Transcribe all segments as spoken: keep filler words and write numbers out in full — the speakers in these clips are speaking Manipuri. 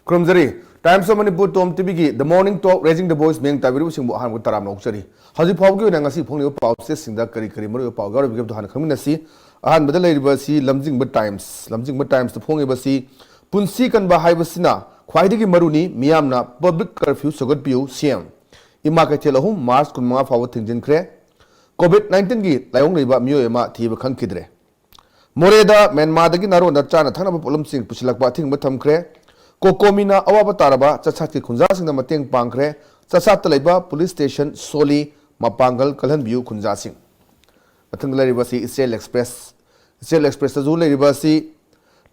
ꯈꯨꯔꯨꯝꯖꯔꯤ꯫ Times of Manipur Tom ꯇꯤꯚꯤꯒꯤ The Morning Talk, Raising the Voice ꯃꯤꯌꯦꯡ ꯇꯥꯕꯤꯔꯤꯕꯁꯤꯡꯕꯨ ꯑꯍꯥꯟꯕ ꯇꯔꯥꯝꯅ ꯑꯣꯛꯆꯔꯤ꯫ ꯍꯧꯖꯤꯛ ꯐꯥꯎꯕꯒꯤ ꯑꯣꯏꯅ ꯉꯁꯤ ꯐꯣꯡꯂꯤꯕ ꯄꯥꯎꯆꯦꯁꯤꯡꯗ ꯀꯔꯤ ꯀꯔꯤ ꯃꯔꯨꯑꯣꯏꯕ ꯄꯥꯎ ꯌꯥꯎꯔꯤꯕꯒꯦ ꯍꯥꯏꯕꯗꯨ ꯍꯥꯟꯅ ꯈꯪꯃꯤꯟꯅꯁꯤ꯫ ꯑꯍꯥꯟꯕꯗ ꯂꯩꯔꯤꯕ ꯑꯁꯤ ꯂꯝꯖꯤꯡꯕ Times꯫ ꯂꯝꯖꯤꯡꯕ Timesꯇ ꯐꯣꯡꯉꯤꯕ ꯑꯁꯤ, "ꯄꯨꯟꯁꯤ ꯀꯟꯕ ꯍꯥꯏꯕꯁꯤꯅ ꯈ꯭ꯋꯥꯏꯗꯒꯤ ꯃꯔꯨꯅꯤ, ꯃꯤꯌꯥꯝꯅ public curfew ꯁꯧꯒꯠꯄꯤꯌꯨ", ꯁꯤ ꯑꯦꯝ꯫ ꯏꯃꯥ ꯀꯩꯊꯦꯜ ꯑꯍꯨꯝ March ꯀꯨꯟꯃꯉꯥ ꯐꯥꯎꯕ ꯊꯤꯡꯖꯤꯟꯈ꯭ꯔꯦ꯫ COVID nineteenꯒꯤ ꯂꯥꯏꯑꯣꯡ ꯂꯩꯕ ꯃꯤꯑꯣꯏ ꯑꯃ ꯊꯤꯕ ꯈꯪꯈꯤꯗ꯭ꯔꯦ꯫ ꯃꯣꯔꯦꯗ ꯃ꯭ꯌꯥꯟꯃꯥꯔꯗꯒꯤ ꯅꯥꯔꯣꯟꯗ ꯆꯥꯅ ꯊꯛꯅꯕ ꯄꯣꯠꯂꯝꯁꯤꯡ ꯄꯨꯁꯤꯜꯂꯛꯄ ꯑꯊꯤꯡꯕ ꯊꯝꯈ꯭ꯔꯦ꯫ ꯀꯣꯀꯣꯃꯤꯅ ꯑꯋꯥꯕ ꯇꯥꯔꯕ ꯆꯠꯁꯥꯠꯀꯤ ꯈꯨꯟꯖꯥꯁꯤꯡꯗ ꯃꯇꯦꯡ ꯄꯥꯡꯈ꯭ꯔꯦ꯫ ꯆꯠꯁꯥꯠꯇ ꯂꯩꯕ police station ꯁꯣꯜꯂꯤ, ꯃꯄꯥꯡꯒꯜ ꯀꯜꯍꯟꯕꯤꯌꯨ ꯈꯨꯟꯖꯥꯁꯤꯡ꯫ ꯃꯊꯪꯗ ꯂꯩꯔꯤꯕ ꯑꯁꯤ ꯏꯆꯦꯜ Express꯫ ꯏꯆꯦꯜ Expressꯇꯁꯨ ꯂꯩꯔꯤꯕ ꯑꯁꯤ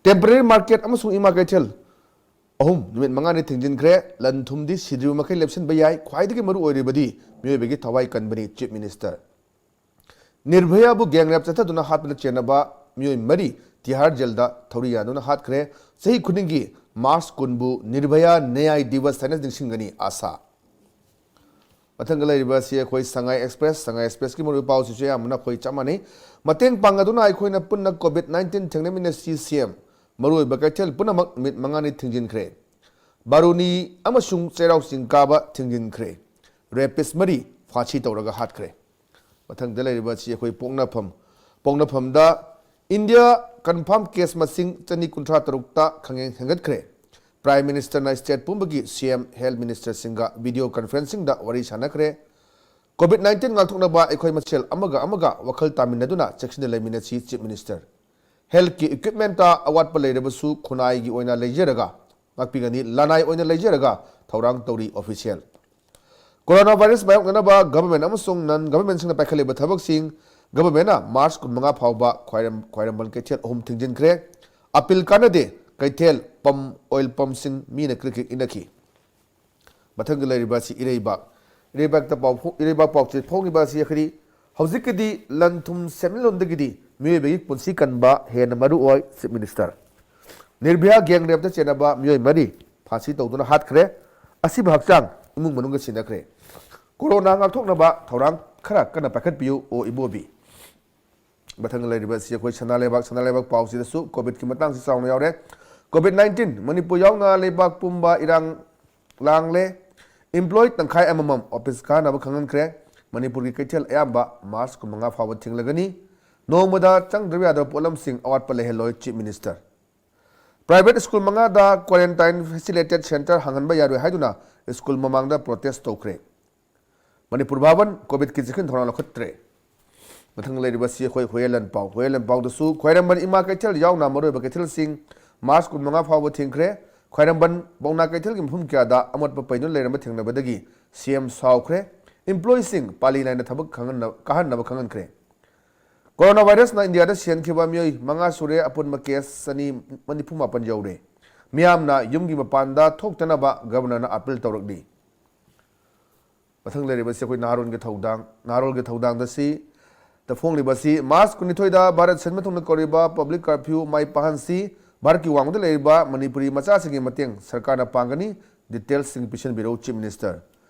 temporary market ꯑꯃꯁꯨꯡ ꯏꯃꯥ ꯀꯩꯊꯦꯜ ꯑꯍꯨꯝ ꯅꯨꯃꯤꯠ ꯃꯉꯥꯅꯤ ꯊꯤꯡꯖꯤꯟꯈ꯭ꯔꯦ꯫ ꯂꯟ ꯊꯨꯝꯗꯤ ꯁꯤꯗ꯭ꯔꯤꯕ ꯃꯈꯩ ꯂꯦꯞꯁꯤꯟꯕ ꯌꯥꯏ, ꯈ꯭ꯋꯥꯏꯗꯒꯤ ꯃꯔꯨ ꯑꯣꯏꯔꯤꯕꯗꯤ ꯃꯤꯑꯣꯏꯕꯒꯤ ꯊꯋꯥꯏ ꯀꯟꯕꯅꯤ, Chief Minister꯫ ꯅꯤꯔꯚꯌꯥꯕꯨ gang rape ꯆꯠꯊꯗꯨꯅ ꯍꯥꯠꯄꯗ ꯆꯦꯟꯅꯕ ꯃꯤꯑꯣꯏ ꯃꯔꯤ ꯇꯤꯍꯥꯔ ꯖꯦꯜꯗ ꯊꯧꯔꯤ ꯌꯥꯟꯗꯨꯅ ꯍꯥꯠꯈ꯭ꯔꯦ꯫ ꯆꯍꯤ ꯈꯨꯗꯤꯡꯒꯤ March ꯀꯨꯟꯕꯨ ꯅꯤꯔꯚꯌꯥ ꯅ꯭ꯌꯥꯌ ꯗꯤꯋꯁ ꯍꯥꯏꯅ ꯅꯤꯡꯁꯤꯡꯒꯅꯤ, ꯑꯥꯁꯥ꯫ ꯃꯊꯪꯗ ꯂꯩꯔꯤꯕ ꯑꯁꯤ ꯑꯩꯈꯣꯏ ꯁꯉꯥꯏ Express꯫ ꯁꯉꯥꯏ Expressꯀꯤ ꯃꯔꯨꯑꯣꯏꯕ ꯄꯥꯎꯁꯤꯁꯨ ꯑꯌꯥꯝꯕꯅ ꯑꯩꯈꯣꯏ ꯆꯞ ꯃꯥꯟꯅꯩ꯫ "ꯃꯇꯦꯡ ꯄꯥꯡꯅꯗꯨꯅ ꯑꯩꯈꯣꯏꯅ ꯄꯨꯟꯅ COVID nineteen ꯊꯦꯡꯅꯃꯤꯟꯅꯁꯤ", ꯁꯤ ꯑꯦꯝ꯫ ꯃꯔꯨꯑꯣꯏꯕ ꯀꯩꯊꯦꯜ ꯄꯨꯝꯅꯃꯛ ꯅꯨꯃꯤꯠ ꯃꯉꯥꯅꯤ ꯊꯤꯡꯖꯤꯟꯈ꯭ꯔꯦ꯫ ꯕꯥꯔꯨꯅꯤ ꯑꯃꯁꯨꯡ ꯆꯩꯔꯥꯎ ꯆꯤꯡ ꯀꯥꯕ ꯊꯤꯡꯖꯤꯟꯈ꯭ꯔꯦ꯫ Rapist ꯃꯔꯤ ꯐꯥꯁꯤ ꯇꯧꯔꯒ ꯍꯥꯠꯈ꯭ꯔꯦ꯫ ꯃꯊꯪꯗ ꯂꯩꯔꯤꯕ ꯑꯁꯤ ꯑꯩꯈꯣꯏ ꯄꯣꯛꯅꯐꯝ꯫ ꯄꯣꯛꯅꯐꯝꯗ ꯏꯟꯗꯤꯌꯥ confirm case ꯃꯁꯤꯡ ꯆꯅꯤ ꯀꯨꯟꯊ꯭ꯔꯥ ꯇꯔꯨꯛꯇ ꯈꯪꯍꯦꯟ ꯍꯦꯟꯒꯠꯈ꯭ꯔꯦ꯫ Prime Ministerꯅ state ꯄꯨꯝꯕꯒꯤ C M, health ministerꯁꯤꯡꯒ video conferencingꯗ ꯋꯥꯔꯤ ꯁꯥꯟꯅꯈ꯭ꯔꯦ꯫ COVID nineteen ꯉꯥꯛꯊꯣꯛꯅꯕ ꯑꯩꯈꯣꯏ ꯃꯁꯦꯜ ꯑꯃꯒ ꯑꯃꯒ ꯋꯥꯈꯜ ꯇꯥꯃꯤꯟꯅꯗꯨꯅ ꯆꯦꯛꯁꯤꯟꯅ ꯂꯩꯃꯤꯟꯅꯁꯤ, Chief Minister꯫ Healthꯀꯤ equipmentꯇ ꯑꯋꯥꯠꯄ ꯂꯩꯔꯕꯁꯨ ꯈꯨꯟꯅꯥꯏꯒꯤ ꯑꯣꯏꯅ ꯂꯩꯖꯔꯒ ꯉꯥꯛꯄꯤꯒꯅꯤ, ꯂꯅꯥꯏ ꯑꯣꯏꯅ ꯂꯩꯖꯔꯒ ꯊꯧꯔꯥꯡ ꯇꯧꯔꯤ, official꯫ Coronavirus ꯃꯥꯌꯣꯛꯅꯅꯕ government ꯑꯃꯁꯨꯡ non governmentꯁꯤꯡꯅ ꯄꯥꯏꯈꯠꯂꯤꯕ ꯊꯕꯛꯁꯤꯡ꯫ Governmentꯅ March ꯀꯨꯟꯃꯉꯥ ꯐꯥꯎꯕ ꯈ꯭ꯋꯥꯏꯔꯝ-, ꯈ꯭ꯋꯥꯏꯔꯝꯕꯟ ꯀꯩꯊꯦꯜ ꯑꯍꯨꯝ ꯊꯤꯡꯖꯤꯟꯈ꯭ꯔꯦ꯫ ꯑꯄꯤꯜ ꯀꯥꯟꯅꯗꯦ, ꯀꯩꯊꯦꯜ, pump, oil pumpꯁꯤꯡ ꯃꯤꯅ ꯀ꯭ꯔꯤꯛ ꯀ꯭ꯔꯤꯛ ꯏꯟꯅꯈꯤ꯫ ꯃꯊꯪꯗ ꯂꯩꯔꯤꯕ ꯑꯁꯤ ꯏꯔꯩꯕꯥꯛ꯫ ꯏꯔꯩꯕꯥꯛꯇ ꯄꯥꯎ ꯐꯣꯡ-, ꯏꯔꯩꯕꯥꯛ ꯄꯥꯎꯆꯦ ꯐꯣꯡꯉꯤꯕ ꯑꯁꯤ ꯑꯩꯈꯣꯏꯗꯤ ꯍꯧꯖꯤꯛꯀꯤꯗꯤ ꯂꯟ ꯊꯨꯝ ꯁꯦꯟꯃꯤꯠꯂꯣꯟꯗꯒꯤꯗꯤ ꯃꯤꯑꯣꯏꯕꯒꯤ ꯄꯨꯟꯁꯤ ꯀꯟꯕ ꯍꯦꯟꯅ ꯃꯔꯨ ꯑꯣꯏ, Chief Minister꯫ ꯅꯤꯔꯚꯌꯥ gang rapeꯇ ꯆꯦꯟꯅꯕ ꯃꯤꯑꯣꯏ ꯃꯔꯤ ꯐꯥꯁꯤ ꯇꯧꯗꯨꯅ ꯍꯥꯠꯈ꯭ꯔꯦ꯫ ꯑꯁꯤꯕ ꯍꯛꯆꯥꯡ ꯏꯃꯨꯡ ꯃꯅꯨꯡꯒ ꯁꯤꯟꯅꯈ꯭ꯔꯦ꯫ Corona ꯉꯥꯛꯊꯣꯛꯅꯕ ꯊꯧꯔꯥꯡ ꯈꯔ ꯀꯟꯅ ꯄꯥꯏꯈꯠꯄꯤꯌꯨ, ꯑꯣ ꯏꯕꯣꯕꯤ꯫ ꯃꯊꯪꯗ ꯂꯩꯔꯤꯕ ꯑꯁꯤ ꯑꯩꯈꯣꯏ ꯁꯅꯥ ꯂꯩꯕꯥꯛ, ꯁꯅꯥ ꯂꯩꯕꯥꯛ ꯄꯥꯎꯁꯤꯗꯁꯨ COVIDꯀꯤ ꯃꯇꯥꯡꯁꯤ ꯆꯥꯎꯅ ꯌꯥꯎꯔꯦ꯫ COVID nineteen, ꯃꯅꯤꯄꯨꯔ ꯌꯥꯎꯅ ꯂꯩꯕꯥꯛ ꯄꯨꯝꯕ ꯏꯔꯥꯡ ꯂꯥꯡꯂꯦ꯫ Employee ꯇꯪꯈꯥꯏ ꯑꯃꯃꯝ office ꯀꯥꯅꯕ ꯈꯪꯍꯟꯈ꯭ꯔꯦ꯫ ꯃꯅꯤꯄꯨꯔꯒꯤ ꯀꯩꯊꯦꯜ ꯑꯌꯥꯝꯕ March ꯀꯨꯟꯃꯉꯥ ꯐꯥꯎꯕ ꯊꯤꯡꯂꯒꯅꯤ꯫ ꯅꯣꯡꯃꯗ ꯆꯪꯗ꯭ꯔꯕ ꯌꯥꯗꯕ ꯄꯣꯠꯂꯝꯁꯤꯡ ꯑꯋꯥꯠꯄ ꯂꯩꯍꯜꯂꯣꯏ, Chief Minister꯫ Private school ꯃꯉꯥꯗ quarantine facilitated center ꯍꯥꯡꯍꯟꯕ ꯌꯥꯔꯣꯏ ꯍꯥꯏꯗꯨꯅ school ꯃꯃꯥꯡꯗ protest ꯇꯧꯈ꯭ꯔꯦ꯫ ꯃꯅꯤꯄꯨꯔ ꯚꯥꯕꯟ COVIDꯀꯤ ꯆꯦꯛꯁꯤꯟ ꯊꯧꯔꯥꯡ ꯂꯧꯈꯠꯇ꯭ꯔꯦ꯫ ꯃꯊꯪ ꯂꯩꯔꯤꯕꯁꯤ ꯑꯩꯈꯣꯏ ꯍꯨꯌꯦꯟ ꯂꯥꯟꯄꯥꯎ꯫ ꯍꯨꯌꯦꯟ ꯂꯥꯟꯄꯥꯎꯗꯁꯨ ꯈ꯭ꯋꯥꯏꯔꯝꯕꯟ ꯏꯃꯥ ꯀꯩꯊꯦꯜ ꯌꯥꯎꯅ ꯃꯔꯨꯑꯣꯏꯕ ꯀꯩꯊꯦꯜꯁꯤꯡ March ꯀꯨꯟꯃꯉꯥ ꯐꯥꯎꯕ ꯊꯤꯡꯈ꯭ꯔꯦ꯫ ꯈ꯭ꯋꯥꯏꯔꯝꯕꯟ ꯄꯥꯎꯅꯥ ꯀꯩꯊꯦꯜꯒꯤ ꯃꯐꯝ ꯀꯌꯥꯗ ꯑꯃꯣꯠꯄ ꯄꯩꯗꯨꯅ ꯂꯩꯔꯝꯕ ꯊꯦꯡꯅꯕꯗꯒꯤ CM ꯁꯥꯎꯈ꯭ꯔꯦ꯫ Employeeꯁꯤꯡ ꯄꯥꯂꯤ ꯅꯥꯏꯅ ꯊꯕꯛ ꯈꯪꯍꯟꯅ-, ꯀꯥꯍꯟꯅꯕ ꯈꯪꯍꯟꯈ꯭ꯔꯦ꯫ Coronavirusꯅ ꯏꯟꯗꯤꯌꯥꯗ ꯁꯤꯍꯟꯈꯤꯕ ꯃꯤꯑꯣꯏ ꯃꯉꯥ ꯁꯨꯔꯦ, ꯑꯄꯨꯟꯕ case ꯆꯅꯤ ꯃꯔꯤꯐꯨ ꯃꯥꯄꯟ ꯌꯧꯔꯦ꯫ ꯃꯤꯌꯥꯝꯅ ꯌꯨꯝꯒꯤ ꯃꯄꯥꯟꯗ ꯊꯣꯛꯇꯅꯕ Governorꯅ appeal ꯇꯧꯔꯛꯂꯤ꯫ ꯃꯊꯪ ꯂꯩꯔꯤꯕꯁꯤ ꯑꯩꯈꯣꯏ ꯅꯍꯥꯔꯣꯜꯒꯤ ꯊꯧꯗꯥꯡ, ꯅꯍꯥꯔꯣꯜꯒꯤ ꯊꯧꯗꯥꯡꯗ ꯁꯤ ꯗ ꯐꯣꯡꯂꯤꯕꯁꯤ, March ꯀꯨꯟꯅꯤꯊꯣꯏꯗ ꯚꯥꯔꯠ ꯁꯤꯟꯕ ꯊꯨꯡꯅ ꯀꯧꯔꯤꯕ public curfew ꯃꯥꯏ ꯄꯥꯛꯍꯟꯁꯤ, ꯚꯥꯔꯠꯀꯤ ꯋꯥꯡꯃꯗ ꯂꯩꯔꯤꯕ ꯃꯅꯤꯄꯨꯔꯤ ꯃꯆꯥꯁꯤꯡꯒꯤ ꯃꯇꯦꯡ ꯁꯔꯀꯥꯔꯅ ꯄꯥꯡꯒꯅꯤ, detailsꯁꯤꯡ ꯄꯤꯁꯤꯟꯕꯤꯔꯛꯎ Chief Minister꯫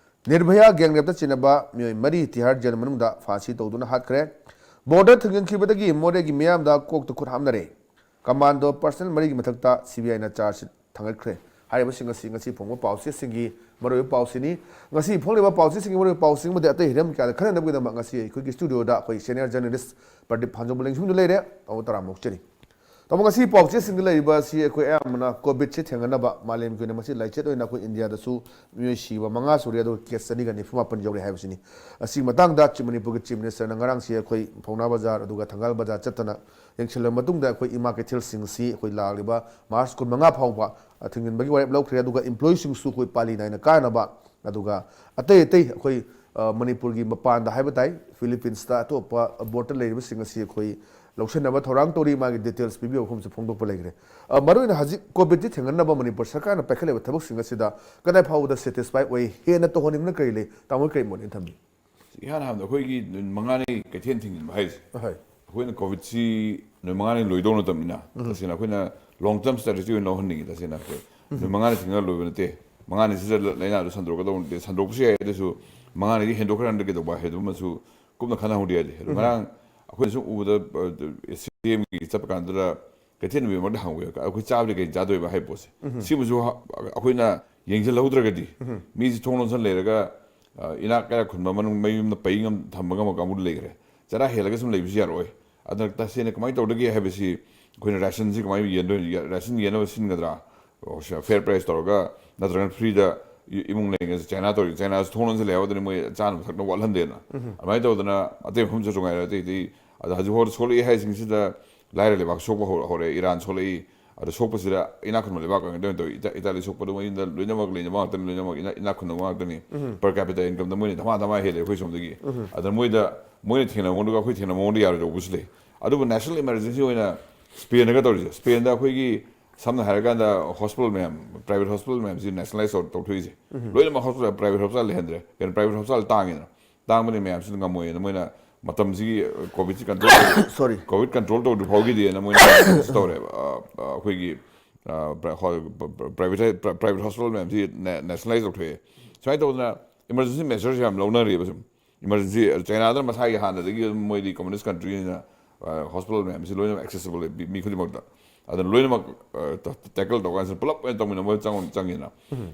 ꯅꯤꯔꯚꯌꯥ gang rapeꯇ ꯆꯤꯡꯅꯕ ꯃꯤꯑꯣꯏ ꯃꯔꯤ ꯇꯤꯍꯥꯔ jail ꯃꯅꯨꯡꯗ ꯐꯥꯁꯤ ꯇꯧꯗꯨꯅ ꯍꯥꯠꯈ꯭ꯔꯦ꯫ Border ꯊꯤꯡꯖꯤꯟꯈꯤꯕꯗꯒꯤ ꯃꯣꯔꯦꯒꯤ ꯃꯤꯌꯥꯝꯗ ꯀꯣꯛꯇ ꯈꯨꯠ ꯍꯥꯞꯅꯔꯦ꯫ Commando personnel ꯃꯔꯤꯒꯤ ꯃꯊꯛꯇ CBIꯅ charge sheet ꯊꯥꯡꯒꯠꯈ꯭ꯔꯦ꯫ ꯍꯥꯏꯔꯤꯕꯁꯤꯡ ꯑꯁꯤ ꯉꯁꯤ ꯐꯣꯡꯕ ꯄꯥꯎꯆꯦꯁꯤꯡꯒꯤ ꯃꯔꯨꯑꯣꯏꯕ ꯄꯥꯎꯁꯤꯅꯤ꯫ ꯉꯁꯤ ꯐꯣꯡꯂꯤꯕ ꯄꯥꯎꯆꯦꯁꯤꯡꯒꯤ ꯃꯔꯨꯑꯣꯏꯕ ꯄꯥꯎꯁꯤꯡ ꯑꯃꯗꯤ ꯑꯇꯩ ꯍꯤꯔꯝ ꯀꯌꯥꯗ ꯈꯟꯅꯅꯕꯒꯤꯗꯃꯛ ꯉꯁꯤ ꯑꯩꯈꯣꯏꯒꯤ studioꯗ ꯑꯩꯈꯣꯏ senior journalist ꯄ꯭ꯔꯗꯤꯞ ꯍꯥꯟꯖꯧꯕ ꯂꯦꯡꯖꯨꯝꯗꯨ ꯂꯩꯔꯦ꯫ ꯇꯥꯃꯣ ꯇꯔꯥꯝꯅ ꯑꯣꯛꯆꯔꯤ꯫ ꯇꯥꯃꯣ, ꯉꯁꯤ ꯄꯥꯎꯆꯦꯁꯤꯡꯗ ꯂꯩꯔꯤꯕ ꯑꯁꯤ ꯑꯩꯈꯣꯏ ꯑꯌꯥꯝꯕꯅ COVIDꯁꯤ ꯊꯦꯡꯅꯅꯕ ꯃꯥꯂꯦꯝꯒꯤ ꯑꯣꯏꯅ ꯃꯁꯤ ꯂꯥꯏꯆꯠ ꯑꯣꯏꯅ ꯑꯩꯈꯣꯏ ꯏꯟꯗꯤꯌꯥꯗꯁꯨ ꯃꯤꯑꯣꯏ ꯁꯤꯕ ꯃꯉꯥ ꯁꯨꯔꯦ, ꯑꯗꯨꯒ case ꯆꯅꯤꯒ ꯅꯤꯐꯨ ꯃꯥꯄꯟ ꯌꯧꯔꯦ ꯍꯥꯏꯕꯁꯤꯅꯤ꯫ ꯑꯁꯤꯒꯤ ꯃꯇꯥꯡꯗ ꯆꯤꯞ ꯃꯅꯤꯄꯨꯔꯒꯤ Chief Ministerꯅ ꯉꯔꯥꯡꯁꯤ ꯑꯩꯈꯣꯏ ꯄꯥꯎꯅꯥ ꯕꯖꯥꯔ ꯑꯗꯨꯒ ꯊꯪꯒꯥꯜ ꯕꯖꯥꯔ ꯆꯠꯇꯅ ꯌꯦꯡꯁꯤꯜꯂꯕ ꯃꯇꯨꯡꯗ ꯑꯩꯈꯣꯏ ꯏꯃꯥ ꯀꯩꯊꯦꯜꯁꯤꯡꯁꯤ ꯑꯩꯈꯣꯏ ꯂꯥꯛꯂꯤꯕ March ꯀꯨꯟꯃꯉꯥ ꯐꯥꯎꯕ, ꯑ, ꯊꯤꯡꯖꯤꯟꯕꯒꯤ ꯋꯥꯔꯦꯞ ꯂꯧꯈ꯭ꯔꯦ꯫ ꯑꯗꯨꯒ employeeꯁꯤꯡꯁꯨ ꯑꯩꯈꯣꯏ ꯄꯥꯂꯤ ꯅꯥꯏꯅ ꯀꯥꯅꯕ, ꯑꯗꯨꯒ ꯑꯇꯩ ꯑꯇꯩ ꯑꯩꯈꯣꯏ, ꯑ, ꯃꯅꯤꯄꯨꯔꯒꯤ ꯃꯄꯥꯟꯗ ꯍꯥꯏꯕ ꯇꯥꯏ, Philippines ꯑꯇꯣꯞꯄ abroadꯇ ꯂꯩꯔꯤꯕꯁꯤꯡ ꯑꯁꯤ ꯑꯩꯈꯣꯏ ꯂꯧꯁꯤꯟꯅꯕ ꯊꯧꯔꯥꯡ ꯇꯧꯔꯤ꯫ ꯃꯥꯒꯤ details ꯄꯤꯕꯤꯕ ꯃꯐꯝꯁꯨ ꯐꯣꯡꯗꯣꯛꯄ ꯂꯩꯈ꯭ꯔꯦ꯫ ꯑ, ꯃꯔꯨꯑꯣꯏꯅ ꯍꯧꯖꯤꯛ COVIDꯁꯤ ꯊꯦꯡꯅꯅꯕ ꯃꯅꯤꯄꯨꯔ ꯁꯔꯀꯥꯔꯅ ꯄꯥꯏꯈꯠꯂꯤꯕ ꯊꯕꯛꯁꯤꯡ ꯑꯁꯤꯗ ꯀꯗꯥꯏ ꯐꯥꯎꯕꯗ satisfy ꯑꯣꯏ? ꯍꯦꯟꯅ ꯇꯧꯍꯟꯅꯤꯡꯕꯅ ꯀꯔꯤ ꯂꯩ? ꯇꯥꯃꯣ, ꯀꯔꯤ ꯃꯣꯠ ꯊꯝꯕꯤ? ꯏꯍꯥꯟ ꯍꯥꯟꯕꯗ ꯑꯩꯈꯣꯏꯒꯤ ꯅꯨꯃꯤꯠ ꯃꯉꯥꯅꯤ ꯀꯩꯊꯦꯜ ꯊꯤꯡꯖꯤꯟꯕ ꯍꯥꯏꯁꯦ, ꯑꯍꯣꯏ꯫ ꯑꯩꯈꯣꯏꯅ COVIDꯁꯤ ꯅꯨꯃꯤꯠ ꯃꯉꯥꯅꯤ ꯂꯣꯏꯗꯧ ꯅꯠꯇꯕꯅꯤꯅ, ꯎꯝ꯫ ꯇꯁꯦꯡꯅ ꯑꯩꯈꯣꯏꯅ long term strategy ꯑꯣꯏꯅ ꯂꯧꯍꯟꯅꯤꯡꯉꯤ꯫ ꯇꯁꯦꯡꯅ ꯑꯩꯈꯣꯏ ꯎꯝ꯫ ꯅꯨꯃꯤꯠ ꯃꯉꯥꯅꯤ ꯊꯤꯡꯉꯒ ꯂꯣꯏꯕ ꯅꯠꯇꯦ, ꯃꯉꯥꯅꯤꯁꯤꯗ ꯂꯥꯏꯅꯥꯗꯨ ꯁꯟꯗꯣꯔꯛꯀꯗꯧꯕ ꯅꯠꯇꯦ, ꯁꯟꯗꯣꯔꯛꯄꯁꯨ ꯌꯥꯏ, ꯑꯗꯨꯁꯨ ꯃꯉꯥꯅꯤꯗꯤ ꯍꯦꯟꯗꯣꯛꯈ꯭ꯔꯀꯥꯟꯗ ꯀꯩꯗꯧꯕ ꯍꯥꯏꯕꯗꯨꯃꯁꯨ ꯀꯨꯞꯅ ꯈꯟꯅꯍꯧꯗ ꯌꯥꯗꯦ꯫ ꯑꯗꯨ ꯎꯝ꯫ ꯉꯔꯥꯡ ꯑꯩꯈꯣꯏꯅ ꯁꯨꯝ ꯎꯕꯗ, ꯑ, CMꯒꯤ ꯆꯠꯄ ꯀꯥꯟꯗꯨꯗ ꯀꯩꯊꯦꯜ ꯅꯨꯃꯤꯠ ꯃꯔꯛꯇ ꯍꯥꯡꯕ ꯌꯥꯎꯏ꯫ ꯑꯩꯈꯣꯏ ꯆꯥꯕꯗꯤ ꯀꯩ ꯆꯥꯗꯣꯏꯕ ꯍꯥꯏꯕ ꯄꯣꯠꯁꯦ꯫ ꯁꯤꯃꯁꯨ ꯍ-, ꯑꯩꯈꯣꯏꯅ ꯌꯦꯡꯁꯤꯜꯍꯧꯗ꯭ꯔꯒꯗꯤ, ꯃꯤꯁꯤ ꯊꯣꯡ ꯂꯣꯟꯁꯤꯜ ꯂꯩꯔꯒ, ꯑ, ꯏꯅꯥꯛ ꯀꯩꯔꯥꯛ ꯈꯨꯟꯕ ꯃꯅꯨꯡ ꯃꯌꯨꯝꯗ ꯄꯩ ꯉꯝ-, ꯊꯝꯕ ꯉꯝꯕ ꯀꯥꯡꯕꯨ ꯂꯩꯈ꯭ꯔꯦ꯫ ꯆꯔꯥ ꯍꯦꯜꯂꯒ ꯁꯨꯝ ꯂꯩꯕꯁꯨ ꯌꯥꯔꯛꯑꯣꯏ꯫ ꯑꯗꯨꯅ ꯇꯁꯦꯡꯅ ꯀꯃꯥꯏꯅ ꯇꯧꯗꯒꯦ ꯍꯥꯏꯕꯁꯤ ꯑꯩꯈꯣꯏꯅ ꯔꯦꯁꯟꯁꯤ ꯀꯃꯥꯏꯅ ꯌꯦꯟꯗꯣꯏꯅꯣ? ꯔꯦꯁꯟ ꯌꯦꯟꯅꯕ ꯁꯤꯟꯒꯗ꯭ꯔꯥ? ꯐꯤꯌꯔ ꯄ꯭ꯔꯥꯏꯁ ꯇꯧꯔꯒ, ꯅꯠꯇ꯭ꯔꯒꯅ ꯐ꯭ꯔꯤꯗ ꯏ-, ꯏꯃꯨꯡ ꯂꯩꯉꯩꯁꯦ ꯆꯥꯏꯅꯥ ꯇꯧꯔꯤ, ꯆꯥꯏꯅꯥꯁꯨ ꯊꯣꯡ ꯂꯣꯟꯁꯤꯜꯂꯦ ꯍꯥꯏꯕꯗꯅꯤ ꯃꯣꯏ ꯆꯥꯅꯕ ꯊꯛꯅꯕ ꯋꯥꯠꯍꯟꯗꯦꯅ꯫ ꯑꯗꯨꯃꯥꯏꯅ ꯇꯧꯗꯅ ꯑꯇꯩ ꯃꯐꯝ ꯆꯠꯁꯨ ꯉꯥꯏꯔꯦ, ꯑꯇꯩ ꯑꯇꯩ ꯑꯗ ꯍꯧꯖꯤꯛ ꯐꯥꯎꯗ ꯁꯣꯛꯂꯛꯏ ꯍꯥꯏꯁꯤꯡꯁꯤꯗ ꯂꯥꯏꯔ ꯂꯩꯕꯥꯛ ꯁꯣꯛꯄ ꯍꯧꯔ-, ꯍꯧꯔꯦ, ꯏꯔꯥꯟ ꯁꯣꯛꯂꯛꯏ꯫ ꯑꯗ ꯁꯣꯛꯄꯁꯤꯗ ꯏꯅꯥꯛ ꯈꯨꯟꯕ ꯂꯩꯕꯥꯛ ꯉꯥꯛꯇ ꯑꯣꯏꯅ ꯇꯧꯏ꯫ ꯏꯇꯥ-, ꯏꯇꯥꯂꯤ ꯁꯣꯛꯄꯗꯣ ꯃꯣꯏꯅ ꯂꯣꯏꯅꯃꯛ ꯂꯩꯅꯕ ꯉꯥꯛꯇꯅꯤ, ꯂꯣꯏꯅꯃꯛ ꯏꯅꯥꯛ, ꯏꯅꯥꯛ ꯈꯨꯟꯅꯕ ꯉꯥꯛꯇꯅꯤ꯫ Per capita income ꯗ ꯃꯣꯏꯅ ꯙꯃꯥ ꯙꯃꯥ ꯍꯦꯜꯂꯦ ꯑꯩꯈꯣꯏ ꯁꯣꯝꯗꯒꯤ꯫ ꯑꯗ ꯃꯣꯏꯗ, ꯃꯣꯏꯅ ꯊꯦꯡꯅꯕ ꯃꯑꯣꯡꯗꯨꯒ ꯑꯩꯈꯣꯏ ꯊꯦꯡꯅꯕ ꯃꯑꯣꯡꯗ ꯌꯥꯔꯣꯏꯗꯧꯕꯁꯨ ꯂꯩ꯫ ꯑꯗꯨꯕꯨ national emergency ꯑꯣꯏꯅ ꯁ꯭ꯄꯦꯟꯗꯒ ꯇꯧꯔꯤꯁꯦ, ꯁ꯭ꯄꯦꯟꯗ ꯑꯩꯈꯣꯏꯒꯤ ꯁꯝꯅ ꯍꯥꯏꯔꯀꯥꯟꯗ ꯍꯣꯁꯄꯤꯇꯥꯜ ꯃꯌꯥꯝ, private ꯍꯣꯁꯄꯤꯇꯥꯜ ꯃꯌꯥꯝꯁꯤ ꯅꯦꯁꯅꯦꯂꯥꯏꯁ ꯇꯧ-, ꯇꯧꯊꯣꯛꯏꯁꯦ꯫ ꯂꯣꯏꯅꯃꯛ ꯍꯣꯁꯄꯤꯇꯥꯜ, private ꯍꯣꯁꯄꯤꯇꯥꯜ ꯂꯩꯍꯟꯗ꯭ꯔꯦ꯫ ꯀꯩꯅꯣ, private ꯍꯣꯁꯄꯤꯇꯥꯜ ꯇꯥꯡꯉꯦꯅ꯫ ꯇꯥꯡꯕꯅꯤ ꯃꯌꯥꯝꯁꯤꯅ ꯉꯝꯃꯣꯏꯅ ꯃꯣꯏꯅ ꯃꯇꯝꯁꯤꯒꯤ ꯀꯣꯚꯤꯗꯁꯤ ꯀꯟꯇ꯭ꯔꯣꯜ ꯇꯧ-, ꯁꯣꯔꯤ, ꯀꯣꯚꯤꯗ ꯀꯟꯇ꯭ꯔꯣꯜ ꯇꯧꯗ꯭ꯔꯤ ꯐꯥꯎꯒꯤꯗꯤꯅ ꯃꯣꯏꯅ ꯇꯧꯔꯦꯕ꯫ ꯑ, ꯑ, ꯑꯩꯈꯣꯏꯒꯤ, ꯑ, ꯄ꯭ꯔ-, ꯍꯣ-, ꯄ꯭ꯔ-, ꯄ꯭ꯔ-, ꯄ꯭ꯔꯥꯏꯚꯦꯠ, ꯄ꯭ꯔ-, ꯄ꯭ꯔꯥꯏꯚꯦꯠ ꯍꯣꯁꯄꯤꯇꯥꯜ ꯃꯌꯥꯝꯁꯤ ꯅꯦ-, ꯅꯦꯁꯅꯦꯂꯥꯏꯁ ꯇꯧꯊꯣꯛꯑꯦ꯫ ꯁꯨꯃꯥꯏꯅ ꯇꯧꯗꯅ ꯏꯃꯔꯖꯦꯟꯁꯤ ꯃꯦꯖꯔꯁ ꯌꯥꯝ ꯂꯧꯅꯔꯤꯕ ꯁꯨꯝ꯫ ꯏꯃꯔꯖꯦꯟꯁꯤ, ꯆꯥꯏꯅꯥꯗꯅ ꯃꯁꯥꯒꯤ ꯍꯥꯟꯅꯗꯒꯤ ꯑꯗꯨꯝ ꯃꯣꯏꯗꯤ ꯀꯝꯃꯨꯅꯤꯁ ꯀꯟꯇ꯭ꯔꯤꯅꯤꯅ, ꯑ, ꯍꯣꯁꯄꯤꯇꯥꯜ ꯃꯌꯥꯝꯁꯤ ꯂꯣꯏꯅꯃꯛ accessible ꯑꯣꯏ, ꯃꯤ ꯈꯨꯗꯤꯡꯃꯛꯇ꯫ ꯑꯗꯨꯅ ꯂꯣꯏꯅꯃꯛ, ꯑ, ꯇ-, ꯇꯦꯀꯜ ꯇꯧꯀꯥꯟꯁꯤꯗ ꯄꯨꯂꯞ ꯑꯣꯏꯅ ꯇꯧꯃꯤꯟꯅꯕ ꯆꯪ-, ꯆꯪꯉꯤꯅ꯫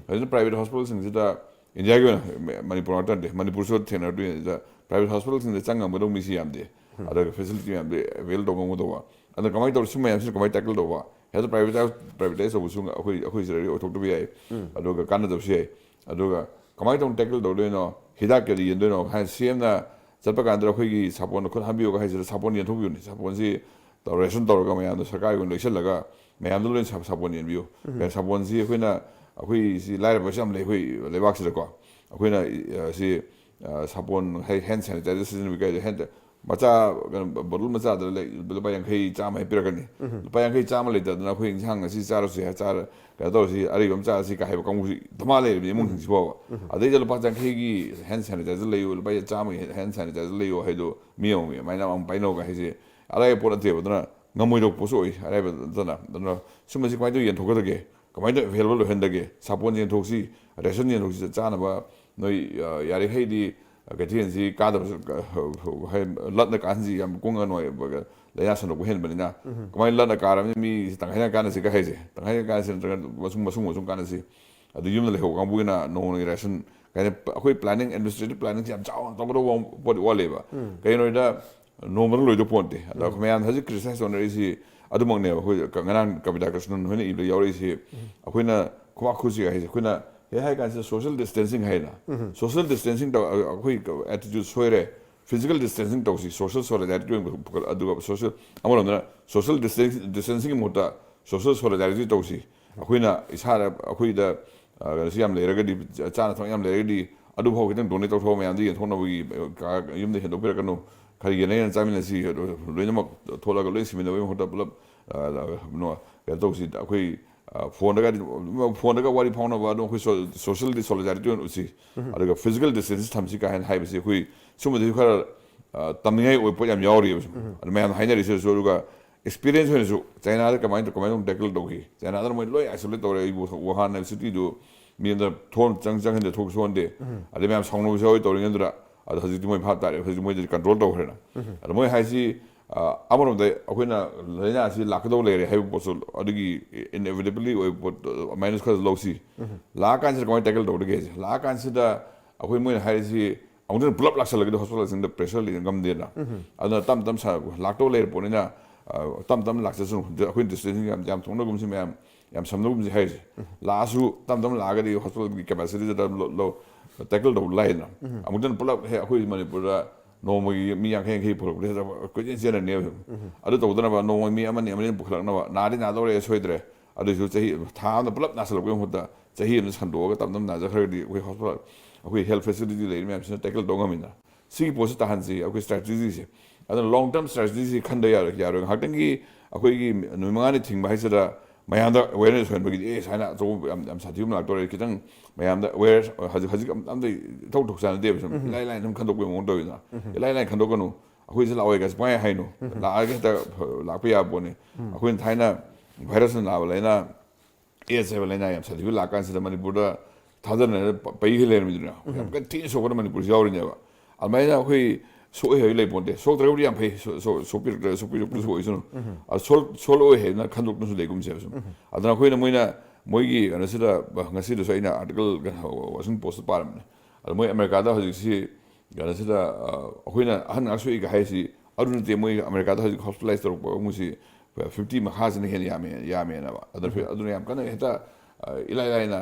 ꯑꯗꯨꯅ ꯄ꯭ꯔꯥꯏꯚꯦꯠ ꯍꯣꯁꯄꯤꯇꯥꯜꯁꯤꯡꯁꯤꯗ ꯏꯟꯗꯤꯌꯥꯒꯤ ꯑꯣꯏꯅ ꯃ-, ꯃꯅꯤꯄꯨꯔ ꯉꯥꯛꯇ ꯅꯠꯇꯦ, ꯃꯅꯤꯄꯨꯔꯁꯨ ꯊꯦꯡꯅꯔꯛꯇꯣꯏꯅꯤ꯫ ꯑꯗꯨꯗ ꯄ꯭ꯔꯥꯏꯚꯦꯠ ꯍꯣꯁꯄꯤꯇꯥꯜꯁꯤꯡꯗ ꯆꯪ ꯉꯝꯒꯗꯧꯕ ꯃꯤꯁꯤ ꯌꯥꯝꯗꯦ꯫ ꯑꯗꯨꯒ ꯐꯦꯁꯤꯂꯤꯇꯤ ꯃꯌꯥꯝꯗꯤ ꯑꯦꯕꯦꯜ ꯇꯧ ꯉꯝꯒꯗꯧꯕ꯫ ꯑꯗꯨꯅ ꯀꯃꯥꯏꯅ ꯇꯧꯔ ꯁꯤ ꯃꯌꯥꯝꯁꯤꯅ ꯀꯃꯥꯏꯅ ꯇꯦꯀꯜ ꯇꯧꯕ? ꯍꯦꯛꯇ ꯄ꯭ꯔꯥꯏꯚꯦꯇꯥꯏꯖ, ꯄ꯭ꯔꯥꯏꯚꯦꯇꯥꯏꯖ ꯇꯧꯕꯁꯨ ꯑꯩꯈꯣꯏ, ꯑꯩꯈꯣꯏ ꯁꯤꯗꯗꯤ ꯑꯣꯏꯊꯣꯛꯇꯕ ꯌꯥꯏ꯫ ꯑꯗꯨꯒ ꯀꯥꯟꯅꯗꯕꯁꯨ ꯌꯥꯏ꯫ ꯑꯗꯨꯒ ꯀꯃꯥꯏꯅ ꯇꯧꯅ ꯇꯦꯀꯜ ꯇꯧꯗꯣꯏꯅꯣ? ꯍꯤꯗꯥꯛ ꯀꯔꯤ ꯌꯦꯟꯗꯣꯏꯅꯣ? ꯍꯥꯏꯅ ꯁꯤ ꯑꯦꯝꯅ ꯆꯠꯄ ꯀꯥꯟꯗ ꯑꯩꯈꯣꯏꯒꯤ ꯁꯥꯄꯣꯟ ꯈꯨꯠ ꯍꯥꯝꯕꯤꯌꯨꯒ ꯍꯥꯏꯁꯤꯗ ꯁꯥꯄꯣꯟ ꯌꯦꯟꯊꯣꯛꯄꯤꯌꯨꯅꯤ꯫ ꯁꯥꯄꯣꯟꯁꯤ ꯇꯧ-, ꯔꯦꯁꯟ ꯇꯧꯔꯒ ꯃꯌꯥꯝꯗꯣ ꯁꯔꯀꯥꯔꯒꯤ ꯑꯣꯏꯅ ꯂꯩꯁꯜꯂꯒ ꯃꯌꯥꯝꯗꯣ ꯂꯣꯏꯅ ꯁꯥ-, ꯁꯥꯄꯣꯟ ꯌꯦꯟꯕꯤꯌꯨ꯫ ꯀꯩꯅꯣ, ꯁꯥꯄꯣꯟꯁꯤ ꯑꯩꯈꯣꯏꯅ, ꯑꯩꯈꯣꯏꯁꯤ ꯂꯥꯏꯔꯕꯁꯨ ꯌꯥꯝ ꯂꯩ ꯑꯩꯈꯣꯏ ꯂꯩꯕꯥꯛꯁꯤꯗꯀꯣ꯫ ꯑꯩꯈꯣꯏꯅ, ꯑ, ꯁꯤ, ꯑ, ꯁꯥꯄꯣꯟ, ꯍꯦ-, ꯍꯦꯟ ꯁꯦꯅꯤꯇꯥꯏꯖꯔ ꯁꯤꯖꯤꯟꯅꯕ ꯀꯥꯏꯗ ꯍꯦꯟ, ꯃꯆꯥ, ꯀꯩꯅꯣ, ꯕꯣꯇꯜ ꯃꯆꯥꯗ ꯂꯩ-, ꯂꯨꯄꯥ ꯌꯥꯡꯈꯩ, ꯆꯥꯝꯃ ꯍꯦꯛ ꯄꯤꯔꯛꯀꯅꯤ꯫ ꯂꯨꯄꯥ ꯌꯥꯡꯈꯩ, ꯆꯥꯝꯃ ꯂꯩꯇꯗꯅ ꯑꯩꯈꯣꯏ ꯏꯟꯁꯥꯡ ꯉꯁꯤ ꯆꯥꯔꯁꯨ ꯌꯥꯏ, ꯆꯥꯔ-, ꯀꯩꯅꯣ ꯇꯧꯔꯁꯤ, ꯑꯔꯩꯕ ꯑꯃ ꯆꯥꯔꯁꯤ ꯀꯥꯏ ꯍꯥꯏꯕ ꯀꯥꯡꯕꯨꯁꯤ ꯙꯃꯥ ꯂꯩꯔꯤꯕꯅꯤ ꯏꯃꯨꯡꯁꯤꯡꯁꯤ ꯐꯥꯎꯕ꯫ ꯑꯗꯩꯗ ꯂꯨꯄꯥ ꯌꯥꯡꯈꯩꯒꯤ ꯍꯦꯟ ꯁꯦꯅꯤꯇꯥꯏꯖꯔ ꯂꯩꯌꯨ, ꯂꯨꯄꯥ ꯆꯥꯝꯃꯒꯤ ꯍꯦꯟ ꯁꯦꯅꯤꯇꯥꯏꯖꯔ ꯂꯩꯌꯨ ꯍꯥꯏꯗꯣ ꯃꯤ ꯑꯃꯃꯝꯒꯤ ꯑꯗꯨꯃꯥꯏꯅ ꯑꯃꯨꯛ ꯄꯥꯏꯅꯧꯒ ꯍꯥꯏꯁꯦ ꯑꯔꯥꯏꯕ ꯄꯣꯠ ꯅꯠꯇꯦꯕ꯫ ꯑꯗꯨꯅ ꯉꯝꯃꯣꯏꯗꯧꯕ ꯄꯣꯠꯁꯨ ꯑꯣꯏ, ꯑꯔꯥꯏꯕ ꯅꯠꯇꯅ꯫ ꯑꯗꯨꯅ ꯁꯨꯝꯕꯁꯤ ꯀꯃꯥꯏꯅ ꯇꯧꯔ ꯌꯦꯟꯊꯣꯛꯀꯗꯒꯦ? ꯀꯃꯥꯏꯅ ꯇꯧꯔ ꯑꯦꯚꯦꯂꯦꯕꯜ ꯑꯣꯏꯍꯟꯗꯒꯦ? ꯁꯥꯄꯣꯟ ꯌꯦꯟꯊꯣꯛꯁꯤ, ꯔꯦꯁꯟ ꯌꯦꯟꯊꯣꯛꯁꯤ, ꯆꯥꯅꯕ ꯅꯣꯏ, ꯑ, ꯌꯥꯔꯤꯈꯩꯗꯤ, ꯀꯩꯊꯦꯜꯁꯤ ꯀꯥꯗꯕꯁꯨ ꯀ-, ꯍ-, ꯍ-, ꯍ-, ꯂꯠꯅ ꯀꯥꯍꯟꯁꯤ ꯌꯥꯝ ꯀꯣꯡꯉ ꯅꯣꯏ ꯂꯥꯏꯅꯥ ꯁꯟꯗꯣꯛꯄ ꯍꯦꯟꯕꯅꯤꯅ꯫ ꯀꯃꯥꯏꯅ ꯂꯠꯅ ꯀꯥꯔꯕꯅꯤꯅ ꯃꯤ ꯇꯪꯈꯥꯏꯅ ꯀꯥꯟꯅꯁꯤ ꯀ ꯍꯥꯏꯁꯦ? ꯇꯪꯈꯥꯏꯅ ꯀꯥꯟꯅꯁꯤ ꯅꯠꯇ꯭ꯔꯒ ꯃꯁꯨꯡ, ꯃꯁꯨꯡ, ꯃꯁꯨꯡ ꯀꯥꯟꯅꯁꯤ꯫ ꯑꯗꯨ ꯌꯨꯝꯗ ꯂꯩꯍꯧꯕ ꯀꯥꯡꯕꯨꯒꯤꯅ ꯅꯣꯡꯃꯒꯤ ration, ꯀꯩ ꯍꯥꯏꯅꯤ, ꯑꯩꯈꯣꯏ planning, administrative planning ꯁꯤ ꯌꯥꯝ ꯆꯥꯎꯅ ꯇꯧꯒꯗꯧꯕ ꯄꯣꯠ ꯋꯥꯠꯂꯦꯕ꯫ ꯀꯩꯒꯤꯅꯣ ꯍꯥꯏꯗ ꯅꯣꯡꯃꯗ ꯂꯣꯏꯗꯧ ꯄꯣꯠ ꯅꯠꯇꯦ꯫ ꯑꯗ ꯑꯩꯈꯣꯏ ꯃꯌꯥꯝ ꯍꯧꯖꯤꯛ criticize ꯇꯧꯅꯔꯤꯁꯤ ꯑꯗꯨꯃꯛꯅꯦꯕ꯫ ꯑꯩꯈꯣꯏ ꯉꯔꯥꯡ ꯀꯕꯤꯇꯥ ꯀ꯭ꯔꯤꯁꯅꯟ ꯍꯣꯏꯅ ꯏꯕꯗ ꯌꯥꯎꯔꯛꯏꯁꯤ, ꯑꯩꯈꯣꯏꯅ ꯈꯨꯕꯥꯛ ꯈꯨꯁꯤ ꯍꯥꯏꯁꯦ, ꯑꯩꯈꯣꯏꯅ ꯍꯦꯛ ꯍꯥꯏ ꯀꯥꯟꯁꯤꯗ social distancing ꯍꯥꯏꯅ꯫ Social distancing ꯇꯧ-, ꯑꯩꯈꯣꯏ attitude ꯁꯣꯏꯔꯦ꯫ Physical distancing ꯇꯧꯁꯤ, social solidarity ꯑꯣꯏꯅ ꯄꯨꯈꯠ-, ꯑꯗꯨꯒ social, ꯑꯃꯔꯣꯝꯗꯅ social distance-, distancingꯒꯤ ꯃꯍꯨꯠꯇ social solidarity ꯇꯧꯁꯤ꯫ ꯑꯩꯈꯣꯏꯅ ꯏꯁꯥꯗ, ꯑꯩꯈꯣꯏꯗ, ꯑ, ꯀꯩꯅꯣꯁꯤ ꯌꯥꯝ ꯂꯩꯔꯒꯗꯤ, ꯆꯥꯅ ꯊꯛꯅ ꯌꯥꯝ ꯂꯩꯔꯒꯗꯤ, ꯑꯗꯨꯐꯥꯎ ꯈꯤꯇꯪ donate ꯇꯧꯊꯣꯛꯑꯣ, ꯃꯌꯥꯝꯗ ꯌꯦꯟꯊꯣꯛꯅꯕꯒꯤ, ꯑ, ꯀꯥ-, ꯌꯨꯝꯗ ꯍꯦꯟꯗꯣꯛꯄꯤꯔꯛꯀꯅꯨ, ꯈꯔ ꯌꯦꯟꯅ ꯌꯦꯟꯅ ꯆꯥꯃꯤꯟꯅꯁꯤ, ꯑꯗꯨ ꯂꯣꯏꯅꯃꯛ ꯊꯣꯛꯂꯒ ꯂꯣꯏ ꯁꯤꯃꯤꯟꯅꯕꯒꯤ ꯃꯍꯨꯠꯇ ꯄꯨꯂꯞ, ꯑ, ꯀꯩꯅꯣ, ꯀꯩꯅꯣ ꯇꯧꯁꯤ꯫ ꯑꯩꯈꯣꯏ, ꯑ, phoneꯗꯒꯗꯤ, phoneꯗꯒ ꯋꯥꯔꯤ ꯐꯥꯎꯅꯕ, ꯑꯗꯨꯝ ꯑꯩꯈꯣꯏ so-, socially solidarity ꯑꯣꯏꯅ ꯎꯠꯁꯤ꯫ ꯑꯗꯨꯒ physical distance ꯊꯝꯁꯤ ꯀꯥ ꯍꯥꯏꯅ ꯍꯥꯏꯕꯁꯤ ꯑꯩꯈꯣꯏ ꯁꯨꯝꯕꯗꯁꯨ ꯈꯔ, ꯑ, ꯇꯝꯅꯤꯡꯉꯥꯏ ꯑꯣꯏꯕ ꯄꯣꯠ ꯌꯥꯝ ꯌꯥꯎꯔꯤꯕ ꯁꯨꯝ꯫ ꯑꯗꯨ ꯃꯌꯥꯝꯅ ꯍꯥꯏꯅꯔꯤꯁꯤꯁꯨ꯫ ꯑꯗꯨꯒ experience ꯑꯣꯏꯅꯁꯨ ꯆꯥꯏꯅꯥꯗ ꯀꯃꯥꯏꯅ ꯇꯧ-, ꯀꯃꯥꯏꯅ ꯇꯧꯅ tackle ꯇꯧꯈꯤ? ꯆꯥꯏꯅꯥꯗꯅ ꯃꯣꯏ ꯂꯣꯏ isolate ꯇꯧꯔꯦ꯫ ꯑꯩꯕꯨ ꯋꯨꯍꯥꯟ ꯍꯥꯏꯕ cityꯗꯨ ꯃꯤ ꯑꯃꯗ ꯊꯣꯡ ꯆꯪ-, ꯆꯪꯍꯟꯗꯦ, ꯊꯣꯛꯁꯨ ꯍꯟꯗꯦ꯫ ꯑꯗꯩ ꯃꯌꯥꯝ ꯁꯥꯎꯅꯕꯁꯨ ꯌꯥꯎꯋꯤ ꯇꯧꯔꯤꯉꯩꯗꯨꯗ꯫ ꯑꯗꯣ ꯍꯧꯖꯤꯛꯇꯤ ꯃꯣꯏ ꯚꯥꯞ ꯇꯥꯔꯦ꯫ ꯍꯧꯖꯤꯛ ꯃꯣꯏꯗꯗꯤ control ꯇꯧꯈ꯭ꯔꯦꯅ꯫ ꯑꯗꯣ ꯃꯣꯏ ꯍꯥꯏꯁꯤ, ꯑ, ꯑꯃꯔꯣꯝꯗ ꯑꯩꯈꯣꯏꯅ ꯂꯥꯏꯅꯥꯁꯤ ꯂꯥꯛꯀꯗꯧ ꯂꯩꯔꯦ ꯍꯥꯏꯕ ꯄꯣꯠꯁꯨ, ꯑꯗꯨꯒꯤ inevitably ꯑꯣꯏꯕ ꯄꯣꯠ, ꯑ, minus ꯈꯔ ꯂꯧꯁꯤ꯫ ꯂꯥꯛꯑꯀꯥꯟꯁꯤꯗ ꯀꯃꯥꯏꯅ tackle ꯇꯧꯔꯒꯦ ꯍꯥꯏꯁꯦ? ꯂꯥꯛꯑꯀꯥꯟꯁꯤꯗ ꯑꯩꯈꯣꯏ ꯃꯣꯏꯅ ꯍꯥꯏꯔꯤꯁꯤ ꯑꯃꯨꯛꯇꯪ ꯄꯨꯂꯞ ꯂꯥꯛꯁꯜꯂꯒꯗꯤ hospitalꯁꯤꯡꯗ pressure ꯂꯩ ꯉꯝꯗꯦꯅ꯫ ꯑꯗꯨꯅ ꯇꯞ ꯇꯞ ꯁꯥ-, ꯂꯥꯛꯇꯧ ꯂꯩꯔ ꯄꯣꯠꯅꯤꯅ, ꯑ, ꯇꯞ ꯇꯞꯅ ꯂꯥꯛꯆꯁꯅꯨ꯫ ꯑꯩꯈꯣꯏ distancing ꯌꯥꯝ, ꯌꯥꯝ ꯊꯣꯛꯅꯒꯨꯝꯁꯤ ꯃꯌꯥꯝ, ꯌꯥꯝ ꯁꯝꯅꯒꯨꯝꯁꯤ ꯍꯥꯏꯔꯤꯁꯦ꯫ ꯂꯥꯛꯑꯁꯨ ꯇꯞ ꯇꯞꯅ ꯂꯥꯛꯑꯒꯗꯤ hospitalꯒꯤ capacityꯗꯨꯗ ꯂꯧ-, ꯂꯧ-, tackle ꯇꯧꯕ ꯂꯥꯏꯗꯅ꯫ ꯑꯃꯨꯛꯇꯪ ꯄꯨꯂꯞ ꯍꯦꯛ ꯑꯩꯈꯣꯏ ꯃꯅꯤꯄꯨꯔꯗ ꯅꯣꯡꯃꯒꯤ ꯃꯤ ꯌꯥꯡꯈꯩ ꯌꯥꯡꯈꯩ ꯄꯨꯔꯛꯄꯗ ꯍꯦꯛꯇ ꯀꯣꯏꯆꯦꯟ ꯆꯦꯟꯅꯅꯦꯕ꯫ ꯑꯗꯨ ꯇꯧꯗꯅꯕ ꯅꯣꯡꯃꯒꯤ ꯃꯤ ꯑꯃꯅꯤ ꯑꯃꯅꯤ ꯄꯨꯈꯠꯂꯛꯅꯕ, ꯅꯥꯗꯤ ꯅꯥꯗꯧꯔꯦ ꯁꯣꯏꯗ꯭ꯔꯦ, ꯑꯗꯨꯏꯁꯨ ꯆꯍꯤ ꯊꯥ ꯑꯃꯗ ꯄꯨꯂꯞ ꯅꯥꯁꯤꯜꯂꯛꯄꯒꯤ ꯃꯍꯨꯠꯇ ꯆꯍꯤ ꯑꯃꯗ ꯁꯟꯗꯣꯛꯑꯒ ꯇꯞ ꯇꯞꯅ ꯅꯥꯖꯈ꯭ꯔꯒꯗꯤ ꯑꯩꯈꯣꯏ hospital, ꯑꯩꯈꯣꯏ health facility ꯂꯩꯔꯤ ꯃꯌꯥꯝꯁꯤꯅ tackle ꯇꯧ ꯉꯝꯃꯤꯗꯅ꯫ ꯁꯤꯒꯤ ꯄꯣꯠꯁꯤ ꯇꯥꯍꯟꯁꯤ, ꯑꯩꯈꯣꯏ strategyꯁꯦ꯫ ꯑꯗꯨꯅ long term strategyꯁꯤ ꯈꯟꯗ ꯌꯥꯔꯣꯏ, ꯌꯥꯔꯣꯏ꯫ ꯉꯥꯏꯍꯥꯛꯇꯪꯒꯤ ꯑꯩꯈꯣꯏꯒꯤ ꯅꯨꯃꯤꯠ ꯃꯉꯥꯅꯤ ꯊꯤꯡꯕ ꯍꯥꯏꯁꯤꯗ ꯃꯌꯥꯝꯗ awareness ꯑꯣꯏꯍꯟꯕꯒꯤꯗꯤ, ꯑꯦ, ꯁꯨꯃꯥꯏꯅ ꯑꯆꯧꯕ ꯌꯥꯝ, ꯌꯥꯝ ꯁꯥꯊꯤꯕ ꯑꯃ ꯂꯥꯛꯇꯧꯔꯦ, ꯈꯤꯇꯪ ꯃꯌꯥꯝꯗ aware, ꯍꯧꯖꯤꯛ, ꯍꯧꯖꯤꯛ ꯑꯝ-, ꯑꯝꯇ ꯏꯊꯧ ꯊꯣꯛ ꯆꯥꯟꯅꯗꯦꯕ꯫ ꯁꯨꯝ ꯏꯂꯥꯏ ꯂꯥꯏꯅ ꯑꯗꯨꯝ ꯈꯟꯗꯣꯛꯄꯒꯤ ꯃꯑꯣꯡ ꯇꯧꯋꯤꯗꯅ꯫ ꯏꯂꯥꯏ ꯂꯥꯏꯅ ꯈꯟꯗꯣꯛꯀꯅꯨ, ꯑꯩꯈꯣꯏꯁꯤ ꯂꯥꯛꯑꯣꯏ ꯀꯥꯏꯁꯦ ꯄꯪꯍꯥꯏ ꯍꯥꯏꯅꯨ꯫ ꯂꯥꯛꯑꯒ ꯍꯦꯛꯇ ꯂꯥꯛꯄ ꯌꯥꯕ ꯄꯣꯠꯅꯤ꯫ ꯑꯩꯈꯣꯏꯅ ꯊꯥꯏꯅ virusꯅ ꯅꯥꯕ ꯂꯥꯏꯅꯥ, AIDS ꯍꯥꯏꯕ ꯂꯥꯏꯅꯥ ꯌꯥꯝ ꯁꯥꯊꯤꯕ ꯂꯥꯛꯀꯥꯟꯁꯤꯗ ꯃꯅꯤꯄꯨꯔꯗ ꯊꯥꯗꯅ ꯄꯩꯈꯤ ꯂꯩꯔꯝꯃꯤꯗꯨꯅ ꯌꯥꯝ ꯀꯟꯅ ꯊꯤꯅ ꯁꯣꯛꯄꯗ ꯃꯅꯤꯄꯨꯔꯁꯤ ꯌꯥꯎꯔꯤꯅꯦꯕ꯫ ꯑꯗꯨꯃꯥꯏꯅ ꯑꯩꯈꯣꯏ ꯁꯣꯛꯑꯦ ꯍꯥꯏꯕ ꯂꯩ ꯄꯣꯟꯇꯦ꯫ ꯁꯣꯛꯇ꯭ꯔꯒꯕꯨꯗꯤ ꯌꯥꯝ ꯐꯩ꯫ ꯁꯣ- ꯁꯣ- ꯁꯣꯛꯄꯤꯔꯛꯇ꯭ꯔ ꯁꯣꯛꯄꯤꯔꯛꯄꯁꯨ ꯑꯣꯏꯁꯅꯨ꯫ ꯑꯗꯣ ꯁꯣꯜ- ꯁꯣꯜ ꯑꯣꯏ ꯍꯥꯏꯅ ꯈꯟꯗꯣꯛꯇꯨꯅꯁꯨ ꯂꯩꯒꯨꯝꯁꯦꯕ ꯁꯨꯝ꯫ ꯑꯗꯨꯅ ꯑꯩꯈꯣꯏꯅ ꯃꯣꯏꯅ ꯃꯣꯏꯒꯤ ꯀꯩꯅꯣꯁꯤꯗ ꯉꯁꯤꯗꯁꯨ ꯑꯩꯅ ꯑꯥꯔꯇꯤꯀꯜ ꯀꯩꯅꯣ ꯋꯥꯁꯤꯡ ꯄꯣꯁꯇ ꯄꯥꯔꯝꯕꯅꯦ꯫ ꯑꯗꯣ ꯃꯣꯏ ꯑꯃꯦꯔꯤꯀꯥꯗ ꯍꯧꯖꯤꯛꯁꯤ ꯀꯩꯅꯣꯁꯤꯗ ꯑꯩꯈꯣꯏꯅ ꯑꯍꯟ ꯉꯥꯛ ꯁꯣꯛꯏꯒ ꯍꯥꯏꯁꯤ ꯑꯗꯨ ꯅꯠꯇꯦ꯫ ꯃꯣꯏ ꯑꯃꯦꯔꯤꯀꯥꯗ ꯍꯧꯖꯤꯛ ꯍꯣꯁꯄꯤꯇꯥꯂꯥꯏꯁ ꯇꯧꯔꯛꯄ ꯃꯣꯏꯁꯤ ꯐꯤꯐꯇꯤ ꯃꯈꯥꯁꯤꯅ ꯍꯦꯟꯅ ꯌꯥꯝꯃꯦ ꯌꯥꯝꯃꯦꯅꯕ꯫ ꯑꯗꯨꯅ ꯑꯗꯨꯅ ꯌꯥꯝ ꯀꯟꯅ ꯍꯦꯛꯇ ꯏꯂꯥꯏ ꯂꯥꯏꯅ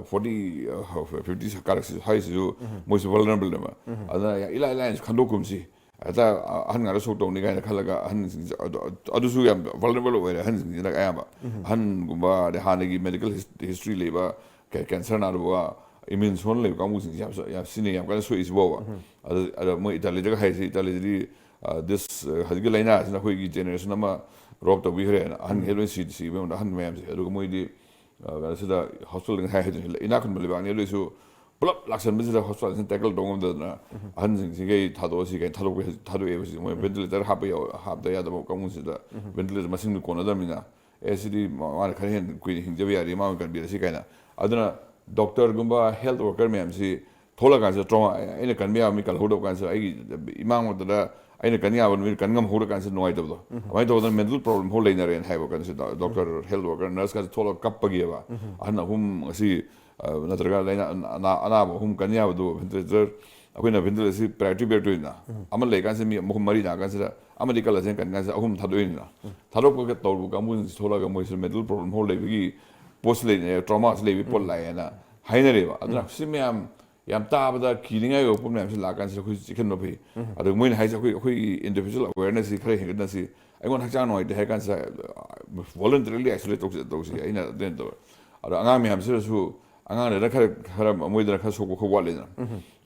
ꯐꯣꯔꯇꯤ ꯐꯤꯐꯇꯤ ꯀꯥꯔꯛꯁꯤ ꯍꯥꯏꯁꯤꯁꯨ ꯃꯣꯏꯁꯨ ꯚꯜꯅꯔꯕꯜꯅꯦꯕ꯫ ꯑꯗꯨꯅ ꯏꯂꯥꯏ ꯂꯥꯏꯅꯁꯨ ꯈꯟꯗꯣꯛꯀꯨꯝꯁꯤ꯫ ꯍꯦꯛꯇ ꯑꯍꯟ ꯉꯥꯛꯇ ꯁꯣꯛ ꯇꯧꯅꯤ ꯀꯥꯏꯅ ꯈꯜꯂꯒ ꯑꯍꯟꯁꯤꯡꯁꯦ ꯑꯗꯨ- ꯑꯗꯨꯁꯨ ꯌꯥꯝ ꯚꯜꯅꯔꯕꯜ ꯑꯣꯏꯔꯦ ꯑꯍꯟꯁꯤꯡꯁꯤꯅ ꯑꯌꯥꯝꯕ꯫ ꯑꯍꯟꯒꯨꯝꯕ ꯑꯗꯩ ꯍꯥꯟꯅꯒꯤ ꯃꯦꯗꯤꯀꯦꯜ ꯍꯤꯁꯇ꯭ꯔꯤ ꯂꯩꯕ, ꯀꯦꯟꯁꯔ ꯅꯥꯔꯨꯕ, ꯏꯃ꯭ꯌꯨꯟ ꯁꯣꯟ ꯂꯩꯕ ꯀꯥꯡꯕꯨꯁꯤꯡꯁꯦ ꯌꯥꯝ ꯌꯥꯝ ꯁꯤꯖꯤꯟꯅꯩ ꯌꯥꯝ ꯀꯟꯅ ꯁꯣꯛꯏꯁꯤꯕꯣꯕ꯫ ꯑꯗ ꯑꯗ ꯃꯣꯏ ꯏꯇꯥꯂꯤꯗꯒ ꯍꯥꯏꯁꯤ ꯏꯇꯥꯂꯤꯗꯗꯤ ꯗꯤꯁ ꯍꯧꯖꯤꯛꯀꯤ ꯂꯥꯏꯅꯥꯁꯤꯅ ꯑꯩꯈꯣꯏꯒꯤ ꯖꯦꯅꯦꯔꯦꯁꯟ ꯑꯃ ꯔꯣꯞ ꯇꯧꯕꯤꯈ꯭ꯔꯦꯅ ꯑꯍꯟꯈꯩ ꯂꯣꯏ ꯁꯤ ꯁꯤꯕ ꯑꯍꯟ ꯃꯌꯥꯝꯁꯦ꯫ ꯑꯗꯨꯒ ꯃꯣꯏꯗꯤ ꯀꯩꯅꯣꯁꯤꯗ ꯍꯣꯁꯄꯤꯇꯥꯜꯗ ꯉꯁꯥꯏ ꯍꯥꯏꯗꯣꯏꯅꯤ ꯏꯅꯥꯛ ꯈꯨꯟꯕ ꯂꯩꯕꯥꯛꯅꯤ ꯑꯗꯨ ꯑꯣꯏꯁꯨ ꯄꯨꯂꯞ ꯂꯥꯛꯁꯟꯕꯁꯤꯗ ꯍꯣꯁꯄꯤꯇꯥꯜꯁꯤꯅ ꯇꯦꯀꯜ ꯇꯧ ꯉꯝꯗꯗꯅ ꯑꯍꯟꯁꯤꯡꯁꯤꯒꯩ ꯊꯥꯗꯣꯛꯑꯁꯤ ꯀꯥꯏꯅ ꯊꯥꯗꯣꯛꯄ ꯊꯥꯗꯣꯛꯑꯦꯕ꯫ ꯍꯧꯖꯤꯛ ꯃꯣꯏ ꯚꯦꯟꯇꯤꯂꯦꯇꯔ ꯍꯥꯞꯄ ꯌꯥꯎ ꯍꯥꯞꯇ ꯌꯥꯗꯕ ꯀꯥꯡꯕꯨꯁꯤꯗ ꯚꯦꯟꯇꯤꯂꯦꯇꯔ ꯃꯁꯤꯡꯗꯨ ꯀꯣꯟꯅꯗꯕꯅꯤꯅ ꯑꯦ ꯁꯤꯗꯤ ꯃꯥꯅ ꯈꯔ ꯍꯦꯟꯅ ꯀꯨꯏꯅ ꯍꯤꯡꯖꯕ ꯌꯥꯔꯤ ꯃꯥ ꯑꯣꯏꯅ ꯀꯟꯕꯤꯔꯁꯤ ꯀꯥꯏꯅ꯫ ꯑꯗꯨꯅ ꯗꯣꯛꯇꯔꯒꯨꯝꯕ ꯍꯦꯜꯊ ꯋꯥꯔꯀꯔ ꯃꯌꯥꯝꯁꯤ ꯊꯣꯛꯂꯛꯀꯥꯟꯁꯤꯗ ꯇ꯭ꯔꯣꯃꯥ ꯑꯩꯅ ꯀꯟꯕ ꯌꯥꯕ ꯃꯤ ꯀꯜꯍꯧꯗꯕ ꯀꯥꯟꯁꯤꯗ ꯑꯩꯒꯤ ꯏꯃꯥꯡꯃꯛꯇꯗ ꯑꯩꯅ ꯀꯟ ꯌꯥꯕ ꯅꯨꯃꯤꯠ ꯀꯟ ꯉꯝꯍꯧꯗ꯭ꯔ ꯀꯥꯟꯁꯤꯗ ꯅꯨꯡꯉꯥꯏꯇꯕꯗꯣ ꯑꯗꯨꯃꯥꯏꯅ ꯇꯧꯗꯅ ꯃꯦꯟꯇꯦꯜ ꯄ꯭ꯔꯣꯕ꯭ꯂꯦꯝ ꯐꯥꯎ ꯂꯩꯅꯔꯦꯅ ꯍꯥꯏꯕ ꯀꯥꯟꯁꯤꯗ ꯗꯣꯛꯇꯔ ꯍꯦꯜꯊ ꯋꯥꯔꯀꯔ ꯅꯔꯁꯀꯥꯁꯦ ꯊꯣꯛꯂꯒ ꯀꯞꯄꯒꯤꯑꯕ꯫ ꯑꯍꯟ ꯑꯍꯨꯝ ꯉꯁꯤ ꯅꯠꯇ꯭ꯔꯒ ꯂꯥꯏꯅꯥ ꯑꯅꯥꯕ ꯑꯍꯨꯝ ꯀꯟ ꯌꯥꯕꯗꯨ ꯚꯦꯟꯇꯤꯂꯦꯇꯔ ꯑꯩꯈꯣꯏꯅ ꯚꯦꯟꯇꯤꯂꯦꯇꯔꯁꯤ ꯄ꯭ꯔꯥꯏꯌꯣꯔꯤꯇꯤ ꯄꯤꯔꯛꯇꯣꯏꯅ ꯑꯃ ꯂꯩꯀꯥꯟꯁꯤꯗ ꯃꯤ ꯑꯍꯨꯝ ꯃꯔꯤ ꯅꯥꯀꯥꯟꯁꯤꯗ ꯑꯃꯗꯤ ꯀꯜꯂꯁꯦꯅ ꯀꯟ ꯀꯥꯟꯁꯤꯗ ꯑꯍꯨꯝ ꯊꯥꯗꯣꯛꯏꯅꯤꯅ ꯊꯥꯗꯣꯛꯄꯒ ꯇꯧꯔꯕ ꯀꯥꯡꯕꯨꯁꯤꯡꯁꯤ ꯊꯣꯛꯂꯛꯑꯒ ꯃꯣꯏꯁꯨ ꯃꯦꯟꯇꯦꯜ ꯄ꯭ꯔꯣꯕ꯭ꯂꯦꯝ ꯍꯧꯔ ꯂꯩꯕꯒꯤ ꯄꯣꯠꯁꯤ ꯂꯩꯅꯦ ꯇ꯭ꯔꯣꯃꯥꯁꯤ ꯂꯩꯕꯒꯤ ꯄꯣꯠ ꯂꯥꯛꯑꯦꯅ ꯍꯥꯏꯅꯔꯦꯕ꯫ ꯑꯗꯨꯅ ꯁꯤ ꯃꯌꯥꯝ ꯌꯥꯝ ꯇꯥꯕꯗ ꯀꯤꯅꯤꯡꯉꯥꯏ ꯑꯣꯏꯕ ꯄꯣꯠ ꯃꯌꯥꯝꯁꯤ ꯂꯥꯛꯀꯥꯟꯁꯤꯗ ꯑꯩꯈꯣꯏꯁꯨ ꯆꯦꯛꯁꯤꯟꯕ ꯐꯩ꯫ ꯑꯗꯨꯒ ꯃꯣꯏꯅ ꯍꯥꯏꯁꯦ ꯑꯩꯈꯣꯏ ꯑꯩꯈꯣꯏꯒꯤ ꯏꯟꯗꯤꯕꯤꯖꯨꯋꯦꯜ ꯑꯋꯦꯔꯅꯦꯁꯁꯤ ꯈꯔ ꯍꯦꯟꯒꯠꯅꯁꯤ꯫ ꯑꯩꯉꯣꯟꯗ ꯍꯛꯆꯥꯡ ꯅꯨꯡꯉꯥꯏꯇꯦ ꯍꯥꯏ ꯀꯥꯟꯁꯤꯗ ꯚꯣꯂꯟꯇꯔꯤꯂꯤ ꯑꯥꯏꯁꯣꯂꯦꯠ ꯇꯧꯁꯤ ꯇꯧꯁꯤ ꯑꯩꯅ ꯑꯗꯨꯃꯥꯏꯅ ꯇꯧꯋꯦ꯫ ꯑꯗꯣ ꯑꯉꯥꯡ ꯃꯌꯥꯝꯁꯤꯗꯁꯨ ꯑꯉꯥꯡꯗꯅ ꯈꯔ ꯈꯔ ꯃꯣꯏꯗꯅ ꯈꯔ ꯁꯣꯛꯄ ꯈꯔ ꯋꯥꯠꯂꯤꯗꯅ꯫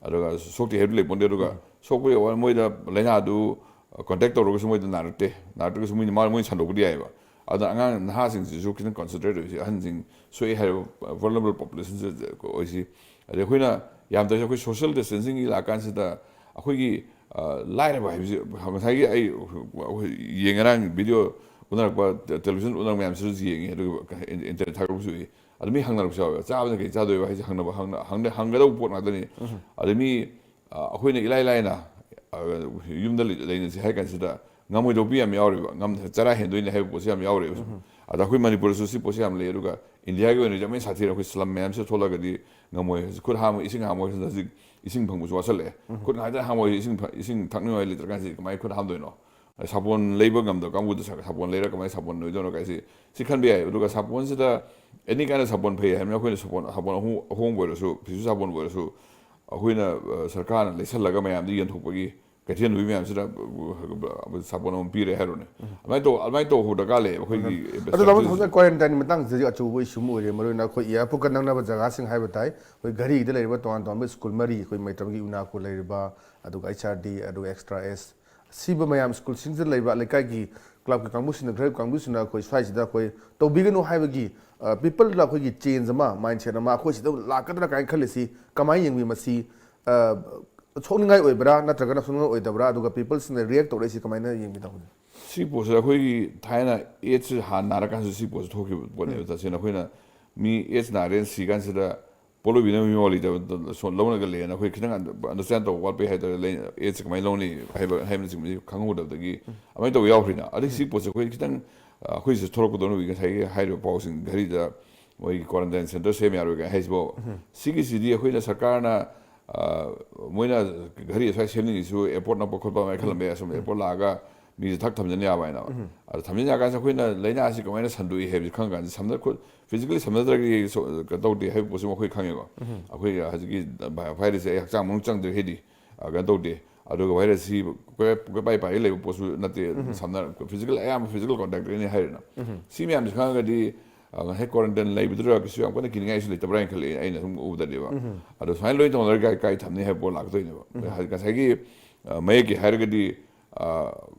ꯑꯗꯨꯒ ꯁꯣꯛꯇꯦ ꯍꯥꯏꯕꯗꯤ ꯂꯩꯄꯣꯟꯇꯦ꯫ ꯑꯗꯨꯒ ꯁꯣꯛꯄ ꯌꯥꯎꯕ ꯃꯣꯏꯗ ꯂꯥꯏꯅꯥꯗꯨ ꯀꯣꯟꯇꯦꯛ ꯇꯧꯔꯒꯁꯨ ꯃꯣꯏꯗ ꯅꯥꯔꯛꯇꯦ꯫ ꯅꯥꯔꯛꯇ꯭ꯔꯒꯁꯨ ꯃꯣꯏꯅ ꯃꯥ ꯃꯣꯏꯅ ꯁꯟꯗꯣꯛꯄꯗꯤ ꯌꯥꯏꯑꯕ꯫ ꯑꯗꯨꯅ ꯑꯉꯥꯡ ꯅꯍꯥꯁꯤꯡꯁꯤꯁꯨ ꯈꯤꯇꯪ ꯀꯟꯁꯦꯟꯇ꯭ꯔꯦꯠ ꯑꯣꯏꯁꯤ꯫ ꯑꯍꯟꯁꯤꯡ ꯁꯣꯛꯏ ꯍꯥꯏꯔꯤꯕ ꯚꯜꯅꯔꯦꯕꯜ ꯄꯣꯄꯨꯂꯦꯁꯟꯁꯤ ꯑꯣꯏꯁꯤ꯫ ꯑꯗꯩ ꯑꯩꯈꯣꯏꯅ ꯌꯥꯝ ꯇꯧꯔꯤꯁꯦ ꯑꯩꯈꯣꯏ ꯁꯣꯁꯤꯌꯦꯜ ꯗꯤꯁꯇꯦꯟꯁꯤꯡꯒꯤ ꯂꯥꯛꯀꯥꯟꯁꯤꯗ ꯑꯩꯈꯣꯏꯒꯤ ꯂꯥꯏꯔꯕ ꯍꯥꯏꯕꯁꯤ ꯉꯁꯥꯏꯒꯤ ꯑꯩ ꯑꯩꯈꯣꯏ ꯌꯦꯡ ꯉꯔꯥꯡ ꯚꯤꯗꯤꯑꯣ ꯎꯅꯔꯛꯄ ꯇꯦꯂꯤꯚꯤꯖꯟ ꯎꯅꯔꯛꯄ ꯃꯌꯥꯝꯁꯤꯁꯨ ꯌꯦꯡꯉꯤ ꯑꯗꯨꯒ ꯏꯟꯇꯔꯅꯦꯠ ꯊꯥꯒꯠꯄꯁꯨ ꯎꯏ꯫ ꯑꯗ ꯃꯤ ꯍꯪꯅꯔꯛꯄꯁꯨ ꯌꯥꯎꯋꯦ, "ꯆꯥꯕꯅ ꯀꯩ ꯆꯥꯗꯣꯏꯕ?" ꯍꯥꯏꯁꯦ ꯍꯪꯅꯕ, ꯍꯪꯅ-, ꯍꯪꯅ-, ꯍꯪꯒꯗꯧꯕ ꯄꯣꯠ ꯉꯥꯛꯇꯅꯤ꯫ ꯑꯗ ꯃꯤ, ꯑ, ꯑꯩꯈꯣꯏꯅ ꯏꯂꯥꯏ ꯂꯥꯏꯅ, ꯑ, ꯌꯨꯝꯗ ꯂꯩ-, ꯂꯩꯅꯁꯦ ꯍꯥꯏ ꯀꯥꯟꯁꯤꯗ ꯉꯝꯃꯣꯏꯗꯧꯕ ꯃꯤ ꯌꯥꯝ ꯌꯥꯎꯔꯦꯕ, ꯉꯝꯗ-, ꯆꯔꯥ ꯍꯦꯟꯗꯣꯏꯅꯦ ꯍꯥꯏꯕ ꯄꯣꯠꯁꯦ ꯌꯥꯝ ꯌꯥꯎꯔꯦꯕ ꯁꯨꯝ꯫ ꯑꯗ ꯑꯩꯈꯣꯏ ꯃꯅꯤꯄꯨꯔꯗꯁꯨ ꯁꯤ ꯄꯣꯠꯁꯦ ꯌꯥꯝ ꯂꯩ꯫ ꯑꯗꯨꯒ ꯏꯟꯗꯤꯌꯥꯒꯤ ꯑꯣꯏꯅꯗꯤ ꯑꯃꯨꯛ ꯍꯦꯟꯅ ꯁꯥꯊꯤꯔꯦ꯫ ꯑꯩꯈꯣꯏ slum ꯃꯌꯥꯝꯁꯤꯗ ꯊꯣꯛꯂꯒꯗꯤ ꯉꯝꯃꯣꯏ꯫ ꯍꯧꯖꯤꯛ ꯈꯨꯠ ꯍꯥꯝꯕ, ꯏꯁꯤꯡ ꯍꯥꯝꯕ ꯍꯣꯏꯁꯤꯅ ꯍꯧꯖꯤꯛ ꯏꯁꯤꯡ ꯐꯪꯕꯁꯨ ꯋꯥꯠꯁꯜꯂꯛꯑꯦ꯫ ꯈꯨꯠ ꯉꯥꯏꯗꯅ ꯍꯥꯝꯕ ꯍꯣꯏ ꯏꯁꯤꯡ ꯐ-, ꯏꯁꯤꯡ ꯊꯛꯅꯤꯡꯉꯥꯏ ꯂꯩꯇ꯭ꯔꯀꯥꯟꯁꯤꯗ ꯀꯃꯥꯏꯅ ꯈꯨꯠ ꯍꯥꯝꯗꯣꯏꯅꯣ? ꯁꯥꯄꯣꯟ ꯂꯩꯕ ꯉꯝꯗꯕ ꯀꯥꯡꯕꯨꯗ ꯁꯥ-, ꯁꯥꯄꯣꯟ ꯂꯩꯔ ꯀꯃꯥꯏꯅ ꯁꯥꯄꯣꯟ ꯂꯩꯗꯣꯏꯅꯣ ꯀꯥꯏꯁꯤ, ꯁꯤ ꯈꯟꯕ ꯌꯥꯏ꯫ ꯑꯗꯨꯒ ꯁꯥꯄꯣꯟꯁꯤꯗ any kind of ꯁꯥꯄꯣꯟ ꯐꯩ ꯍꯥꯏꯕꯅꯤꯅ ꯑꯩꯈꯣꯏꯅ ꯁꯥꯄꯣꯟ, ꯁꯥꯄꯣꯟ ꯑꯍꯣꯡ-, ꯑꯍꯣꯡꯕ ꯑꯣꯏꯔꯁꯨ, ꯐꯤꯁꯨ ꯁꯥꯄꯣꯟꯕꯨ ꯑꯣꯏꯔꯁꯨ, ꯑꯩꯈꯣꯏꯅ, ꯑ, ꯁꯔꯀꯥꯔꯅ ꯂꯩꯁꯜꯂꯒ ꯃꯌꯥꯝꯗ ꯌꯦꯟꯊꯣꯛꯄꯒꯤ ꯀꯩꯊꯦꯜ ꯅꯨꯄꯤ ꯃꯌꯥꯝꯁꯤꯗ, ꯑ, ꯁꯥꯄꯣꯟ ꯑꯃ ꯄꯤꯔꯦ ꯍꯥꯏꯔꯣꯅꯦ꯫ ꯑꯗꯨꯃꯥꯏꯅ ꯇꯧ-, ꯑꯗꯨꯃꯥꯏꯅ ꯇꯧꯍꯧꯗ꯭ꯔꯀꯥꯟ ꯂꯩꯌꯦꯕ ꯑꯩꯈꯣꯏꯒꯤ ꯑꯗꯣ ꯇꯥꯃꯣ, infrastructure ꯁꯦ꯫ ꯍꯧꯖꯤꯛ quarantine ꯃꯇꯥꯡꯁꯤꯗꯗꯤ ꯑꯆꯧꯕ issue ꯑꯃ ꯑꯣꯏꯔꯦ, ꯃꯔꯨꯑꯣꯏꯅ ꯑꯩꯈꯣꯏ airport ꯀ ꯅꯛꯅꯕ ꯖꯒꯥꯁꯤꯡ ꯍꯥꯏꯕ ꯇꯥꯏ꯫ ꯑꯩꯈꯣꯏ ꯘꯔꯤꯗ ꯂꯩꯔꯤꯕ ꯇꯣꯉꯥꯟ ꯇꯣꯉꯥꯟꯕ ꯁ꯭ꯀꯨꯜ ꯃꯔꯤ, ꯑꯩꯈꯣꯏ ꯃꯩꯇ꯭ꯔꯝꯒꯤ ꯎꯅꯥꯀꯣ ꯂꯩꯔꯤꯕ, ꯑꯗꯨꯒ H R D, ꯑꯗꯨꯒ Extra S, ꯑꯁꯤꯕ ꯃꯌꯥꯝ ꯁ꯭ꯀꯨꯜꯁꯤꯡꯁꯤꯗ ꯂꯩꯕ ꯂꯩꯀꯥꯏꯒꯤ ꯀ꯭ꯂꯕꯀꯤ ꯀꯥꯡꯕꯨꯁꯤꯡꯅ, ꯒ꯭ꯔꯦꯞ ꯀꯥꯡꯕꯨꯁꯤꯡꯅ ꯑꯩꯈꯣꯏ ꯁ꯭ꯋꯥꯏꯁꯤꯗ ꯑꯩꯈꯣꯏ ꯇꯧꯕꯤꯒꯅꯨ ꯍꯥꯏꯕꯒꯤ, ꯑ, peopleꯗ ꯑꯩꯈꯣꯏꯒꯤ change ꯑꯃ, mindset ꯑꯃ ꯑꯩꯈꯣꯏ ꯁꯤꯗ ꯂꯥꯛꯀꯗ꯭ꯔꯥ ꯀꯥꯏꯅ ꯈꯜꯂꯤꯁꯤ ꯀꯃꯥꯏꯅ ꯌꯦꯡꯕꯤ? ꯃꯁꯤ, ꯑ, ꯁꯣꯛꯅꯤꯡꯉꯥꯏ ꯑꯣꯏꯕ꯭ꯔꯥ ꯅꯠꯇ꯭ꯔꯒꯅ ꯁꯣꯛꯅꯤꯡꯉꯥꯏ ꯑꯣꯏꯗꯕ꯭ꯔꯥ? ꯑꯗꯨꯒ peopleꯁꯤꯡꯅ react ꯇꯧꯔꯛꯏꯁꯤ ꯀꯃꯥꯏꯅ ꯌꯦꯡꯕꯤ ꯇꯥꯃꯣ? ꯁꯤ ꯄꯣꯠꯁꯤꯗ ꯑꯩꯈꯣꯏꯒꯤ ꯊꯥꯏꯅ AIDS ꯍꯥꯟꯅ ꯅꯥꯔꯀꯥꯟꯁꯤꯗ ꯁꯤ ꯄꯣꯠꯁꯤ ꯊꯣꯛꯈꯤꯕ ꯄꯣꯠꯅꯦꯕ꯫ ꯎꯝ꯫ ꯇꯁꯦꯡꯅ ꯑꯩꯈꯣꯏꯅ ꯃꯤ AIDS ꯅꯥꯔꯦꯅ ꯁꯤ ꯀꯥꯟꯁꯤꯗ ꯄꯣꯠꯂꯣꯏꯕꯤꯅꯕ ꯃꯤ ꯃꯃꯜ ꯂꯩꯇꯕ ꯁꯣ-, ꯂꯧꯅꯒꯜꯂꯦꯅ ꯑꯩꯈꯣꯏ ꯈꯤꯇꯪ understand ꯇꯧꯕ ꯋꯥꯠꯄꯩ ꯍꯥꯏꯇꯥꯔꯦ, ꯂꯩ-, AIDS ꯀꯃꯥꯏꯅ ꯂꯧꯅꯤ ꯍꯥꯏꯕ, ꯍꯥꯏꯕꯅꯆꯤꯡꯕꯁꯤ ꯈꯪꯍꯧꯗꯕꯗꯒꯤ ꯑꯗꯨꯃꯥꯏꯅ ꯇꯧꯕ ꯌꯥꯎꯈ꯭ꯔꯤꯅ꯫ ꯑꯗꯩ ꯁꯤ ꯄꯣꯠꯁꯦ ꯑꯩꯈꯣꯏ ꯈꯤꯇꯪ, ꯑ, ꯑꯩꯈꯣꯏ ꯁꯤꯗ ꯊꯣꯛꯂꯛꯄꯗꯧꯅ ꯉꯁꯥꯏꯒꯤ ꯍꯥꯏꯔꯤꯕ ꯄꯥꯎꯁꯤꯡ, ꯘꯔꯤꯗ ꯃꯣꯏꯒꯤ quarantine centre ꯁꯦꯝ ꯌꯥꯔꯣꯏ ꯀꯥꯏꯅ ꯍꯥꯏꯁꯤꯕꯣ, ꯁꯤꯒꯤꯁꯤꯗꯤ ꯑꯩꯈꯣꯏꯅ ꯁꯔꯀꯥꯔꯅ, ꯑ, ꯃꯣꯏꯅ ꯘꯔꯤ ꯑꯁ꯭ꯋꯥꯏ ꯁꯦꯝꯅꯤꯡꯉꯤꯁꯨ airport ꯅꯛꯄ ꯈꯣꯠꯄ ꯑꯃ ꯈꯜꯂꯝꯕ ꯌꯥꯏ꯫ ꯑꯁꯣꯝꯗ airport ꯂꯥꯛꯑꯒ ꯃꯤꯁꯦ ꯊꯛ ꯊꯝꯖꯤꯟ ꯌꯥꯕ ꯍꯥꯏꯅ꯫ ꯑꯗꯣ ꯊꯝꯖꯤꯟ ꯌꯥ ꯀꯥꯟꯁꯤꯗ ꯑꯩꯈꯣꯏꯅ ꯂꯥꯏꯅꯥꯁꯤ ꯀꯃꯥꯏꯅ ꯁꯟꯗꯣꯛꯏ ꯍꯥꯏꯕꯁꯤ ꯈꯪ ꯀꯥꯟꯗ ꯁꯝꯅ ꯈꯨꯠ physically ꯁꯝꯅꯗ꯭ꯔꯒꯗꯤ ꯁꯣ-, ꯀꯩꯅꯣ ꯇꯧꯗꯦ ꯍꯥꯏꯕ ꯄꯣꯠꯁꯤꯃ ꯑꯩꯈꯣꯏ ꯈꯪꯉꯦꯀꯣ꯫ ꯑꯩꯈꯣꯏꯒꯤ ꯍꯧꯖꯤꯛꯀꯤ virus ꯁꯦ ꯑꯩ ꯍꯛꯆꯥꯡ ꯃꯅꯨꯡ ꯆꯪꯗ꯭ꯔꯒꯗꯤ, ꯑ, ꯀꯩꯅꯣ ꯇꯧꯗꯦ꯫ ꯑꯗꯨꯒ virus ꯁꯤ ꯀꯣꯏ-, ꯀꯣꯏꯄꯥꯏ ꯄꯥꯏꯔꯒ ꯂꯩꯕ ꯄꯣꯠꯁꯨ ꯅꯠꯇꯦ꯫ ꯁꯝꯅ physical, ꯑꯌꯥꯝꯕ physical contact ꯅꯤ ꯍꯥꯏꯔꯦꯅ꯫ ꯁꯤ ꯃꯌꯥꯝꯁꯤ ꯈꯪꯉꯒꯗꯤ, ꯑ, ꯉꯁꯥꯏ quarantine ꯂꯩꯕꯗꯨꯗ ꯀꯩꯁꯨ ꯌꯥꯝ ꯀꯟꯅ ꯀꯤꯅꯤꯡꯉꯥꯏꯁꯨ ꯂꯩꯇꯕ꯭ꯔꯥ ꯍꯥꯏꯅ ꯈꯜꯂꯤ, ꯑꯩꯅ ꯁꯨꯝ ꯎꯕꯗꯗꯤꯕ꯫ ꯑꯗꯣ ꯁꯨꯃꯥꯏꯅ ꯂꯣꯏ ꯇꯧꯅꯔꯒ ꯀꯥꯏ, ꯀꯥꯏ ꯊꯝꯅꯤ ꯍꯥꯏꯕ ꯄꯣꯠ ꯂꯥꯛꯀꯗꯣꯏꯅꯦꯕ꯫ ꯉꯁꯥꯏꯒꯤ, ꯑ, ꯃꯌꯦꯛꯀꯤ ꯍꯥꯏꯔꯒꯗꯤ ꯑ,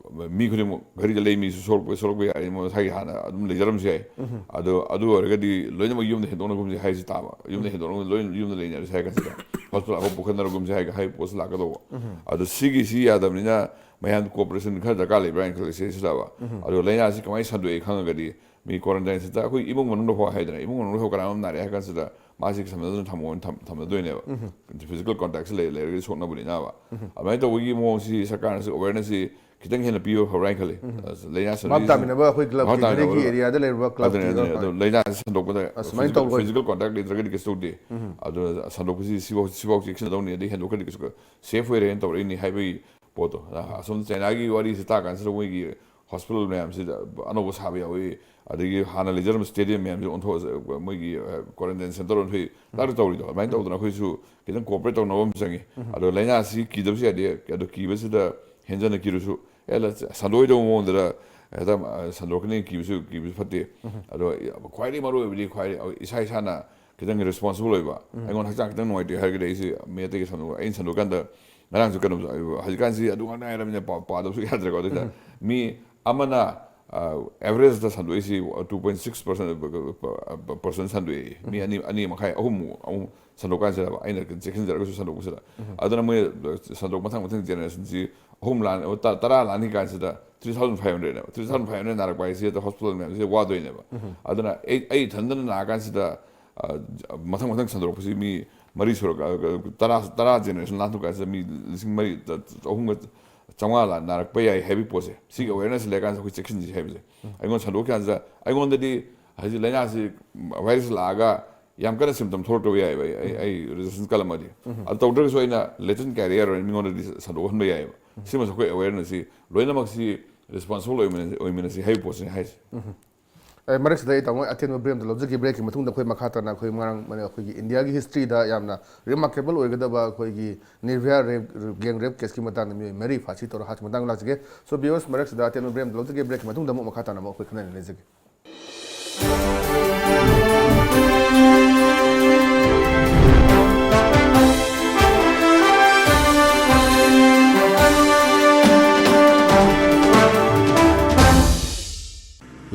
ꯃꯤ ꯈꯨꯗꯤꯡꯃꯛ ꯘꯔꯤꯗ ꯂꯩ ꯃꯤꯁꯨ ꯁꯣꯛꯂꯛꯄ, ꯁꯣꯛꯂꯛꯄ ꯌꯥꯏ, ꯃꯁꯥꯒꯤ ꯍꯥꯟꯅ ꯑꯗꯨꯝ ꯂꯩꯖꯔꯝꯁꯨ ꯌꯥꯏ꯫ ꯑꯗꯣ ꯑꯗꯨ ꯑꯣꯏꯔꯒꯗꯤ ꯂꯣꯏꯅꯃꯛ ꯌꯨꯝꯗ ꯍꯦꯟꯗꯣꯛꯅꯒꯨꯝꯁꯦ ꯍꯥꯏꯁꯤ ꯇꯥꯕ, ꯌꯨꯝꯗ ꯍꯦꯟꯗꯣꯛꯅ ꯂꯣꯏꯅ ꯌꯨꯝꯗ ꯂꯩꯅꯔꯁꯦ ꯍꯥꯏ ꯀꯥꯟꯁꯤꯗ ꯍꯣꯁꯄꯤꯇꯥꯜ ꯑꯃ ꯄꯨꯈꯠꯅꯔꯒꯨꯝꯁꯦ ꯍꯥꯏ, ꯍꯥꯏꯕ ꯄꯣꯠꯁꯤ ꯂꯥꯛꯀꯗꯧꯕ꯫ ꯑꯗꯣ ꯁꯤꯒꯤꯁꯤ ꯌꯥꯗꯕꯅꯤꯅ ꯃꯌꯥꯝ cooperation ꯈꯔ ꯗꯔꯀꯥꯔ ꯂꯩꯕ꯭ꯔꯥ ꯍꯥꯏꯅ ꯈꯜꯂꯤ ꯁꯤꯗꯕ꯫ ꯑꯗꯣ ꯂꯥꯏꯅꯥꯁꯤ ꯀꯃꯥꯏꯅ ꯁꯟꯗꯣꯛꯏ ꯈꯪꯉꯒꯗꯤ ꯃꯤ quarantine centre, ꯑꯩꯈꯣꯏ ꯏꯃꯨꯡ ꯃꯅꯨꯡꯗ ꯐꯥꯎ ꯍꯥꯏꯗꯅ, ꯏꯃꯨꯡ ꯃꯅꯨꯡꯗ ꯐꯥꯎ ꯀꯅꯥꯅꯣꯝ ꯅꯥꯔꯦ ꯍꯥꯏ ꯀꯥꯟꯁꯤꯗ ꯃꯥꯁꯤ ꯁꯝꯅꯗꯅ ꯊꯝꯃꯣ-, ꯊꯝ-, ꯊꯝꯅꯗꯣꯏꯅꯦꯕ꯫ Physical contactꯁꯤ ꯂꯩ-, ꯂꯩꯔꯒꯗꯤ ꯁꯣꯛꯅꯕꯅꯤꯅꯕ꯫ ꯑꯗꯨꯃꯥꯏꯅ ꯇꯧꯕꯒꯤ ꯃꯑꯣꯡꯁꯤ ꯁꯔꯀꯥꯔꯅꯁꯨ awarenessꯁꯤ ꯈꯤꯇꯪ ꯍꯦꯟꯅ ꯄꯤꯕ ꯐꯕ꯭ꯔꯥ ꯍꯥꯏꯅ ꯈꯜꯂꯤ꯫ ꯑꯁ, ꯂꯥꯏꯅꯥ ꯚꯥꯞ ꯁꯟꯗꯣꯛꯏꯁꯤ-, ꯇꯥꯃꯤꯟꯅꯕ ꯑꯩꯈꯣꯏ clubꯀꯤ ꯚꯥꯞ ꯇꯥꯃꯤꯟꯅꯕ ꯘꯔꯤꯒꯤ areaꯗ ꯂꯩꯔꯤꯕ clubꯀꯤ ꯑꯗꯨꯅꯦ, ꯑꯗꯨꯅꯦ, ꯂꯣꯏꯅ ꯑꯗꯨ ꯂꯥꯏꯅꯥꯁꯤ ꯁꯟꯗꯣꯛꯄꯗ ꯑꯁꯨꯃꯥꯏꯅ physical, ꯇꯧꯕ physical contact ꯂꯩꯇ꯭ꯔꯒꯗꯤ ꯀꯩꯁꯨ ꯇꯧꯗꯦ꯫ ꯑꯗꯨꯅ ꯁꯟꯗꯣꯛꯄꯁꯤ ꯁꯤꯐꯥꯎ, ꯁꯤꯐꯥꯎ ꯆꯦꯛꯁꯤꯟꯒꯗꯧꯅꯤ, ꯑꯗꯩ ꯍꯦꯟꯗꯣꯛꯈ꯭ꯔꯗꯤ ꯀꯩꯁꯨ safe ꯑꯣꯏꯔꯦꯅ ꯇꯧꯔꯛꯏꯅꯤ ꯍꯥꯏꯕꯒꯤ ꯄꯣꯠꯇꯣ꯫ ꯑ, ꯑꯁꯣꯝ ꯆꯥꯏꯅꯥꯒꯤ ꯋꯥꯔꯤꯁꯤ ꯇꯥ ꯀꯥꯟꯁꯤꯗ ꯃꯣꯏꯒꯤ hospital ꯃꯌꯥꯝꯁꯤꯗ ꯑꯅꯧꯕ ꯁꯥꯕ ꯌꯥꯎꯏ, ꯑꯗꯒꯤ ꯍꯥꯟꯅ ꯂꯩꯖꯔꯝꯕ stadium ꯃꯌꯥꯝꯁꯤ ꯑꯣꯟꯊꯣꯛꯑ-, ꯃꯣꯏꯒꯤ, ꯑ, quarantine centre ꯑꯣꯟꯊꯣꯛꯏ, ꯂꯥꯛꯇ ꯇꯧꯔꯤꯗꯣ꯫ ꯑꯗꯨꯃꯥꯏꯅ ꯇꯧꯗꯅ ꯑꯩꯈꯣꯏꯁꯨ ꯈꯤꯇꯪ cooperate ꯇꯧꯅꯕ ꯑꯃ ꯆꯪꯉꯤ꯫ ꯑꯗꯣ ꯂꯥꯏꯅꯥꯁꯤ ꯀꯤꯗꯕꯁꯨ ꯌꯥꯗꯦ, ꯑꯗꯣ ꯀꯤꯕꯁꯤꯗ ꯍꯦꯟꯖꯟꯅ ꯀꯤꯔꯨꯁꯨ, ꯑꯦ, ꯂ-, ꯁꯟꯗꯣꯛꯑꯣꯏꯗꯧꯕ ꯃꯑꯣꯡꯗꯔ ꯍꯦꯛꯇ, ꯑ, ꯁꯟꯗꯣꯛꯀꯅꯤ ꯀꯤꯕꯁꯨ, ꯀꯤꯕꯁꯨ ꯐꯠꯇꯦ꯫ ꯑꯗꯣ ꯈ꯭ꯋꯥꯏꯗꯒꯤ ꯃꯔꯨ ꯑꯣꯏꯕꯗꯤ ꯈ꯭ꯋꯥꯏꯗꯒꯤ ꯏꯁꯥ ꯏꯁꯥꯅ ꯈꯤꯇꯪ responsible ꯑꯣꯏꯕ, ꯑꯩꯉꯣꯟꯗ ꯍꯛꯆꯥꯡ ꯈꯤꯇꯪ ꯅꯨꯡꯉꯥꯏꯇꯦ ꯍꯥꯏꯔꯒꯗꯤ ꯑꯩꯁꯦ ꯃꯤ ꯑꯇꯩꯒꯤ ꯁꯟꯗꯣꯛ-, ꯑꯩꯅ ꯁꯟꯗꯣꯛꯀꯥꯟꯗ ꯉꯔꯥꯡꯁꯨ ꯀꯩꯅꯣ, ꯍꯧꯖꯤꯛꯀꯥꯟꯁꯤ ꯑꯗꯨ ꯉꯥꯛ ꯉꯥꯏꯔꯕꯅꯤꯅ ꯄꯥ-, ꯄꯥꯗꯕꯁꯨ ꯌꯥꯗ꯭ꯔꯦꯀꯣ꯫ ꯑꯗꯨꯗ ꯃꯤ ꯑꯃꯅ, ꯑ, averageꯇ ꯁꯟꯗꯣꯛꯏꯁꯤ two point six percent, percent ꯁꯟꯗꯣꯛꯏ꯫ ꯃꯤ ꯑꯅꯤ, ꯑꯅꯤ ꯃꯈꯥꯏ, ꯑꯍꯨꯝꯃꯨꯛ ꯑꯃꯨꯛ ꯁꯟꯗꯣꯛ ꯀꯥꯟꯁꯤꯗ ꯑꯩꯅ ꯆꯦꯛꯁꯤꯟꯖꯔꯒꯁꯨ ꯁꯟꯗꯣꯛꯄꯁꯤꯗ꯫ ꯑꯗꯨꯅ ꯃꯣꯏ ꯁꯟꯗꯣꯛ, ꯃꯊꯪ ꯃꯊꯪ generationꯁꯤ ꯑꯍꯨꯝ ꯂꯥꯟ, ꯇ-, ꯇꯔꯥ ꯂꯥꯟꯈꯤ ꯀꯥꯟꯁꯤꯗ three thousand five hundredꯅꯦꯕ꯫ Three thousand five hundred ꯅꯥꯔꯛꯄ ꯍꯥꯏꯁꯤ ꯍꯦꯛꯇ hospital ꯃꯌꯥꯝꯁꯤꯗ ꯋꯥꯗꯣꯏꯅꯦꯕ꯫ ꯑꯗꯨꯅ ꯑꯩ, ꯑꯩ ꯏꯊꯟꯗꯅ ꯅꯥꯔꯀꯥꯟꯁꯤꯗ, ꯑ, ꯃꯊꯪ ꯃꯊꯪ ꯁꯟꯗꯣꯔꯛꯄꯁꯤ ꯃꯤ ꯃꯔꯤ ꯁꯨꯔꯛ-, ꯑ, ꯇꯔꯥ, ꯇꯔꯥ generation ꯂꯥꯟꯊꯣꯛ ꯀꯥꯟꯁꯤꯗ ꯃꯤ ꯂꯤꯁꯤꯡ ꯃꯔꯤ, ꯆ-, ꯆ-, ꯆꯍꯨꯝꯒ ꯆꯥꯝꯃꯉꯥ ꯂꯥꯟ ꯅꯥꯔꯛꯄ ꯌꯥꯏ ꯍꯥꯏꯕꯒꯤ ꯄꯣꯠꯁꯦ꯫ ꯁꯤꯒꯤ awareness ꯂꯩꯔꯀꯥꯟꯁꯤꯗ ꯑꯩꯈꯣꯏ ꯆꯦꯛꯁꯤꯟꯁꯤ ꯍꯥꯏꯕꯁꯦ꯫ ꯑꯩꯉꯣꯟꯗ ꯁꯟꯗꯣꯛꯈꯤ ꯀꯥꯟꯁꯤꯗ ꯑꯩꯉꯣꯟꯗꯗꯤ ꯍꯧꯖꯤꯛ ꯂꯥꯏꯅꯥꯁꯤ, virus ꯂꯥꯛꯑꯒ ꯌꯥꯝ ꯀꯟꯅ symptom ꯊꯣꯛꯂꯛꯇꯕ ꯌꯥꯏꯑꯕ, ꯑꯩ, ꯑꯩ, ꯑꯩ resistance ꯀꯜꯂꯝꯃꯗꯤ꯫ ꯑꯗꯨ ꯇꯧꯗ꯭ꯔꯒꯁꯨ ꯑꯩꯅ latent carrier ꯑꯣꯏꯅ ꯃꯤꯉꯣꯟꯗꯗꯤ ꯁꯟꯗꯣꯛꯍꯟꯕ ꯌꯥꯏꯑꯕ꯫ ꯁꯤꯃꯁꯨ ꯑꯩꯈꯣꯏ awarenessꯁꯤ ꯂꯣꯏꯅꯃꯛꯁꯤ responsible ꯑꯣꯏꯃꯤꯟꯅ-, ꯑꯣꯏꯃꯤꯟꯅꯁꯤ ꯍꯥꯏꯕ ꯄꯣꯠꯁꯤꯅꯤ ꯍꯥꯏꯁꯦ꯫ ꯑꯦ, ꯃꯔꯛꯁꯤꯗ ꯑꯩ ꯇꯥꯃꯣ ꯑꯇꯦꯟꯕ break ꯑꯝꯇ ꯂꯧꯖꯒꯦ꯫ Breakꯀꯤ ꯃꯇꯨꯡꯗ ꯑꯩꯈꯣꯏ ꯃꯈꯥ ꯇꯥꯅ ꯑꯩꯈꯣꯏ ꯃꯔꯥꯡ-, ꯑꯩꯈꯣꯏꯒꯤ Indiaꯒꯤ historyꯗ ꯌꯥꯝꯅ remarkable ꯑꯣꯏꯒꯗꯕ ꯑꯩꯈꯣꯏꯒꯤ ꯅꯤꯔꯚꯌꯥ rape, gang rape caseꯀꯤ ꯃꯇꯥꯡꯗ ꯃꯤꯑꯣꯏ ꯃꯔꯤ ꯐꯥꯁꯤ ꯇꯧꯔ ꯍꯥꯠꯈꯤꯕ ꯃꯇꯥꯡꯗ ꯂꯥꯛꯆꯒꯦ꯫ So viewers, ꯃꯔꯛꯁꯤꯗ ꯑꯇꯦꯟꯕ break ꯑꯝꯇ ꯂꯧꯖꯒꯦ꯫ Breakꯀꯤ ꯃꯇꯨꯡꯗ ꯑꯃꯨꯛ ꯃꯈꯥ ꯇꯥꯅ ꯑꯃꯨꯛ ꯑꯩꯈꯣꯏ ꯈꯟꯅ ꯅꯩꯅꯖꯒꯦ꯫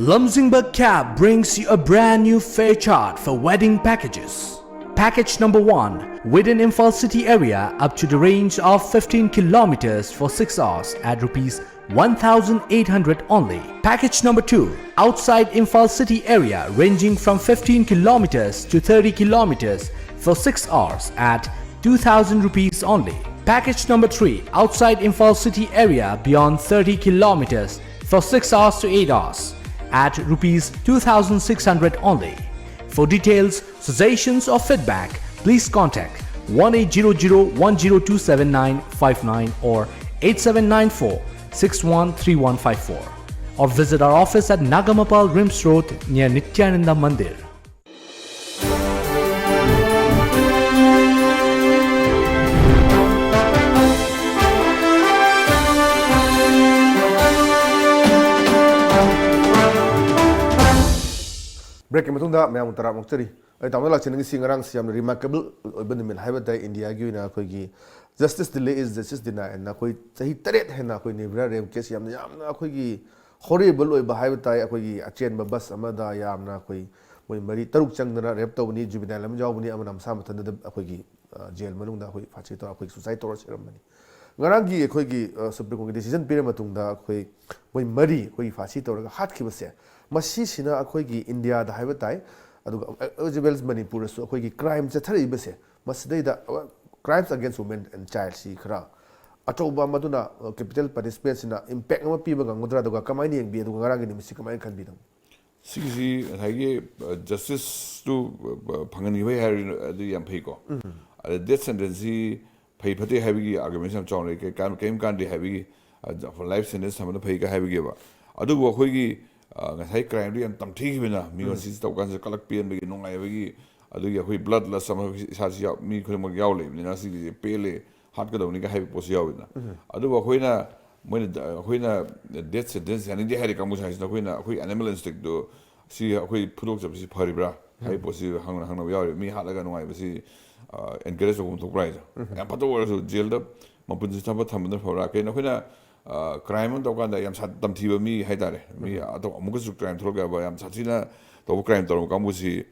Lamjingba Cab brings you a brand new fare chart for wedding packages. Package number one, within Imphal city area up to the range of fifteen kilometers for six hours at rupees one thousand eight hundred only. Package number two, outside Imphal city area ranging from fifteen kilometers to thirty kilometers for six hours at two thousand rupees only. Package number three, outside Imphal city area beyond thirty kilometers for six hours to eight hours at rupees two thousand six hundred only. For details, suggestions or feedback, please contact one eight zero zero one zero two seven nine five nine or eight seven nine four six one three one five four, or visit our office at Nagamapal Rims Road near Nityananda Mandir. Breakꯀꯤ ꯃꯇꯨꯡꯗ ꯃꯌꯥꯝꯕꯨ ꯇꯔꯥꯝꯅ ꯑꯣꯛꯆꯔꯤ꯫ ꯑꯩ ꯇꯥꯃꯣꯗ ꯂꯥꯛꯆꯅꯤꯡꯉꯤꯁꯤ, ꯉꯔꯥꯡꯁꯤ ꯌꯥꯝꯅ remarkable ꯑꯣꯏꯕ ꯅꯨꯃꯤꯠ ꯍꯥꯏꯕ ꯇꯥꯏ꯫ Indiaꯒꯤ ꯑꯣꯏꯅ ꯑꯩꯈꯣꯏꯒꯤ "Justice delay is justice denied" ꯍꯥꯏꯅ ꯑꯩꯈꯣꯏ ꯆꯍꯤ ꯇꯔꯦꯠ ꯍꯦꯟꯅ ꯑꯩꯈꯣꯏ ꯅꯤꯔꯚꯌꯥ rape case ꯌꯥꯝꯅ, ꯌꯥꯝꯅ ꯑꯩꯈꯣꯏꯒꯤ horrible ꯑꯣꯏꯕ ꯍꯥꯏꯕ ꯇꯥꯏ꯫ ꯑꯩꯈꯣꯏꯒꯤ ꯑꯆꯦꯟꯕ bus ꯑꯃꯗ ꯌꯥꯝꯅ ꯑꯩꯈꯣꯏ ꯃꯣꯏ ꯃꯔꯤ ꯇꯔꯨꯛ ꯆꯪꯗꯅ rape ꯇꯧꯕꯅꯤ, juvenile ꯑꯃ ꯌꯥꯎꯕꯅꯤ, ꯑꯃꯅ ꯃꯁꯥ ꯃꯊꯟꯇ ꯑꯩꯈꯣꯏꯒꯤ, ꯑ, jail ꯃꯅꯨꯡꯗ ꯑꯩꯈꯣꯏ ꯐꯥꯁꯤ ꯇꯧꯔ ꯑꯩꯈꯣꯏ suicide ꯇꯧꯔ ꯁꯤꯔꯝꯕꯅꯤ꯫ ꯉꯔꯥꯡꯒꯤ ꯑꯩꯈꯣꯏꯒꯤ, ꯑ, Supreme Courtꯀꯤ decision ꯄꯤꯔ ꯃꯇꯨꯡꯗ ꯑꯩꯈꯣꯏ ꯃꯣꯏ ꯃꯔꯤ ꯑꯩꯈꯣꯏꯒꯤ ꯐꯥꯁꯤ ꯇꯧꯔꯒ ꯍꯥꯠꯈꯤꯕꯁꯦ, ꯃꯁꯤꯁꯤꯅ ꯑꯩꯈꯣꯏꯒꯤ Indiaꯗ ꯍꯥꯏꯕ ꯇꯥꯏ, ꯑꯗꯨꯒ as well as ꯃꯅꯤꯄꯨꯔꯗꯁꯨ ꯑꯩꯈꯣꯏꯒꯤ crime ꯆꯠꯊꯔꯛꯏꯕꯁꯦ, ꯃꯁꯤꯗꯩꯗ, ꯑ, crimes against women and child ꯁꯤ ꯈꯔ ꯑꯆꯧꯕ ꯑꯃꯗꯨꯅ, ꯑ, capital punishmentꯁꯤꯅ impact ꯑꯃ ꯄꯤꯕ ꯉꯝꯒꯗ꯭ꯔꯥ, ꯑꯗꯨꯒ ꯀꯃꯥꯏꯅ ꯌꯦꯡꯕꯤ, ꯑꯗꯨꯒ ꯉꯔꯥꯡꯒꯤ ꯅꯨꯃꯤꯠꯁꯤ ꯀꯃꯥꯏꯅ ꯈꯟꯕꯤꯗꯧ? ꯁꯤꯒꯤꯁꯤ ꯉꯁꯥꯏꯒꯤ, ꯑ, justiceꯇꯨ, ꯑ, ꯐꯪꯍꯟꯈꯤꯕꯩ ꯍꯥꯏꯔꯗꯤ ꯑꯗꯨ ꯌꯥꯝ ꯐꯩꯀꯣ꯫ ꯑꯗ death sentenceꯁꯤ ꯐꯩ ꯐꯠꯇꯦ ꯍꯥꯏꯕꯒꯤ argumentꯁꯤ ꯌꯥꯝ ꯆꯥꯎꯅ ꯂꯩ꯫ ꯀꯩ ꯀꯥꯟ-, ꯀꯔꯤꯝ ꯀꯥꯟꯗꯦ ꯍꯥꯏꯕꯒꯤ, ꯑ, life sentence ꯊꯝꯕꯅ ꯐꯩꯒ ꯍꯥꯏꯕꯒꯤꯕ꯫ ꯑꯗꯨꯕꯨ ꯑꯩꯈꯣꯏꯒꯤ, ꯑ, ꯉꯁꯥꯏ crimeꯗꯨ ꯌꯥꯝ ꯇꯝꯊꯤꯈꯤꯕꯅ, ꯃꯤꯉꯣꯟ ꯁꯤ ꯇꯧ ꯀꯥꯟꯁꯤꯗ ꯀꯂꯛ ꯄꯦꯟꯕꯒꯤ, ꯅꯨꯡꯉꯥꯏꯕꯒꯤ, ꯑꯗꯨꯒꯤ ꯑꯩꯈꯣꯏ blood lust ꯑꯃ ꯏꯁꯥꯁꯤ ꯌꯥꯎ-, ꯃꯤ ꯈꯨꯗꯤꯡꯃꯛ ꯌꯥꯎ ꯂꯩꯕꯅꯤꯅ ꯁꯤꯒꯤꯁꯦ ꯄꯦꯜꯂꯦ, ꯍꯥꯠꯀꯗꯧꯅꯤꯒ ꯍꯥꯏꯕ ꯄꯣꯠꯁꯨ ꯌꯥꯎꯋꯤꯗꯅ꯫ ꯑꯗꯨꯕꯨ ꯑꯩꯈꯣꯏꯅ, ꯃꯣꯏꯅ ꯗ-, ꯑꯩꯈꯣꯏꯅ death sentence ꯌꯥꯅꯤꯡꯗꯦ ꯍꯥꯏꯔꯤ ꯀꯥꯡꯕꯨꯁꯤꯡ ꯍꯥꯏꯁꯤꯅ ꯑꯩꯈꯣꯏꯅ, ꯑꯩꯈꯣꯏ animal instinctꯇꯨ ꯁꯤ ꯑꯩꯈꯣꯏ ꯐꯨꯗꯣꯛꯆꯕꯁꯤ ꯐꯔꯤꯕ꯭ꯔꯥ ꯍꯥꯏꯕ ꯄꯣꯠꯁꯤ ꯍꯪꯅ-, ꯍꯪꯅꯕ ꯌꯥꯎꯔꯤ꯫ ꯃꯤ ꯍꯥꯠꯂꯒ ꯅꯨꯡꯉꯥꯏꯕꯁꯤ, ꯑ, encourage ꯇꯧꯐꯝ ꯊꯣꯛꯄ꯭ꯔꯥ ꯍꯥꯏꯁꯦ꯫ ꯌꯥꯝ ꯐꯠꯇꯕ ꯑꯣꯏꯔꯁꯨ jailꯗ ꯃꯄꯨꯟꯁꯤ ꯆꯨꯞꯄ ꯊꯝꯕꯅ ꯐꯕ꯭ꯔꯥ? ꯀꯩꯅꯣ ꯑꯩꯈꯣꯏꯅ ꯀ꯭ꯔꯥꯏꯝ ꯑꯃ ꯇꯧꯀꯥꯟꯗ ꯌꯥꯝ ꯁꯥ-, ꯇꯝꯊꯤꯕ ꯃꯤ ꯍꯥꯏꯇꯥꯔꯦ, ꯃꯤ ꯑꯇꯣꯞ-, ꯑꯃꯨꯛꯀꯁꯨ ꯀ꯭ꯔꯥꯏꯝ ꯊꯣꯛꯂꯛꯄ ꯌꯥꯕ, ꯌꯥꯝ ꯁꯥꯊꯤꯅ ꯇꯧꯕ ꯀ꯭ꯔꯥꯏꯝ ꯇꯧꯔꯕ ꯀꯥꯡꯕꯨꯁꯤ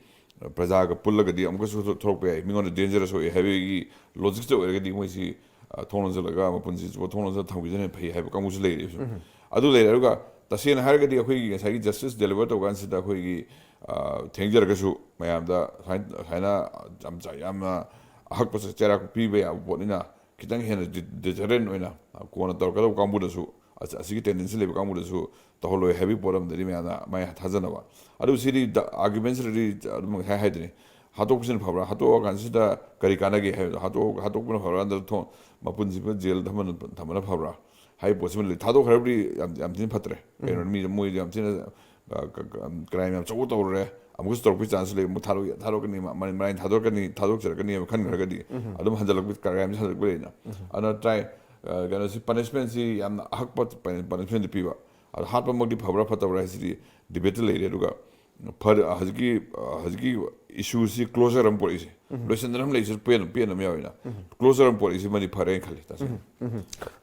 ꯄ꯭ꯔꯖꯥꯒ ꯄꯨꯜꯂꯒꯗꯤ ꯑꯃꯨꯛꯀꯁꯨ ꯊꯣꯛꯂꯛꯄ ꯌꯥꯏ, ꯃꯤꯉꯣꯟꯗ ꯗꯦꯟꯖꯔꯁ ꯑꯣꯏ ꯍꯥꯏꯕꯒꯤ ꯂꯣꯖꯤꯛꯇ ꯑꯣꯏꯔꯒꯗꯤ ꯃꯣꯏꯁꯤ, ꯑ, ꯊꯣꯡ ꯂꯣꯟꯁꯤꯜꯂꯒ ꯃꯄꯨꯟꯁꯤ ꯆꯨꯞꯄ ꯊꯣꯡ ꯂꯣꯟꯁꯤꯜꯂꯒ ꯊꯝꯈꯤꯕꯅ ꯍꯦꯟꯅ ꯐꯩ ꯍꯥꯏꯕ ꯀꯥꯡꯕꯨꯁꯨ ꯂꯩꯔꯦꯕ꯫ ꯑꯗꯨ ꯂꯩꯔꯦ꯫ ꯑꯗꯨꯒ ꯇꯁꯦꯡꯅ ꯍꯥꯏꯔꯒꯗꯤ ꯑꯩꯈꯣꯏꯒꯤ ꯉꯁꯥꯏꯒꯤ ꯖꯁꯇꯤꯁ ꯗꯦꯂꯤꯚꯔ ꯇꯧ ꯀꯥꯟꯁꯤꯗ ꯑꯩꯈꯣꯏꯒꯤ, ꯑ, ꯊꯦꯡꯖꯔꯒꯁꯨ ꯃꯌꯥꯝꯗ ꯁꯨꯃꯥꯏꯅ, ꯁꯨꯃꯥꯏꯅ ꯌꯥꯝ ꯆ-, ꯌꯥꯝꯅ ꯑꯍꯛꯄ ꯆꯩꯔꯥꯛ ꯄꯤꯕ ꯌꯥꯕ ꯄꯣꯠꯅꯤꯅ, ꯈꯤꯇꯪ ꯍꯦꯟꯅ ꯗꯤ-, ꯗꯤꯇꯔꯦꯟ ꯑꯣꯏꯅ, ꯑ, ꯀꯣꯟꯅ ꯇꯧꯔꯛꯀꯗꯕ ꯀꯥꯡꯕꯨꯗꯁꯨ, ꯑꯁ-, ꯑꯁꯤꯒꯤ ꯇꯦꯟꯗꯦꯟꯁꯤ ꯂꯩꯕ ꯀꯥꯡꯕꯨꯗꯁꯨ ꯇꯧꯍꯜꯂꯣꯏ ꯍꯥꯏꯕꯒꯤ ꯄꯣꯠ ꯑꯃꯗꯗꯤ ꯃꯌꯥꯝꯅ ꯃꯥꯏ ꯊꯥꯖꯅꯕ꯫ ꯑꯗꯨ ꯁꯤꯗꯤ ꯗ-, ꯑꯥꯔꯒꯨꯃꯦꯟꯁꯤꯗꯗꯤ ꯑꯗꯨꯝ ꯉꯁꯥꯏ ꯍꯥꯏꯗꯨꯅꯤ, ꯍꯥꯠꯇꯣꯛꯄꯁꯤꯅ ꯐꯕ꯭ꯔꯥ? ꯍꯥꯠꯇꯣꯛꯑꯀꯥꯟꯁꯤꯗ ꯀꯔꯤ ꯀꯥꯟꯅꯒꯦ ꯍꯥꯏꯕꯗꯣ, ꯍꯥꯠꯇꯣꯛ-, ꯍꯥꯠꯇꯣꯛꯄꯅ ꯐꯕ꯭ꯔꯥ, ꯅꯠꯇ꯭ꯔꯒ ꯊꯣꯡ-, ꯃꯄꯨꯟꯁꯤꯃ ꯖꯦꯜ ꯊꯝꯕꯅ, ꯊꯝꯕꯅ ꯐꯕ꯭ꯔꯥ ꯍꯥꯏꯕ ꯄꯣꯠꯁꯤꯃ ꯂꯩ꯫ ꯊꯥꯗꯣꯛꯈ꯭ꯔꯕꯗꯤ ꯌꯥꯝ, ꯌꯥꯝ ꯊꯤꯅ ꯐꯠꯇ꯭ꯔꯦ꯫ ꯀꯩꯅꯣ, ꯃꯤ, ꯃꯣꯏꯗꯤ ꯌꯥꯝ ꯊꯤꯅ, ꯑ, ꯀ-, ꯀ-, ꯀ꯭ꯔꯥꯏꯝ ꯌꯥꯝ ꯑꯆꯧꯕ ꯇꯧꯔꯨꯔꯦ, ꯑꯃꯨꯛꯀꯁꯨ ꯇꯧꯔꯛꯄꯩ ꯆꯥꯟꯁ ꯂꯩ, ꯑꯃꯨꯛ ꯊꯥꯗꯣꯛ-, ꯊꯥꯗꯣꯛꯀꯅꯤ, ꯃ-, ꯃ-, ꯃꯔꯥꯏꯅ ꯊꯥꯗꯣꯛꯀꯅꯤ, ꯊꯥꯗꯣꯛꯆꯔꯛꯀꯅꯤ ꯍꯥꯏꯕ ꯈꯟꯈ꯭ꯔꯒꯗꯤ ꯑꯗꯨꯝ ꯍꯟꯖꯜꯂꯛꯄ, ꯀ꯭ꯔꯥꯏꯝꯁꯦ ꯍꯟꯖꯜꯂꯛꯄ ꯂꯩꯅ꯫ ꯑꯗꯨꯅ ꯇ꯭ꯔꯥꯏ, ꯑ, ꯀꯩꯅꯣꯁꯤ, ꯄꯅꯤꯁꯃꯦꯟꯁꯤ ꯌꯥꯝꯅ ꯑꯍꯛꯄ ꯄꯅꯤ-, ꯄꯅꯤꯁꯃꯦꯟꯗꯤ ꯄꯤꯕ꯫ ꯑꯗꯣ ꯍꯥꯠꯄꯃꯛꯇꯤ ꯐꯕ꯭ꯔꯥ ꯐꯠꯇꯕ꯭ꯔꯥ ꯍꯥꯏꯁꯤꯗꯤ ꯗꯤꯕꯦꯠꯇ ꯂꯩꯔꯦ꯫ ꯑꯗꯨꯒ ꯐꯔ-, ꯍꯧꯖꯤꯛꯀꯤ, ꯍꯧꯖꯤꯛꯀꯤ ꯏꯁꯨꯁꯤ ꯀ꯭ꯂꯣꯖꯔ ꯑꯃ ꯄꯨꯔꯛꯏꯁꯦ, ꯂꯣꯏꯁꯤꯟꯗꯅ ꯑꯃ ꯂꯩꯁꯤ, ꯄꯦꯟ-, ꯄꯦꯟ ꯑꯃ ꯌꯥꯎꯋꯦꯅ꯫ ꯀ꯭ꯂꯣꯖꯔ ꯑꯃ ꯄꯨꯔꯛꯏꯁꯤ ꯃꯗꯤ ꯐꯔꯦꯅ ꯈꯜꯂꯤ, ꯇꯁꯦꯡꯅ꯫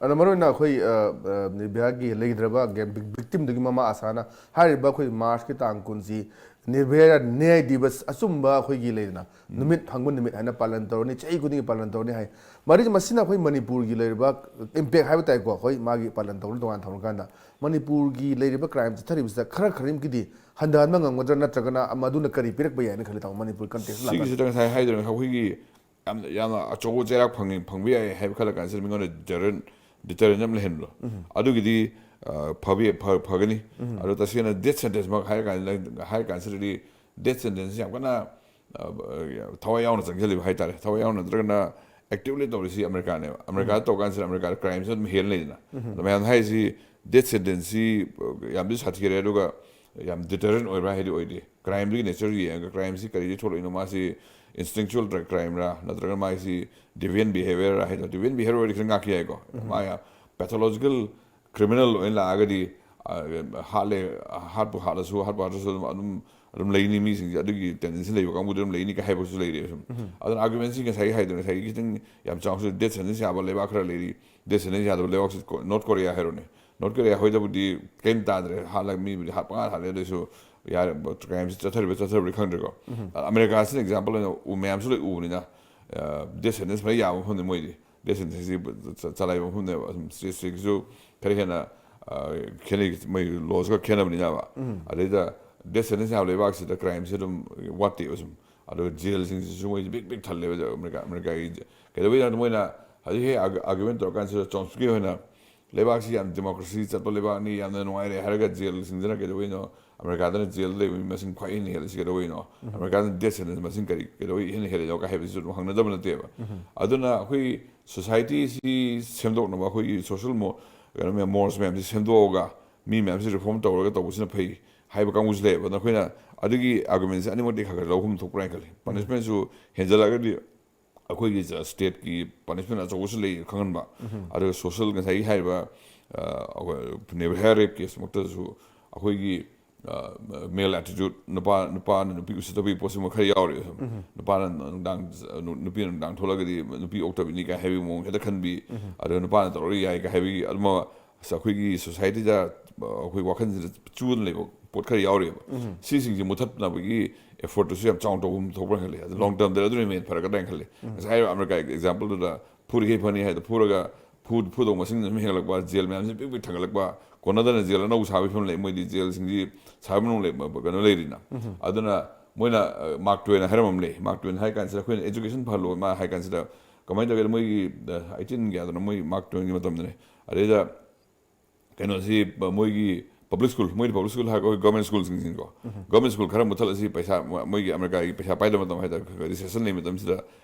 ꯑꯗꯣ ꯃꯔꯨꯑꯣꯏꯅ ꯑꯩꯈꯣꯏ, ꯑ, ꯑ, ꯅꯤꯔꯚꯌꯥꯒꯤ ꯂꯩꯈꯤꯗ꯭ꯔꯕ ꯒꯦꯝ ꯚꯤꯛ-, ꯚꯤꯛꯇꯤꯝꯗꯨꯒꯤ ꯃꯃꯥ ꯑꯁꯥꯅ ꯍꯥꯏꯔꯤꯕ ꯑꯩꯈꯣꯏ ꯃꯥꯔꯆꯀꯤ ꯇꯥꯡ ꯀꯨꯟꯁꯤ ꯅꯤꯔꯚꯌꯥ ꯅ꯭ꯌꯥꯌ ꯗꯤꯕꯁ, ꯑꯆꯨꯝꯕ ꯑꯩꯈꯣꯏꯒꯤ ꯂꯩꯗꯅ, ꯅꯨꯃꯤꯠ ꯐꯪꯕ ꯅꯨꯃꯤꯠ ꯍꯥꯏꯅ ꯄꯥꯂꯟ ꯇꯧꯔꯅꯤ, ꯆꯍꯤ ꯈꯨꯗꯤꯡꯒꯤ ꯄꯥꯂꯟ ꯇꯧꯔꯅꯤ ꯍꯥꯏ꯫ ꯃꯔꯤ-, ꯃꯁꯤꯅ ꯑꯩꯈꯣꯏ ꯃꯅꯤꯄꯨꯔꯒꯤ ꯂꯩꯔꯤꯕ ꯏꯝꯄꯦꯛ ꯍꯥꯏꯕ ꯇꯥꯏꯀꯣ, ꯑꯩꯈꯣꯏ ꯃꯥꯒꯤ ꯄꯥꯂꯟ ꯇꯧꯔꯅꯤ ꯇꯣꯉꯥꯟ ꯊꯝꯃꯀꯥꯟꯗ ꯃꯅꯤꯄꯨꯔꯒꯤ ꯂꯩꯔꯤꯕ ꯀ꯭ꯔꯥꯏꯝ ꯆꯠꯊꯔꯤꯕꯁꯤꯗ ꯈꯔ ꯈꯔꯤꯝꯒꯤꯗꯤ ꯍꯟꯊꯍꯟꯕ ꯉꯝꯒꯗ꯭ꯔꯥ, ꯅꯠꯇ꯭ꯔꯒꯅ ꯃꯗꯨꯅ ꯀꯔꯤ ꯄꯤꯔꯛꯄ ꯌꯥꯏꯅ ꯈꯜꯂꯤ, ꯇꯥꯃꯣ, ꯃꯅꯤꯄꯨꯔ ꯀꯟꯇꯦꯛꯁ ꯂꯥꯛꯀꯥꯟꯗ? ꯁꯤꯒꯤꯁꯤꯗ ꯉꯁꯥꯏ ꯍꯥꯏꯗꯣꯏꯅꯣ, ꯑꯩꯈꯣꯏꯒꯤ ꯌꯥꯝ, ꯌꯥꯝꯅ ꯑꯆꯧꯕ ꯆꯩꯔꯥꯛ ꯐꯪꯉꯤ, ꯐꯪꯕ ꯌꯥꯏ ꯍꯥꯏꯕ ꯈꯜꯂ ꯀꯥꯟꯁꯤꯗ ꯃꯤꯉꯣꯟꯗ ꯗꯤꯇꯔꯦꯟ, ꯗꯤꯇꯔꯦꯟ ꯑꯃ ꯂꯩꯍꯟꯕꯗꯣ, ꯑꯗꯨꯒꯤꯗꯤ, ꯑ, ꯐꯕ-, ꯐ-, ꯐꯒꯅꯤ꯫ ꯑꯗꯣ ꯇꯁꯦꯡꯅ ꯗꯦꯠ ꯁꯦꯟꯇꯦꯟꯁꯃꯛ ꯍꯥꯏꯔ ꯀꯥꯟꯗ, ꯍꯥꯏꯔ ꯀꯥꯟꯁꯤꯗꯗꯤ ꯗꯦꯠ ꯁꯦꯟꯇꯦꯟꯁꯁꯤ ꯌꯥꯝ ꯀꯟꯅ, ꯑ, ꯊꯋꯥꯏ ꯌꯥꯎꯅ ꯆꯪꯁꯤꯜꯂꯤꯕ ꯍꯥꯏꯇꯥꯔꯦ꯫ ꯊꯋꯥꯏ ꯌꯥꯎꯅ ꯅꯠꯇ꯭ꯔꯒꯅ ꯑꯦꯛꯇꯤꯚꯂꯤ ꯇꯧꯔꯤꯁꯤ ꯑꯃꯦꯔꯤꯀꯥꯅꯦꯕ꯫ ꯑꯃꯦꯔꯤꯀꯥꯗ ꯇꯧ ꯀꯥꯟꯁꯤꯗ ꯑꯃꯦꯔꯤꯀꯥꯗ ꯀ꯭ꯔꯥꯏꯝꯁꯤ ꯑꯗꯨꯝ ꯍꯦꯟꯅ ꯂꯩꯗꯅ꯫ ꯑꯗꯣ ꯃꯌꯥꯝꯅ ꯍꯥꯏꯔꯤꯁꯤ ꯗꯦꯠ ꯁꯦꯟꯇꯦꯟꯁꯁꯤ ꯌꯥꯝꯗꯤ ꯁꯥꯊꯤꯔꯦ, ꯑꯗꯨꯒ ꯌꯥꯝ ꯗꯤꯇꯔꯦꯟ ꯑꯣꯏꯕ꯭ꯔꯥ ꯍꯥꯏꯗꯤ ꯑꯣꯏꯗꯦ꯫ ꯀ꯭ꯔꯥꯏꯝꯗꯨꯒꯤ ꯅꯦꯆꯔ ꯌꯦꯡꯉꯒ, ꯀ꯭ꯔꯥꯏꯝꯁꯤ ꯀꯔꯤꯗꯒꯤ ꯊꯣꯛꯂꯛꯏꯅꯣ, ꯃꯥꯁꯤ ꯏꯟꯁꯇꯤꯡꯆꯨꯋꯦꯜ ꯀ꯭ꯔꯥꯏꯝꯔꯥ, ꯅꯠꯇ꯭ꯔꯒ ꯃꯥꯏꯁꯤ ꯗꯤꯚꯤꯌꯟ ꯕꯤꯍꯦꯕꯤꯌꯔ ꯍꯥꯏꯗꯣ, ꯗꯤꯚꯤꯌꯟ ꯕꯤꯍꯦꯕꯤꯌꯔ ꯑꯣꯏꯔꯗꯤ ꯈꯤꯇꯪ ꯉꯥꯛꯄ ꯌꯥꯏꯀꯣ꯫ ꯃꯥ ꯌꯥꯝ ꯄꯦꯊꯣꯂꯣꯖꯤꯀꯦꯜ ꯀ꯭ꯔꯤꯃꯤꯅꯦꯜ ꯑꯣꯏꯅ ꯂꯥꯛꯑꯒꯗꯤ, ꯑ, ꯍꯥꯠꯂꯦ, ꯍꯥꯠꯄꯨ ꯍꯥꯠꯂꯁꯨ, ꯍꯥꯠꯄꯨ ꯍꯥꯠꯂꯁꯨ ꯑꯗꯨꯝ, ꯑꯗꯨꯝ ꯑꯗꯨꯝ ꯂꯩꯅꯤ, ꯃꯤꯁꯤꯡꯁꯦ ꯑꯗꯨꯒꯤ tendency ꯂꯩꯕ ꯀꯥꯡꯕꯨꯗꯤ ꯑꯗꯨꯝ ꯂꯩꯅꯤ ꯀꯥꯏ ꯍꯥꯏꯕꯁꯨ ꯂꯩꯔꯤ ꯁꯨꯝ꯫ ꯑꯗꯨꯅ argument ꯁꯤ ꯉꯁꯥꯏꯒꯤ ꯍꯥꯏꯗꯣ, ꯉꯁꯥꯏꯒꯤ ꯈꯤꯇꯪ ꯌꯥꯝ ꯆꯥꯎꯅꯁꯨ death sentence ꯌꯥꯕ ꯂꯩꯕꯥꯛ ꯈꯔ ꯂꯩꯔꯤ꯫ Death sentence ꯌꯥꯗꯕ ꯂꯩꯕꯥꯛꯁꯤ ꯀꯣ-, North Korea ꯍꯥꯏꯔꯣꯅꯦ꯫ North Korea ꯍꯣꯏꯗꯕꯨꯗꯤ ꯀꯩꯝ ꯇꯥꯗ꯭ꯔꯦ, ꯍꯥꯠꯂꯒ ꯃꯤꯕꯨꯗꯤ ꯍꯥꯠ ꯄꯪꯍꯥꯠ ꯍꯥꯠꯂꯦ, ꯑꯗꯨꯏꯁꯨ ꯌꯥꯔꯦ, crime ꯁꯤ ꯆꯠꯊꯔꯤꯕ ꯆꯠꯊꯔꯤꯕꯗꯤ ꯈꯪꯗ꯭ꯔꯦꯀꯣ꯫ ꯑꯃꯦꯔꯤꯀꯥꯁꯤꯅ example ꯑꯣꯏꯅ ꯎ ꯃꯌꯥꯝꯁꯨ ꯂꯣꯏ ꯎꯕꯅꯤꯅ, death sentence ꯐꯖꯅ ꯌꯥꯕ ꯃꯐꯝꯅꯤ ꯃꯣꯏꯗꯤ꯫ Death sentence ꯁꯤ ꯆ-, ꯆꯂꯥꯏꯕ ꯃꯐꯝꯅꯦꯕ꯫ ꯑꯗꯨꯝ state state ꯀꯤꯁꯨ ꯈꯔ ꯍꯦꯟꯅ, ꯑ, ꯈꯦꯠꯅꯩ, ꯃꯣꯏ laws ꯈꯔ ꯈꯦꯠꯅꯕꯅꯤꯅꯕ꯫ ꯑꯗꯩꯗ death sentence ꯌꯥꯕ ꯂꯩꯕꯥꯛꯁꯤꯗ crime ꯁꯦ ꯑꯗꯨꯝ ꯋꯥꯠꯇꯦꯕ ꯁꯨꯝ꯫ ꯑꯗꯨꯒ jail ꯁꯤꯡꯁꯤꯁꯨ ꯃꯣꯏꯁꯦ ꯕꯤꯛ ꯕꯤꯛ ꯊꯜꯂꯦꯕ ꯑꯃꯦꯔꯤꯀꯥ, ꯑꯃꯦꯔꯤꯀꯥꯒꯤ꯫ ꯀꯩꯗꯧꯕꯩꯅꯣ ꯍꯥꯏꯕꯗ ꯃꯣꯏꯅ ꯍꯧꯖꯤꯛ ꯍꯦꯛ argu-, argument ꯇꯧꯔꯀꯥꯟꯁꯤꯗ ꯆꯣꯝꯁꯀꯤ ꯍꯣꯏꯅ ꯂꯩꯕꯥꯛꯁꯤ ꯌꯥꯝ democracy ꯆꯠꯄ ꯂꯩꯕꯥꯛꯅꯤ, ꯌꯥꯝꯅ ꯅꯨꯡꯉꯥꯏꯔꯦ ꯍꯥꯏꯔꯒ jail ꯁꯤꯡꯁꯤꯅ ꯀꯩꯗꯧꯕꯩꯅꯣ ꯑꯃꯦꯔꯤꯀꯥꯗꯅ jail ꯗ ꯂꯩꯕ ꯃꯤ ꯃꯁꯤꯡ ꯈ꯭ꯋꯥꯏ ꯍꯦꯟꯅ ꯍꯦꯜꯂꯤꯁꯤ ꯀꯩꯗꯧꯕꯩꯅꯣ? ꯑꯃꯦꯔꯤꯀꯥꯗꯅ death sentence ꯃꯁꯤꯡ ꯀꯔꯤ, ꯀꯩꯗꯧꯕꯩ ꯍꯦꯟꯅ ꯍꯦꯜꯂꯤꯅꯣ ꯀꯥꯏ ꯍꯥꯏꯕꯁꯤꯁꯨ ꯑꯗꯨꯝ ꯍꯪꯅꯗꯕ ꯅꯠꯇꯦꯕ꯫ ꯑꯗꯨꯅ ꯑꯩꯈꯣꯏ society ꯁꯤ ꯁꯦꯝꯗꯣꯛꯅꯕ, ꯑꯩꯈꯣꯏꯒꯤ social mo-, ꯀꯩꯅꯣ ꯃꯌꯥꯝ, mores ꯃꯌꯥꯝꯁꯤ ꯁꯦꯝꯗꯣꯛꯑꯒ ꯃꯤ ꯃꯌꯥꯝꯁꯤ reform ꯇꯧꯔꯒ ꯇꯧꯕꯁꯤꯅ ꯐꯩ ꯍꯥꯏꯕ ꯀꯥꯡꯕꯨꯁꯨ ꯂꯩꯌꯦꯕ꯫ ꯑꯗꯣ ꯑꯩꯈꯣꯏꯅ ꯑꯗꯨꯒꯤ argument ꯁꯦ ꯑꯅꯤꯃꯛꯇꯤ ꯈꯔ ꯈꯔ ꯂꯧꯐꯝ ꯊꯣꯛꯄ꯭ꯔꯥ ꯍꯥꯏꯅ ꯈꯜꯂꯤ꯫ Punishment ꯁꯨ ꯍꯦꯟꯖꯜꯂꯛꯑꯒꯗꯤ ꯑꯩꯈꯣꯏꯒꯤ state ꯀꯤ punishment ꯑꯆꯧꯕꯁꯨ ꯂꯩ ꯈꯪꯍꯟꯕ꯫ ꯑꯗꯨꯒ social ꯉꯁꯥꯏꯒꯤ ꯍꯥꯏꯔꯤꯕ, ꯑ, ꯑꯩꯈꯣꯏ rape case ꯃꯛꯇꯁꯨ ꯑꯩꯈꯣꯏꯒꯤ, ꯑ, male attitude, ꯅꯨꯄꯥ, ꯅꯨꯄꯥꯅ ꯅꯨꯄꯤ ꯎꯁꯤꯠꯇꯕꯒꯤ ꯄꯣꯠꯁꯤꯃ ꯈꯔ ꯌꯥꯎꯔꯤ꯫ ꯅꯨꯄꯥꯅ ꯅꯨꯡꯗꯥꯡ, ꯅꯨꯄꯤꯅ ꯅꯨꯡꯗꯥꯡ ꯊꯣꯛꯂꯛꯑꯒꯗꯤ ꯅꯨꯄꯤ ꯑꯣꯛꯇꯕꯤꯅꯤ ꯀꯥꯏ ꯍꯥꯏꯕꯒꯤ ꯃꯑꯣꯡ ꯍꯦꯛꯇ ꯈꯟꯕꯤ꯫ ꯑꯗꯨꯒ ꯅꯨꯄꯥꯅ ꯇꯧꯔꯒ ꯌꯥꯏ ꯀꯥꯏ ꯍꯥꯏꯕꯒꯤ ꯑꯗꯨꯃ ꯑꯁ, ꯑꯩꯈꯣꯏꯒꯤ society ꯗ, ꯑ, ꯑꯩꯈꯣꯏ ꯋꯥꯈꯜꯁꯤꯗ ꯆꯨꯗꯅ ꯂꯩꯕ ꯄꯣꯠ ꯈꯔ ꯌꯥꯎꯔꯤꯑꯕ꯫ ꯁꯤꯁꯤꯡꯁꯦ ꯃꯨꯊꯠꯅꯕꯒꯤ effort ꯇꯨꯁꯨ ꯌꯥꯝ ꯆꯥꯎꯅ ꯇꯧꯕ ꯑꯃ ꯊꯣꯛꯄ꯭ꯔꯥ ꯈꯜꯂꯤ꯫ ꯑꯗꯨ long term ꯗ ꯑꯗꯨꯅ ꯍꯦꯟꯅ ꯐꯔꯛꯀꯗ꯭ꯔꯥ ꯍꯥꯏꯅ ꯈꯜꯂꯤ꯫ ꯉꯁꯥꯏ ꯍꯥꯏꯔꯤꯕ ꯑꯃꯦꯔꯤꯀꯥꯒꯤ example ꯗꯨꯗ ꯐꯨꯔꯤꯈꯩ ꯐꯅꯤ ꯍꯥꯏꯗꯣ ꯐꯨꯔꯒ ꯐꯨ-, ꯐꯨꯗꯧ ꯃꯁꯤꯡ ꯑꯗꯨꯝ ꯍꯦꯟꯒꯠꯂꯛꯄ, jail ꯃꯌꯥꯝꯁꯤ ꯄꯤꯛ ꯄꯤꯛ ꯊꯥꯡꯒꯠꯂꯛꯄ, ꯀꯣꯟꯅꯗꯅ jail ꯑꯅꯧꯕ ꯁꯥꯕꯒꯤ ꯐꯤꯕꯝ ꯂꯩ꯫ ꯃꯣꯏꯗꯤ jail ꯁꯤꯡꯁꯤ ꯁꯥꯕ ꯃꯅꯨꯡ ꯂꯩ, ꯀꯩꯅꯣ ꯂꯩꯔꯤꯅ꯫ ꯑꯗꯨꯅ ꯃꯣꯏꯅ, ꯑ, Mark Twain ꯍꯥꯏꯔꯝꯕ ꯑꯃ ꯂꯩ꯫ Mark Twain ꯍꯥꯏ ꯀꯥꯟꯁꯤꯗ ꯑꯩꯈꯣꯏꯅ education ꯐꯍꯜꯂꯣ ꯃꯥ ꯍꯥꯏ ꯀꯥꯟꯁꯤꯗ ꯀꯃꯥꯏꯅ ꯇꯧꯒꯦꯗ ꯃꯣꯏꯒꯤ, ꯑ, eighteen ꯀꯌꯥꯗꯅꯣ ꯃꯣꯏ Mark Twain ꯒꯤ ꯃꯇꯝꯗꯅꯦ꯫ ꯑꯗꯩꯗ ꯀꯩꯅꯣꯁꯤ ꯃꯣꯏꯒꯤ public school, ꯃꯣꯏꯗꯤ public school ꯍꯥꯏꯔꯒ ꯑꯩꯈꯣꯏ government school ꯁꯤꯡꯁꯤꯅꯤꯀꯣ꯫ Government school ꯈꯔ ꯃꯨꯊꯠꯂꯁꯤ, ꯄꯩꯁꯥ, ꯃꯣꯏꯒꯤ ꯑꯃꯦꯔꯤꯀꯥꯒꯤ ꯄꯩꯁꯥ ꯄꯥꯏꯗꯕ ꯃꯇꯝ ꯍꯥꯏꯇꯥꯔꯦ, recession ꯂꯩꯕ ꯃꯇꯝꯁꯤꯗ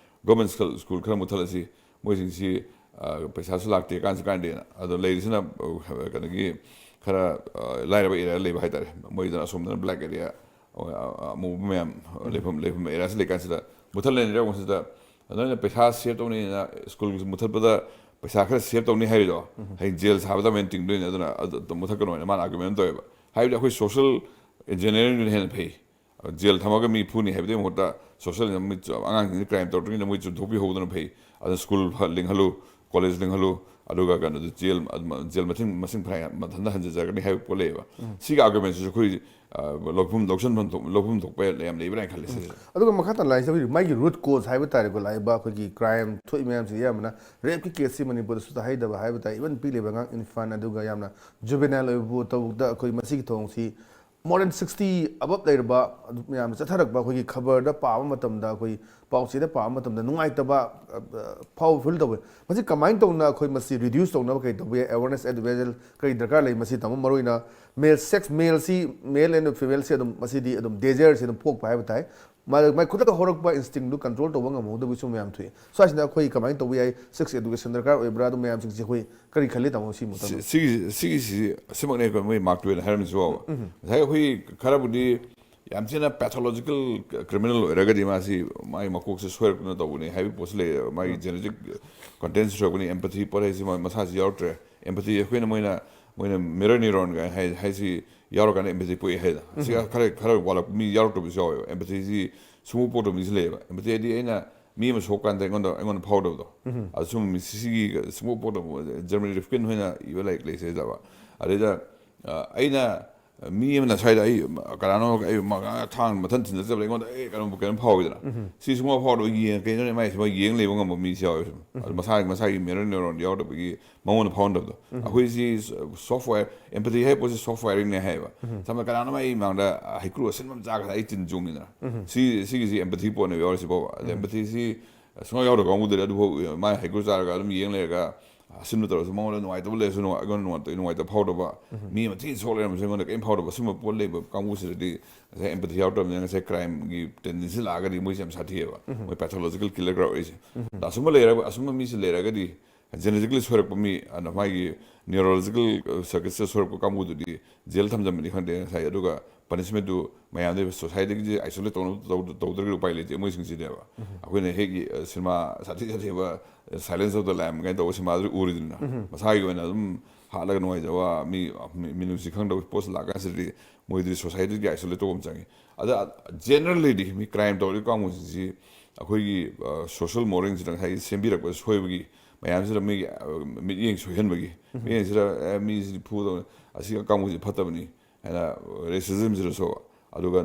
government school, school ꯈꯔ ꯃꯨꯊꯠꯂꯁꯤ, ꯃꯣꯏꯁꯤꯡꯁꯤ, ꯑ, ꯄꯩꯁꯥꯁꯨ ꯂꯥꯛꯇꯦ, ꯀꯥꯟꯁꯨ ꯀꯥꯟꯗꯦꯅ꯫ ꯑꯗꯣ ꯂꯩꯔꯤꯁꯤꯅ, ꯑ, ꯀꯩꯅꯣꯒꯤ ꯈꯔ, ꯑ, ꯂꯥꯏꯔꯕ area ꯂꯩꯕ ꯍꯥꯏꯇꯥꯔꯦ, ꯃꯣꯏꯗꯅ ꯑꯁꯣꯝꯗꯅ black area, ꯑ, ꯑ, ꯑꯃꯨꯕ ꯃꯌꯥꯝ ꯂꯩꯐꯝ, ꯂꯩꯐꯝ area ꯁꯤ ꯂꯩꯀꯥꯟꯁꯤꯗ ꯃꯨꯊꯠ ꯂꯩꯅꯔꯦ꯫ ꯑꯃꯨꯛꯁꯤꯗ ꯅꯣꯏꯅ ꯄꯩꯁꯥ save ꯇꯧꯅꯤꯅ school ꯃꯨꯊꯠꯄꯗ ꯄꯩꯁꯥ ꯈꯔ save ꯇꯧꯅꯤ ꯍꯥꯏꯔꯤꯗꯣ, ꯍꯌꯦꯡ jail ꯁꯥꯕꯗ ꯑꯃꯨꯛ ꯍꯦꯟꯅ ꯇꯤꯡꯗꯣꯏꯅꯦ꯫ ꯑꯗꯨꯅ ꯑꯗꯨ ꯃꯨꯊꯠꯀꯅꯣ ꯍꯥꯏꯅ ꯃꯥꯅ argument ꯇꯧꯋꯦꯕ꯫ ꯍꯥꯏꯕꯗꯤ ꯑꯩꯈꯣꯏ social engineering ꯗꯨꯅ ꯍꯦꯟꯅ ꯐꯩ꯫ ꯖꯦꯜ ꯊꯝꯃꯒ ꯃꯤ ꯐꯨꯅꯤ ꯍꯥꯏꯕꯗꯨꯒꯤ ꯃꯍꯨꯠꯇ ꯁꯣꯁꯤꯌꯦꯜ ꯃꯤ, ꯑꯉꯥꯡꯁꯤꯡꯁꯤ ꯀ꯭ꯔꯥꯏꯝ ꯇꯧꯔꯛꯇ꯭ꯔꯤꯉꯩꯗ ꯃꯣꯏ ꯆꯨꯝꯊꯣꯛꯄꯤꯍꯧꯕꯗꯨꯅ ꯐꯩ꯫ ꯑꯗꯨꯅ ꯁ꯭ꯀꯨꯜ ꯐ-, ꯂꯤꯡꯍꯜꯂꯨ, ꯀꯣꯂꯦꯖ ꯂꯤꯡꯍꯜꯂꯨ, ꯑꯗꯨꯒ ꯀꯩꯅꯣꯗꯨ ꯖꯦꯜ, ꯖꯦꯜ ꯃꯁꯤꯡ, ꯃꯁꯤꯡ ꯐꯅꯌꯥꯝ ꯃꯊꯟꯇ ꯍꯟꯖꯖꯔꯒꯅꯤ ꯍꯥꯏꯕ ꯄꯣꯠ ꯂꯩꯌꯦꯕ꯫ ꯁꯤꯒꯤ ꯑꯥꯔꯒꯨꯃꯦꯟꯁꯤꯁꯨ ꯑꯩꯈꯣꯏ, ꯑ, ꯂꯧꯐꯝ, ꯂꯧꯁꯤꯟꯐꯝ ꯊꯣꯛ-, ꯂꯧꯐꯝ ꯊꯣꯛꯄ ꯌꯥꯝ ꯂꯩꯕ꯭ꯔꯥ ꯍꯥꯏꯅ ꯈꯜꯂꯤ ꯁꯤꯁꯦ꯫ ꯑꯗꯨꯒ ꯃꯈꯥ ꯇꯥꯅ ꯂꯥꯛꯏꯁꯦ ꯑꯩꯈꯣꯏꯒꯤ ꯃꯥꯒꯤ ꯔꯨꯠ ꯀꯣꯖ ꯍꯥꯏꯕ ꯇꯥꯔꯦꯀꯣ, ꯂꯥꯛꯏꯕ ꯑꯩꯈꯣꯏꯒꯤ ꯀ꯭ꯔꯥꯏꯝ ꯊꯣꯛꯏ ꯃꯌꯥꯝꯁꯦ ꯑꯌꯥꯝꯕꯅ ꯔꯦꯞꯀꯤ ꯀꯦꯁꯁꯤ ꯃꯅꯤꯄꯨꯔꯗꯁꯨ ꯇꯥꯍꯩꯗꯕ ꯍꯥꯏꯕ ꯇꯥꯏ꯫ ꯏꯚꯟ ꯄꯤꯛꯂꯤꯕ ꯑꯉꯥꯡ ꯏꯟꯐꯥꯟ ꯑꯗꯨꯒ ꯌꯥꯝꯅ ꯖꯨꯕꯦꯅꯥꯏꯜ ꯑꯣꯏꯕꯕꯨ ꯇꯧꯕꯗ ꯑꯩꯈꯣꯏ ꯃꯁꯤꯒꯤ ꯊꯧꯑꯣꯡꯁꯤ more than sixty above ꯂꯩꯔꯕ ꯑꯗꯨ ꯃꯌꯥꯝꯅ ꯆꯠꯊꯔꯛꯄ ꯑꯩꯈꯣꯏꯒꯤ ꯈꯕꯔꯗ ꯄꯥꯕ ꯃꯇꯝꯗ, ꯑꯩꯈꯣꯏ ꯄꯥꯎꯆꯦꯗ ꯄꯥꯕ ꯃꯇꯝꯗ ꯅꯨꯡꯉꯥꯏꯇꯕ, ꯑ, ꯑ, ꯐꯥꯎꯕ ꯐꯤꯜ ꯇꯧꯋꯦ꯫ ꯃꯁꯤ ꯀꯃꯥꯏꯅ ꯇꯧꯅ ꯑꯩꯈꯣꯏ ꯃꯁꯤ ꯔꯤꯗ꯭ꯌꯨꯁ ꯇꯧꯅꯕ ꯀꯩ ꯇꯧꯕ ꯌꯥꯏ? ꯑꯦꯋꯥꯔꯅꯦꯁ, ꯑꯦꯋꯦꯌꯔꯅꯦꯁ ꯀꯔꯤ ꯗꯔꯀꯥꯔ ꯂꯩ? ꯃꯁꯤ ꯇꯥꯃꯣ ꯃꯔꯨ ꯑꯣꯏꯅ ꯃꯦꯜ ꯁꯦꯛꯁ, ꯃꯦꯜꯁꯤ, ꯃꯦꯜ ꯑꯦꯟ ꯐꯤꯃꯦꯜꯁꯤ ꯑꯗꯨꯝ ꯃꯁꯤꯗꯤ ꯑꯗꯨꯝ ꯗꯦꯖꯔꯁꯤ ꯑꯗꯨꯝ ꯄꯣꯛꯄ ꯍꯥꯏꯕ ꯇꯥꯏ꯫ ꯃꯥ-, ꯃꯥꯏ ꯈꯨꯗꯛꯇ ꯍꯧꯔꯛꯄ ꯏꯟꯁꯇꯤꯡꯗꯨ ꯀꯟꯇ꯭ꯔꯣꯜ ꯇꯧꯕ ꯉꯝꯍꯧꯗꯕꯒꯤꯁꯨ ꯃꯌꯥꯝ ꯊꯣꯛꯏ꯫ ꯁ꯭ꯋꯥꯏꯁꯤꯅ ꯑꯩꯈꯣꯏ ꯀꯃꯥꯏꯅ ꯇꯧꯕ ꯌꯥꯏ? ꯁꯦꯛꯁ ꯑꯦꯗꯨꯀꯦꯁꯟ ꯗꯔꯀꯥꯔ ꯑꯣꯏꯕ꯭ꯔꯥ? ꯑꯗꯨ ꯃꯌꯥꯝꯁꯤꯡꯁꯦ ꯑꯩꯈꯣꯏ ꯀꯔꯤ ꯈꯜꯂꯤ ꯇꯥꯃꯣ ꯁꯤ ꯃꯇꯥꯡꯗ? ꯁꯤ-, ꯁꯤꯒꯤ, ꯁꯤꯒꯤꯁꯤ, ꯁꯤꯃꯛꯅꯦ ꯑꯩꯈꯣꯏ ꯃꯣꯏ ꯃꯥꯔꯛ ꯇ꯭ꯋꯦꯟ ꯍꯥꯏꯔꯝꯃꯤꯁꯤ ꯐꯥꯎꯕ꯫ ꯉꯁꯥꯏ ꯑꯩꯈꯣꯏ ꯈꯔꯕꯨꯗꯤ ꯌꯥꯝ ꯊꯤꯅ ꯄꯦꯊꯣꯂꯣꯖꯤꯀꯦꯜ ꯀ꯭ꯔꯤꯃꯤꯅꯦꯜ ꯑꯣꯏꯔꯒꯗꯤ ꯃꯥꯁꯤ ꯃꯥꯒꯤ ꯃꯀꯣꯛꯁꯦ ꯁꯣꯏꯔꯛꯇꯨꯅ ꯇꯧꯕꯅꯤ ꯍꯥꯏꯕꯒꯤ ꯄꯣꯠꯁꯨ ꯂꯩꯌꯦꯕ꯫ ꯃꯥꯒꯤ ꯖꯦꯅꯦꯇꯤꯛ ꯀꯟꯇꯦꯟꯁ ꯁꯣꯏꯔꯛꯄꯅꯤ, ꯑꯦꯝꯄꯊꯤ ꯄꯣꯠ ꯍꯥꯏꯁꯤ ꯃꯥ ꯃꯁꯥꯁꯤ ꯌꯥꯎꯔꯛꯇ꯭ꯔꯦ꯫ ꯑꯦꯝꯄꯊꯤ ꯑꯩꯈꯣꯏꯅ ꯃꯣꯏꯅ, ꯃꯣꯏꯅ ꯃꯤꯔꯔ ꯅ꯭ꯌꯨꯔꯣꯟ ꯀꯥꯏꯅ ꯍꯥꯏ-, ꯍꯥꯏꯁꯤ ꯌꯥꯎꯔꯀꯥꯟꯗ ꯑꯦꯝꯄꯊꯤ ꯄꯣꯛꯏ ꯍꯥꯏꯗ꯫ ꯁꯤꯒ ꯈꯔ, ꯈꯔ ꯋꯥꯠꯂꯛꯄ ꯃꯤ ꯌꯥꯎꯔꯛꯇꯕꯁꯨ ꯌꯥꯎꯋꯦꯕ꯫ ꯑꯦꯝꯄꯊꯤꯁꯤ ꯁꯨꯡꯄꯣꯛ ꯄꯣꯛꯇꯕ ꯃꯤꯁꯨ ꯂꯩꯌꯦꯕ꯫ ꯑꯦꯝꯄꯊꯤ ꯍꯥꯏꯗꯤ ꯑꯩꯅ ꯃꯤ ꯑꯃ ꯁꯣꯛꯀꯥꯟꯗ ꯑꯩꯉꯣꯟꯗ, ꯑꯩꯉꯣꯟꯗ ꯐꯥꯎꯗꯕꯗꯣ꯫ ꯑꯗꯨ ꯁꯨꯝ ꯃꯤ-, ꯁꯤꯒꯤ ꯁꯨꯡꯄꯣꯛ ꯄꯣꯛꯇꯕ ꯖꯔꯃꯅꯤ ꯔꯤꯐꯀꯤꯟ ꯍꯣꯏꯅ ꯏꯕ ꯂꯥꯏꯔꯤꯛ ꯂꯩꯁꯦ ꯍꯥꯏꯖꯕ꯫ ꯑꯗꯩꯗ, ꯑ, ꯑꯩꯅ ꯃꯤ ꯑꯃꯅ ꯁ꯭ꯋꯥꯏꯗ ꯑꯩ ꯀꯅꯥꯅꯣ ꯑꯩ ꯃ-, ꯊꯥꯡ ꯃꯊꯟ ꯊꯤꯟꯖꯠ ꯆꯠꯄꯗ ꯑꯩꯉꯣꯟꯗ ꯑꯦ ꯀꯩꯅꯣꯝ, ꯀꯩꯅꯣꯝ ꯐꯥꯎꯋꯤꯗꯅ꯫ ꯁꯤ ꯁꯨꯡꯐꯥꯎ ꯐꯥꯎꯗꯕ ꯌꯦꯡ-, ꯀꯩꯅꯣꯅꯦ ꯃꯥꯏꯁꯤ ꯃꯣꯏ ꯌꯦꯡ ꯂꯩꯕ ꯉꯝꯕ ꯃꯤꯁꯨ ꯌꯥꯎꯋꯦ ꯁꯨꯝ꯫ ꯑꯗꯨ ꯃꯁꯥꯒꯤ, ꯃꯁꯥꯒꯤ ꯃꯤꯔꯔ ꯅ꯭ꯌꯨꯔꯣꯟ ꯌꯥꯎꯗꯕꯒꯤ ꯃꯉꯣꯟꯗ ꯐꯥꯎꯍꯟꯗꯕꯗꯣ꯫ ꯑꯩꯈꯣꯏꯁꯤ ꯁꯣꯐꯋꯦꯌꯔ, ꯑꯦꯝꯄꯊꯤ ꯍꯥꯏꯕ ꯄꯣꯠꯁꯤ ꯁꯣꯐꯋꯦꯌꯔꯤꯡꯅꯦ ꯍꯥꯏꯌꯦꯕ꯫ ꯁꯝꯅ ꯀꯅꯥꯅꯣꯝ ꯑꯩ ꯃꯥꯡꯗ ꯍꯩꯀ꯭ꯔꯨ ꯑꯁꯤꯟꯕ ꯑꯃ ꯆꯥꯈ꯭ꯔꯦ, ꯑꯩ ꯇꯤꯟ ꯆꯣꯡꯉꯤꯗꯅ꯫ ꯁꯤ, ꯁꯤꯒꯤꯁꯤ ꯑꯦꯝꯄꯊꯤ ꯄꯣꯠꯅꯦꯕ ꯌꯥꯎꯔꯤꯁꯤ ꯐꯥꯎꯕ꯫ ꯑꯗ ꯑꯦꯝꯄꯊꯤꯁꯤ ꯁꯨꯡꯌꯥꯎ ꯌꯥꯎꯗꯕ ꯀꯥꯡꯕꯨꯗꯨꯗꯤ ꯑꯗꯨꯐꯥꯎ ꯃꯥꯏ ꯍꯩꯀ꯭ꯔꯨ ꯆꯥꯔꯒ ꯑꯗꯨꯝ ꯌꯦꯡ ꯂꯩꯔꯒ ꯑꯁꯤꯟꯕ ꯇꯧꯔꯁꯨ ꯃꯉꯣꯟꯗ ꯅꯨꯡꯉꯥꯏꯇꯕ ꯂꯩꯔꯁꯨ ꯅꯨꯡꯉꯥꯏ-, ꯑꯩꯉꯣꯟꯗ ꯅꯨꯡꯉꯥꯏꯇ-, ꯅꯨꯡꯉꯥꯏꯇꯕ ꯐꯥꯎꯗꯕ, ꯃꯤ ꯑꯃ ꯊꯤꯅ ꯁꯣꯛ ꯂꯩꯔꯝꯃꯁꯨ ꯑꯩꯉꯣꯟꯗ ꯀꯔꯤꯝ ꯐꯥꯎꯗꯕ, ꯁꯨꯝꯕ ꯄꯣꯠ ꯂꯩꯕ ꯀꯥꯡꯕꯨꯁꯤꯗꯗꯤ ꯉꯁꯥꯏ ꯑꯦꯝꯄꯊꯤ ꯌꯥꯎꯔꯛꯇꯕꯅꯤꯅ ꯉꯁꯥꯏ ꯀ꯭ꯔꯥꯏꯝꯒꯤ ꯇꯦꯟꯗꯦꯟꯁꯤ ꯂꯥꯛꯑꯒꯗꯤ ꯃꯣꯏꯁꯦ ꯌꯥꯝ ꯁꯥꯊꯤꯑꯕ꯫ ꯃꯣꯏ ꯄꯦꯊꯣꯂꯣꯖꯤꯀꯦꯜ ꯀꯤꯂꯔ ꯀꯧꯔꯛꯏꯁꯦ꯫ ꯑꯗ ꯑꯁꯨꯝꯕ ꯂꯩꯔꯒ, ꯑꯁꯨꯝꯕ ꯃꯤꯁꯦ ꯂꯩꯔꯒꯗꯤ ꯖꯦꯅꯦꯇꯤꯀꯦꯜꯂꯤ ꯁꯣꯏꯔꯛꯄ ꯃꯤ, ꯑꯗ ꯃꯥꯒꯤ ꯅ꯭ꯌꯨꯔꯣꯂꯣꯖꯤꯀꯦꯜ ꯁꯔꯀ꯭ꯌꯨꯠꯁꯇ ꯁꯣꯏꯔꯛꯄ ꯀꯥꯡꯕꯨꯗꯨꯗꯤ ꯖꯦꯜ ꯊꯝꯖꯟꯕꯅꯤ ꯈꯪꯗꯦ ꯉꯁꯥꯏ, ꯑꯗꯨꯒ ꯄꯅꯤꯁꯃꯦꯟꯗꯨ ꯃꯌꯥꯝꯗ, ꯁꯣꯁꯥꯏꯇꯤꯒꯤ ꯑꯥꯏꯁꯣꯂꯦꯠ ꯇꯧꯅꯕ ꯇꯧꯗ- ꯇꯧꯗ꯭ꯔꯒꯗꯤ ꯎꯄꯥꯏ ꯂꯩꯇꯦ꯫ ꯃꯣꯏꯁꯤꯡꯁꯤꯅꯦꯕ ꯑꯩꯈꯣꯏꯅ ꯍꯦꯛ, ꯑ, ꯁꯤꯅꯦꯃꯥ ꯁꯥꯊꯤ ꯁꯥꯊꯤꯕ Silence of the Lamb ꯀꯥꯏꯅ ꯇꯧꯕ ꯁꯤꯅꯦꯃꯥꯗꯨ ꯎꯔꯤꯗꯅ, ꯃꯁꯥꯒꯤ ꯑꯣꯏꯅ ꯑꯗꯨꯝ ꯍꯥꯠꯂꯒ ꯅꯨꯡꯉꯥꯏꯖꯕ, ꯃꯤ, ꯃꯤ- ꯃꯤꯅꯨꯡꯁꯤ ꯈꯪꯗꯕ ꯄꯣꯠꯁꯨ ꯂꯥꯛꯀꯥꯟꯁꯤꯗꯗꯤ ꯃꯣꯏꯗꯤ ꯁꯣꯁꯥꯏꯇꯤꯒꯤ ꯑꯥꯏꯁꯣꯂꯦꯠ ꯇꯧꯕ ꯑꯃ ꯆꯪꯉꯤ꯫ ꯑꯗ ꯖꯦꯅꯔꯦꯜꯂꯤꯗꯤ ꯃꯤ ꯀ꯭ꯔꯥꯏꯝ ꯇꯧꯔꯤꯕ ꯀꯥꯡꯕꯨꯁꯤꯡꯁꯤ ꯑꯩꯈꯣꯏꯒꯤ, ꯑ, ꯁꯣꯁꯤꯌꯦꯜ ꯃꯣꯔꯦꯜꯁꯤꯗ ꯉꯁꯥꯏꯒꯤ ꯁꯦꯝꯕꯤꯔꯛꯄ ꯁꯣꯏꯕꯒꯤ ꯃꯌꯥꯝꯁꯤꯗ ꯃꯤꯒꯤ, ꯑ, ꯃꯤꯠꯌꯦꯡ ꯁꯣꯏꯍꯟꯕꯒꯤ, ꯃꯤꯠꯌꯦꯡꯁꯤꯗ, "ꯑꯦ, ꯃꯤꯁꯤꯗꯤ ꯐꯨꯗꯧꯅꯤ, ꯑꯁꯤ ꯀꯥꯡꯕꯨꯁꯤ ꯐꯠꯇꯕꯅꯤ" ꯍꯥꯏꯅ, ꯔꯦꯁꯤꯖꯝꯁꯤꯗꯁꯨ, ꯑꯗꯨꯒ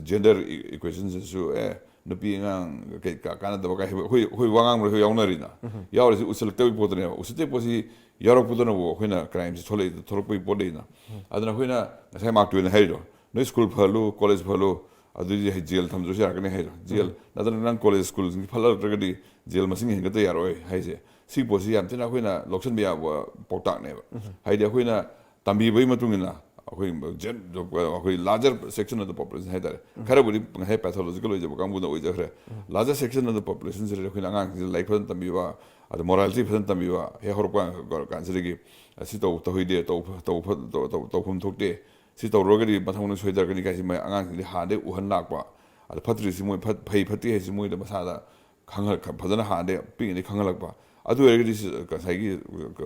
ꯖꯦꯟꯗꯔ ꯏꯀ꯭ꯋꯦꯁꯟꯁꯤꯗꯁꯨ, "ꯑꯦ, ꯅꯨꯄꯤ ꯑꯉꯥꯡ ꯀꯩ ꯀꯥ- ꯀꯥꯟꯅꯗꯕ" ꯀꯥꯏ ꯍꯥꯏꯕ ꯑꯩꯈꯣꯏ, ꯑꯩꯈꯣꯏ ꯋꯥ ꯉꯥꯡꯕꯗꯁꯨ ꯌꯥꯎꯅꯔꯤꯅ꯫ ꯌꯥꯎꯔꯤꯁꯤ ꯎꯁꯤꯜꯂꯛꯇꯕꯒꯤ ꯄꯣꯠꯇꯨꯅꯦꯕ꯫ ꯎꯁꯤꯜꯂꯛꯇꯕ ꯄꯣꯠꯁꯤ ꯌꯥꯎꯔꯛꯄꯗꯨꯅꯕꯨ ꯑꯩꯈꯣꯏꯅ ꯀ꯭ꯔꯥꯏꯝꯁꯤ ꯊꯣꯛꯂꯛꯏ-, ꯊꯣꯛꯂꯛꯄꯒꯤ ꯄꯣꯠ ꯂꯩꯅ꯫ ꯑꯗꯨꯅ ꯑꯩꯈꯣꯏꯅ ꯉꯁꯥꯏ ꯃꯥꯔꯛ ꯇ꯭ꯋꯦꯟꯅ ꯍꯥꯏꯔꯤꯗꯣ, "ꯅꯣꯏ ꯁ꯭ꯀꯨꯜ ꯐꯍꯜꯂꯨ, ꯀꯣꯂꯦꯖ ꯐꯍꯜꯂꯨ, ꯑꯗꯨꯗꯤ ꯍꯥꯏ ꯖꯦꯜ ꯊꯝꯗ꯭ꯔꯁꯨ ꯌꯥꯔꯛꯀꯅꯤ" ꯍꯥꯏꯗꯣ꯫ ꯖꯦꯜ ꯅꯠꯇ꯭ꯔꯒ ꯅꯪ ꯀꯣꯂꯦꯖ ꯁ꯭ꯀꯨꯜꯁꯤꯡꯁꯤ ꯐꯠꯂꯛꯇ꯭ꯔꯒꯗꯤ ꯖꯦꯜ ꯃꯁꯤꯡ ꯍꯦꯟꯒꯠꯇ ꯌꯥꯔꯣꯏ ꯍꯥꯏꯁꯦ, ꯁꯤ ꯄꯣꯠꯁꯤ ꯌꯥꯝ ꯊꯤꯅ ꯑꯩꯈꯣꯏꯅ ꯂꯧꯁꯤꯟꯕ ꯌꯥꯕ ꯄꯥꯎꯇꯥꯛꯅꯦꯕ꯫ ꯍꯥꯏꯗꯤ ꯑꯩꯈꯣꯏꯅ ꯇꯝꯕꯤꯕꯒꯤ ꯃꯇꯨꯡ ꯏꯟꯅ ꯑꯩꯈꯣꯏ ꯖꯦꯟ-, ꯑꯩꯈꯣꯏ larger section of the population ꯍꯥꯏꯇꯥꯔꯦ, ꯈꯔꯕꯨꯗꯤ ꯉꯁꯥꯏ pathological ꯑꯣꯏꯖꯕ ꯀꯥꯡꯕꯨꯅ ꯑꯣꯏꯖꯈ꯭ꯔꯦ꯫ Larger section of the populationꯁꯤꯗ ꯑꯩꯈꯣꯏꯅ ꯑꯉꯥꯡꯁꯤꯡꯁꯤꯗ ꯂꯥꯏꯔꯤꯛ ꯐꯖꯅ ꯇꯝꯕꯤꯕ, ꯑꯗ morality ꯐꯖꯅ ꯇꯝꯕꯤꯕ, ꯍꯦꯛ ꯍꯧꯔꯛꯄ ꯀꯥꯟꯁꯤꯗꯒꯤ, "ꯑꯁꯤ ꯇꯧ-, ꯇꯧꯍꯩꯗꯦ, ꯇꯧ-, ꯇꯧ-, ꯇꯧ-, ꯇꯧꯐꯝ ꯊꯣꯛꯇꯦ, ꯁꯤ ꯇꯧꯔꯒꯗꯤ ꯃꯊꯪ ꯃꯊꯪ ꯁꯣꯏꯗꯔꯛꯀꯅꯤ" ꯀꯥꯏꯁꯤ ꯃꯣꯏ ꯑꯉꯥꯡꯁꯤꯡꯗꯤ ꯍꯥꯟꯅꯗꯒꯤ ꯎꯍꯟ ꯂꯥꯛꯄ꯫ ꯑꯗ ꯐꯠꯇ꯭ꯔꯤꯁꯤ ꯃꯣꯏ ꯐꯠ-, ꯐꯩ ꯐꯠꯇꯦ ꯍꯥꯏꯁꯤ ꯃꯣꯏꯗ ꯃꯁꯥꯗ ꯈꯪꯍꯜ-, ꯐꯖꯅ ꯍꯥꯟꯅꯗꯒꯤ ꯄꯤꯛꯏꯉꯩꯗꯒꯤ ꯈꯪꯍꯜꯂꯛꯄ꯫ ꯑꯗꯨ ꯑꯣꯏꯔꯒꯗꯤ ꯁꯤ-, ꯉꯁꯥꯏꯒꯤ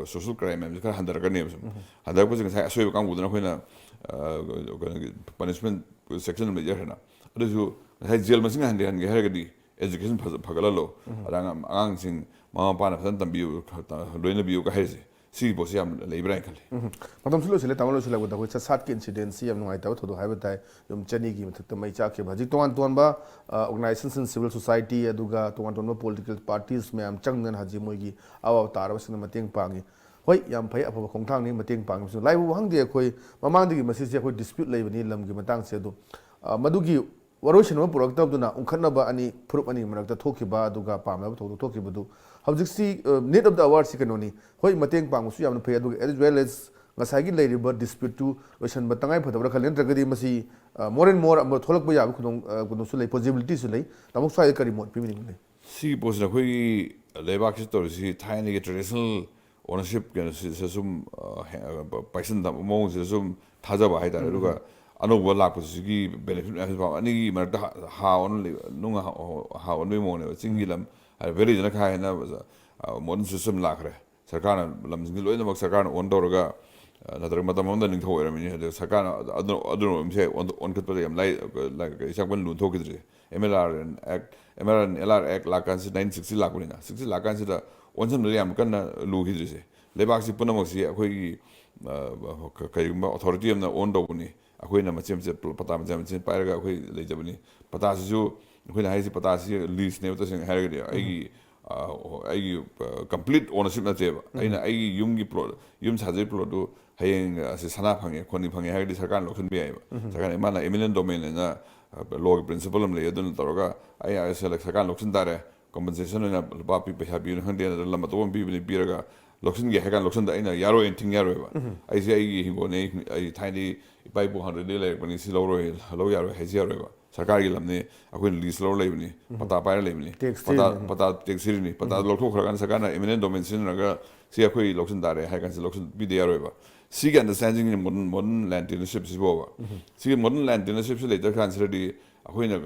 social crime ꯃꯌꯥꯝꯁꯦ ꯈꯔ ꯍꯟꯊꯔꯛꯀꯅꯦꯕ ꯁꯨꯝ꯫ ꯍꯟꯊꯔꯛꯄꯁꯦ ꯉꯁꯥꯏ ꯑꯁꯣꯏꯕ ꯀꯥꯡꯕꯨꯗꯨꯅ ꯑꯩꯈꯣꯏꯅ, ꯑ, ꯀꯩꯅꯣꯒꯤ punishment section ꯑꯃ ꯂꯩꯖꯈ꯭ꯔꯦꯅ꯫ ꯑꯗꯨꯁꯨ ꯉꯁꯥꯏ ꯖꯦꯜ ꯃꯁꯤꯡ ꯍꯟꯊꯍꯟꯒꯦ ꯍꯥꯏꯔꯒꯗꯤ education ꯐꯖ-, ꯐꯒꯠꯍꯜꯂꯣ꯫ ꯑꯗ ꯑꯉꯥꯡ-, ꯑꯉꯥꯡꯁꯤꯡ ꯃꯃꯥ ꯃꯄꯥꯅ ꯐꯖꯅ ꯇꯝꯕꯤꯌꯨ, ꯂꯣꯏꯅꯕꯤꯌꯨꯒ ꯍꯥꯏꯔꯤꯁꯦ꯫ ꯁꯤꯒꯤ ꯄꯣꯠꯁꯤ ꯌꯥꯝ ꯂꯩꯕ꯭ꯔꯥ ꯍꯥꯏꯅ ꯈꯜꯂꯤ꯫ ꯃꯇꯝꯁꯨ ꯂꯣꯏꯁꯤꯜꯂꯦ꯫ ꯇꯥꯃꯣ, ꯂꯣꯏꯁꯤꯜꯂꯛꯄꯗ ꯑꯩꯈꯣꯏ ꯆꯠꯁꯥꯠꯀꯤ incidentꯁꯤ ꯌꯥꯝ ꯅꯨꯡꯉꯥꯏꯇꯕ ꯊꯧꯗꯣꯛ ꯍꯥꯏꯕ ꯇꯥꯏ꯫ ꯌꯨꯝ ꯆꯅꯤꯒꯤ ꯃꯊꯛꯇ ꯃꯩ ꯆꯥꯛꯈꯤꯕ꯫ ꯍꯧꯖꯤꯛ ꯇꯣꯉꯥꯟ ꯇꯣꯉꯥꯟꯕ, ꯑ, organizationꯁꯤꯡ, civil society, ꯑꯗꯨꯒ ꯇꯣꯉꯥꯟ ꯇꯣꯉꯥꯟꯕ political parties ꯃꯌꯥꯝ ꯆꯪꯗꯅ ꯍꯧꯖꯤꯛ ꯃꯣꯏꯒꯤ ꯑꯋꯥꯕ ꯇꯥꯔꯕꯁꯤꯡꯗ ꯃꯇꯦꯡ ꯄꯥꯡꯉꯤ꯫ ꯍꯣꯏ, ꯌꯥꯝ ꯐꯩ, ꯑꯐꯕ ꯈꯣꯡꯊꯥꯡꯅꯤ ꯃꯇꯦꯡ ꯄꯥꯡꯉꯤꯕꯁꯤꯡ꯫ ꯂꯥꯏꯕꯨ ꯈꯪꯗꯦ, ꯑꯩꯈꯣꯏ ꯃꯃꯥꯡꯗꯒꯤ ꯃꯁꯤꯁꯦ ꯑꯩꯈꯣꯏ dispute ꯂꯩꯕꯅꯤ ꯂꯝꯒꯤ ꯃꯇꯥꯡꯁꯦ꯫ ꯑꯗꯣ, ꯑ, ꯃꯗꯨꯒꯤ ꯋꯥꯔꯣꯏꯁꯤꯟ ꯑꯃ ꯄꯨꯔꯛꯇꯕꯗꯨꯅ ꯎꯪꯈꯠꯅꯕ ꯑꯅꯤ, ꯐꯨꯔꯨꯞ ꯑꯅꯤꯒꯤ ꯃꯔꯛꯇ ꯊꯣꯛꯈꯤꯕ, ꯑꯗꯨꯒ ꯄꯥꯝꯅꯕ ꯊꯧꯗꯣꯛ ꯊꯣꯛꯈꯤꯕꯗꯨ ꯍꯧꯖꯤꯛꯁꯤ, ꯑ, need of the hourꯁꯤ ꯀꯩꯅꯣꯅꯤ꯫ ꯍꯣꯏ, ꯃꯇꯦꯡ ꯄꯥꯡꯕꯁꯨ ꯌꯥꯝꯅ ꯐꯩ, ꯑꯗꯨꯒ as well as ꯉꯁꯥꯏꯒꯤ ꯂꯩꯔꯤꯕ disputeꯇꯨ ꯂꯣꯏꯁꯤꯟꯕ ꯇꯉꯥꯏ ꯐꯗꯕ꯭ꯔꯥ ꯈꯜꯂꯤ, ꯅꯠꯇ꯭ꯔꯒꯗꯤ ꯃꯁꯤ, ꯑ, more and more ꯑꯃ ꯊꯣꯛꯂꯛꯄ ꯌꯥꯕ ꯈꯨꯗꯣꯡ-, ꯑ, ꯀꯩꯅꯣꯁꯨ ꯂꯩ, possibilityꯁꯨ ꯂꯩ꯫ ꯇꯥꯃꯣ, ꯁ꯭ꯋꯥꯏꯗ ꯀꯔꯤ ꯃꯣꯠ ꯄꯤꯕꯤꯅꯤꯡꯕ ꯂꯩ? ꯁꯤꯒꯤ ꯄꯣꯠꯁꯤꯅ ꯑꯩꯈꯣꯏꯒꯤ ꯂꯩꯕꯥꯛꯁꯤꯗ ꯇꯧꯔꯤꯁꯤ ꯊꯥꯏꯅꯒꯤ traditional ownership ꯀꯩꯅꯣꯁꯤꯗ ꯁꯨꯝ, ꯑ, ꯍꯦ-, ꯑ, ꯄꯥꯏꯁꯟ ꯊꯝꯕ ꯃꯑꯣꯡꯁꯤꯗ ꯁꯨꯝ ꯊꯥꯖꯕ ꯍꯥꯏꯇꯥꯔꯦ꯫ ꯑꯗꯨꯒ ꯑꯅꯧꯕ ꯂꯥꯛꯄꯁꯤꯒꯤ ꯕꯦꯅꯤꯐꯤꯠ ꯃꯌꯥꯝꯁꯤ ꯄꯥꯎ ꯑꯅꯤꯒꯤ ꯃꯔꯛꯇ ꯍꯥ- ꯍꯥ ꯑꯣꯟ ꯂꯩꯕ, ꯅꯨꯡ ꯍꯥ- ꯍꯥ ꯑꯣꯟꯕꯒꯤ ꯃꯑꯣꯡꯅꯦꯕ꯫ ꯆꯤꯡꯒꯤ ꯂꯝ ꯍꯥꯏꯗꯤ ꯚꯦꯂꯤꯗꯅ ꯈꯔ ꯍꯦꯟꯅ ꯃꯣꯗꯔꯟ ꯁꯤꯁꯇꯦꯝ ꯂꯥꯛꯈ꯭ꯔꯦ꯫ ꯁꯔꯀꯥꯔꯅ ꯂꯝꯁꯤꯡꯁꯤ ꯂꯣꯏꯅꯃꯛ ꯁꯔꯀꯥꯔꯅ ꯑꯣꯟ ꯇꯧꯔꯒ, ꯑ, ꯅꯠꯇ꯭ꯔꯒ ꯃꯇꯝ ꯑꯃꯗ ꯅꯤꯡꯊꯧ ꯑꯣꯏꯔꯝꯃꯤꯅꯤ, ꯑꯗꯨ ꯁꯔꯀꯥꯔꯅ ꯑꯗꯨ ꯑꯗꯨ ꯑꯗꯨꯅ ꯑꯣꯟ- ꯑꯣꯟꯈꯠꯄꯗ ꯌꯥꯝ ꯂꯥꯏ, ꯂꯥꯏ- ꯌꯥꯝ ꯀꯟꯅ ꯂꯨꯅ ꯊꯣꯛꯈꯤꯗ꯭ꯔꯤ꯫ ꯑꯦꯝ ꯑꯦꯜ ꯑꯥꯔ ꯑꯦꯟ ꯑꯦꯛ, M L R N L R ꯑꯦꯛ ꯂꯥꯛꯀꯥꯟꯁꯤꯗ, ꯅꯥꯏꯟꯇꯤꯟ ꯁꯤꯛꯁꯇꯤ ꯂꯥꯛꯄꯅꯤꯅ, ꯁꯤꯛꯁꯇꯤ ꯂꯥꯛꯀꯥꯟꯁꯤꯗ ꯑꯣꯟꯁꯤꯟꯕꯗ ꯌꯥꯝ ꯀꯟꯅ ꯂꯨꯈꯤꯗ꯭ꯔꯤꯁꯦ꯫ ꯂꯩꯕꯥꯛꯁꯤ ꯄꯨꯝꯅꯃꯛꯁꯤ ꯑꯩꯈꯣꯏꯒꯤ, ꯑ, ꯀ- ꯀꯔꯤꯒꯨꯝꯕ ꯑꯣꯊꯣꯔꯤꯇꯤ ꯑꯃꯅ ꯑꯣꯟ ꯇꯧꯕꯅꯤ, ꯑꯩꯈꯣꯏꯅ ꯃꯆꯦꯠ ꯃꯆꯦꯠ ꯄ- ꯄꯇꯥ ꯃꯆꯦꯠ ꯃꯆꯦꯠ ꯄꯥꯏꯔꯒ ꯑꯩꯈꯣꯏ ꯂꯩꯖꯕꯅꯤ꯫ ꯄꯇꯥꯁꯤꯁꯨ ꯑꯩꯈꯣꯏꯅ ꯍꯥꯏꯁꯤ ꯄꯇꯥꯁꯤ ꯂꯤꯁꯅꯦꯕ꯫ ꯇꯁꯦꯡꯅ ꯍꯥꯏꯔꯒꯗꯤ ꯑꯩꯒꯤ, ꯑ, ꯑꯩꯒꯤ ꯀꯝꯄ꯭ꯂꯤꯠ ꯑꯣꯅꯔꯁꯤꯞ ꯅꯠꯇꯦꯕ꯫ ꯑꯩꯅ ꯑꯩꯒꯤ ꯌꯨꯝꯒꯤ ꯄ꯭ꯂꯣꯠ, ꯌꯨꯝ ꯁꯥꯖꯔꯤ ꯄ꯭ꯂꯣꯠꯇꯨ ꯍꯌꯦꯡ, ꯑ, ꯑꯁꯤ ꯁꯅꯥ ꯐꯪꯉꯦ, ꯈꯣꯠꯅꯤ ꯐꯪꯉꯦ ꯍꯥꯏꯔꯗꯤ ꯁꯔꯀꯥꯔꯅ ꯂꯧꯁꯤꯟꯕ ꯌꯥꯏꯑꯕ꯫ ꯁꯔꯀꯥꯔꯅ ꯏꯃꯥꯅ ꯏꯃꯤꯅꯦꯟ ꯗꯣꯃꯦꯟ ꯍꯥꯏꯅ, ꯑ, ꯂꯣꯒꯤ ꯄ꯭ꯔꯤꯟꯁꯤꯄꯜ ꯑꯃ ꯂꯩ, ꯑꯗꯨꯅ ꯇꯧꯔꯒ ꯑꯩ ꯁꯔꯀꯥꯔꯅ ꯂꯧꯁꯤꯟ ꯇꯥꯔꯦ꯫ ꯀꯝꯄꯟꯁꯦꯁꯟ ꯑꯣꯏꯅ ꯂꯨꯄꯥ ꯄꯤ-, ꯄꯩꯁꯥ ꯄꯤꯕꯅꯤ ꯈꯪꯗꯦ, ꯅꯠꯇ꯭ꯔꯒ ꯂꯝ ꯑꯇꯣꯞꯄ ꯑꯃ ꯄꯤꯕꯅꯤ, ꯄꯤꯔꯒ ꯂꯧꯁꯤꯟꯒꯦ ꯍꯥꯏ ꯀꯥꯟꯗ ꯂꯧꯁꯤꯟꯗ ꯑꯩꯅ ꯌꯥꯔꯣꯏꯅ ꯊꯤꯡ ꯌꯥꯔꯣꯏꯕ꯫ ꯑꯩꯁꯦ ꯑꯩꯒꯤ ꯍꯤꯡꯒꯣꯜꯅꯤ, ꯑꯩ ꯊꯥꯏꯅꯗꯤ ꯏꯄꯥ ꯏꯄꯨ ꯍꯥꯟꯅꯗꯤ ꯂꯩꯔꯛꯄꯅꯤ, ꯁꯤ ꯂꯧꯔꯣꯏ, ꯂꯧ ꯌꯥꯔꯣꯏ ꯍꯥꯏꯁꯤ ꯌꯥꯔꯣꯏꯕ꯫ ꯁꯔꯀꯥꯔꯒꯤ ꯂꯝꯅꯤ, ꯑꯩꯈꯣꯏꯅ ꯂꯤꯁ ꯂꯧꯔ ꯂꯩꯕꯅꯤ, ꯄꯇꯥ ꯄꯥꯏꯔ ꯂꯩꯕꯅꯤ꯫ ꯇꯦꯛꯁ ꯄꯇꯥ ꯊꯤꯔꯤꯅꯤ꯫ ꯄꯇꯥ ꯇꯦꯛꯁ ꯊꯤꯔꯤꯅꯤ꯫ ꯄꯇꯥ ꯂꯧꯊꯣꯛꯈ꯭ꯔꯀꯥꯟꯗ ꯁꯔꯀꯥꯔꯅ ꯏꯃꯤꯅꯦꯟ ꯗꯣꯃꯦꯟ ꯁꯤꯖꯤꯟꯅꯔꯒ ꯁꯤ ꯑꯩꯈꯣꯏ ꯂꯧꯁꯤꯟ ꯇꯥꯔꯦ ꯍꯥꯏ ꯀꯥꯟꯁꯤꯗ ꯂꯧꯁꯤꯟ ꯄꯤꯗ ꯌꯥꯔꯣꯏꯕ꯫ ꯁꯤꯒꯤ ꯑꯟꯗꯔꯁꯇꯦꯟꯗꯤꯡꯁꯤ ꯃꯣꯗꯔꯟ, ꯃꯣꯗꯔꯟ ꯂꯦꯟ ꯇꯤꯅꯔꯁꯤꯞꯁꯤꯕꯣꯕ꯫ ꯁꯤꯒꯤ ꯃꯣꯗꯔꯟ ꯂꯦꯟ ꯇꯤꯅꯔꯁꯤꯞꯁꯤ ꯂꯩꯇ꯭ꯔ ꯀꯥꯟꯁꯤꯗꯗꯤ ꯑꯩꯈꯣꯏꯅ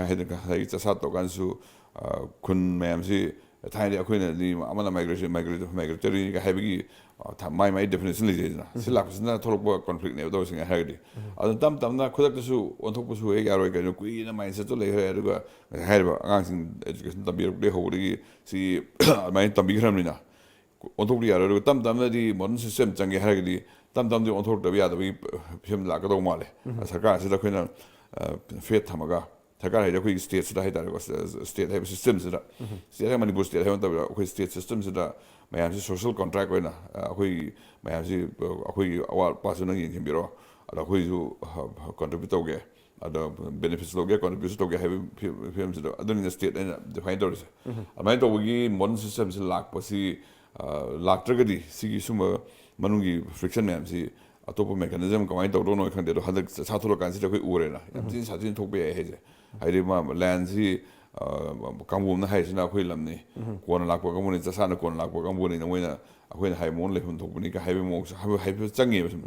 ꯍꯥꯏꯗꯤ ꯉꯁꯥꯏꯒꯤ ꯆꯠꯁꯥ ꯇꯧ ꯀꯥꯟꯗꯁꯨ, ꯑ, ꯈꯨꯟ ꯃꯌꯥꯝꯁꯤ ꯊꯥꯏꯅꯗꯤ ꯑꯩꯈꯣꯏꯅꯗꯤ ꯑꯃꯅ ꯃꯥꯏꯒ꯭ꯔꯦꯁꯟ, ꯃꯥꯏꯒ꯭ꯔꯦꯇꯔꯤꯒ ꯍꯥꯏꯕꯒꯤ, ꯑ, ꯊ-, ꯃꯥꯏ ꯃꯥꯏ ꯗꯦꯐꯤꯅꯦꯁꯟ ꯂꯩꯖꯩꯗꯅ꯫ ꯁꯤ ꯂꯥꯛꯄꯁꯤꯅ ꯊꯣꯛꯂꯛꯄ ꯀꯣꯟꯐ꯭ꯂꯤꯛꯅꯦꯕ ꯇꯧꯔꯤꯁꯤꯡ ꯍꯥꯏꯔꯒꯗꯤ꯫ ꯑꯗꯨ ꯇꯞ ꯇꯞꯅ ꯈꯨꯗꯛꯇꯁꯨ ꯑꯣꯟꯊꯣꯛꯄꯁꯨ ꯍꯦꯛ ꯌꯥꯔꯣꯏ꯫ ꯀꯩꯅꯣ ꯀꯨꯏꯅ ꯃꯥꯏꯟꯁꯦꯠꯇꯣ ꯂꯩꯈ꯭ꯔꯦ꯫ ꯑꯗꯨꯒ ꯉꯁꯥꯏ ꯍꯥꯏꯔꯤꯕ ꯑꯉꯥꯡꯁꯤꯡ ꯑꯦꯖꯨꯀꯦꯁꯟ ꯇꯝꯕꯤꯔꯛꯄꯗꯒꯤ ꯍꯧꯕꯗꯒꯤ ꯁꯤ ꯑꯗꯨꯃꯥꯏꯅ ꯇꯝꯕꯤꯈ꯭ꯔꯕꯅꯤꯅ ꯑꯣꯟꯊꯣꯛꯄꯗꯤ ꯌꯥꯔꯣꯏ꯫ ꯑꯗꯨꯒ ꯇꯞ ꯇꯞꯅꯗꯤ ꯃꯣꯗꯔꯟ ꯁꯤꯁꯇꯦꯝ ꯆꯪꯒꯦ ꯍꯥꯏꯔꯒꯗꯤ ꯇꯞ ꯇꯞꯅꯗꯤ ꯑꯣꯟꯊꯣꯔꯛꯇꯕ ꯌꯥꯗꯕꯒꯤ ꯐꯤꯕꯝ ꯂꯥꯛꯀꯗꯧ ꯃꯥꯜꯂꯦ꯫ ꯁꯔꯀꯥꯔꯁꯤꯗ ꯑꯩꯈꯣꯏꯅ, ꯑ, ꯐꯦꯠ ꯊꯝꯃꯒ, ꯁꯔꯀꯥꯔ ꯍꯥꯏꯗꯤ ꯑꯩꯈꯣꯏꯒꯤ ꯁ꯭ꯇꯦꯠꯁꯤꯗ ꯍꯥꯏꯇꯥꯔꯦꯀꯣ, ꯁ꯭ꯇꯦꯠ ꯍꯥꯏꯕ ꯁꯤꯁꯇꯦꯝꯁꯤꯗ, ꯁ꯭ꯇꯦꯠ ꯍꯥꯏ ꯃꯅꯤꯄꯨꯔ ꯁ꯭ꯇꯦꯠ ꯍꯥꯏꯕ ꯅꯠꯇꯕꯤꯗ ꯑꯩꯈꯣꯏ ꯁ꯭ꯇꯦꯠ ꯁꯤꯁꯇꯦꯝꯁꯤꯗ ꯃꯌꯥꯝꯁꯤ ꯁꯣꯁꯤꯌꯦꯜ ꯀꯣꯟꯇ꯭ꯔꯦꯛ ꯑꯣꯏꯅ, ꯑ, ꯑꯩꯈꯣꯏꯒꯤ ꯃꯌꯥꯝꯁꯤ, ꯑ, ꯑꯩꯈꯣꯏꯒꯤ ꯑꯋꯥꯠ ꯑꯄꯥꯁꯨ ꯅꯪ ꯌꯦꯡꯁꯤꯟꯕꯤꯔꯣ, ꯑꯗ ꯑꯩꯈꯣꯏꯁꯨ, ꯑ, ꯀꯟꯇ꯭ꯔꯤꯕ꯭ꯌꯨꯠ ꯇꯧꯒꯦ, ꯑꯗ ꯕꯦꯅꯤꯐꯤꯠꯁ ꯂꯧꯒꯦ, ꯀꯟꯇ꯭ꯔꯤꯕ꯭ꯌꯨꯠꯁ ꯇꯧꯒꯦ ꯍꯥꯏꯕ ꯐꯤ-, ꯐꯤꯕꯝꯁꯤꯗ ꯑꯗꯨꯅꯤꯅ ꯁ꯭ꯇꯦꯠ ꯑꯩꯅ ꯗꯤꯐꯥꯏꯟ ꯇꯧꯔꯤꯁꯦ꯫ ꯑꯗꯨꯃꯥꯏꯅ ꯇꯧꯕꯒꯤ ꯃꯣꯗꯔꯟ ꯁꯤꯁꯇꯦꯝꯁꯤ ꯂꯥꯛꯄꯁꯤ, ꯑ, ꯂꯥꯛꯇ꯭ꯔꯒꯗꯤ ꯁꯤꯒꯤ ꯁꯨꯝꯕ ꯃꯅꯨꯡꯒꯤ ꯐ꯭ꯔꯤꯛꯁꯟ ꯃꯌꯥꯝꯁꯤ ꯑꯇꯣꯞꯄ ꯃꯦꯀꯥꯅꯤꯖꯝ ꯀꯃꯥꯏꯅ ꯇꯧꯗꯧꯅꯣ ꯈꯪꯗꯦ꯫ ꯑꯗꯣ ꯍꯟꯗꯛ ꯆꯠꯁꯥ ꯊꯣꯛꯂꯛꯀꯥꯟꯁꯤꯗ ꯑꯩꯈꯣꯏ ꯎꯔꯦꯅ, ꯌꯥꯝ ꯊꯤꯅ ꯁꯥꯊꯤꯅ ꯊꯣꯛꯄ ꯌꯥꯏ ꯍꯥꯏꯁꯦ꯫ ꯍꯥꯏꯗꯤ ꯃꯥ ꯂꯦꯟꯁꯤ, ꯑ, ꯀꯥꯡꯕꯨ ꯑꯃꯅ ꯍꯥꯏꯔꯤꯁꯤꯅ ꯑꯩꯈꯣꯏ ꯂꯝꯅꯤ, ꯀꯣꯟꯅ ꯂꯥꯛꯄ ꯀꯥꯡꯕꯨꯅꯤ, ꯆꯠꯁꯥꯅ ꯀꯣꯟꯅ ꯂꯥꯛꯄ ꯀꯥꯡꯕꯨꯅꯤꯅ ꯃꯣꯏꯅ ꯑꯩꯈꯣꯏꯅ ꯍꯥꯏꯕ ꯃꯑꯣꯡ ꯂꯩꯐꯝ ꯊꯣꯛꯄꯅꯤ ꯀ ꯍꯥꯏꯕꯒꯤ ꯃꯑꯣꯡꯁꯦ ꯍꯥꯏꯕ, ꯍꯥꯏꯕ ꯆꯪꯉꯦꯕ ꯁꯨꯝ꯫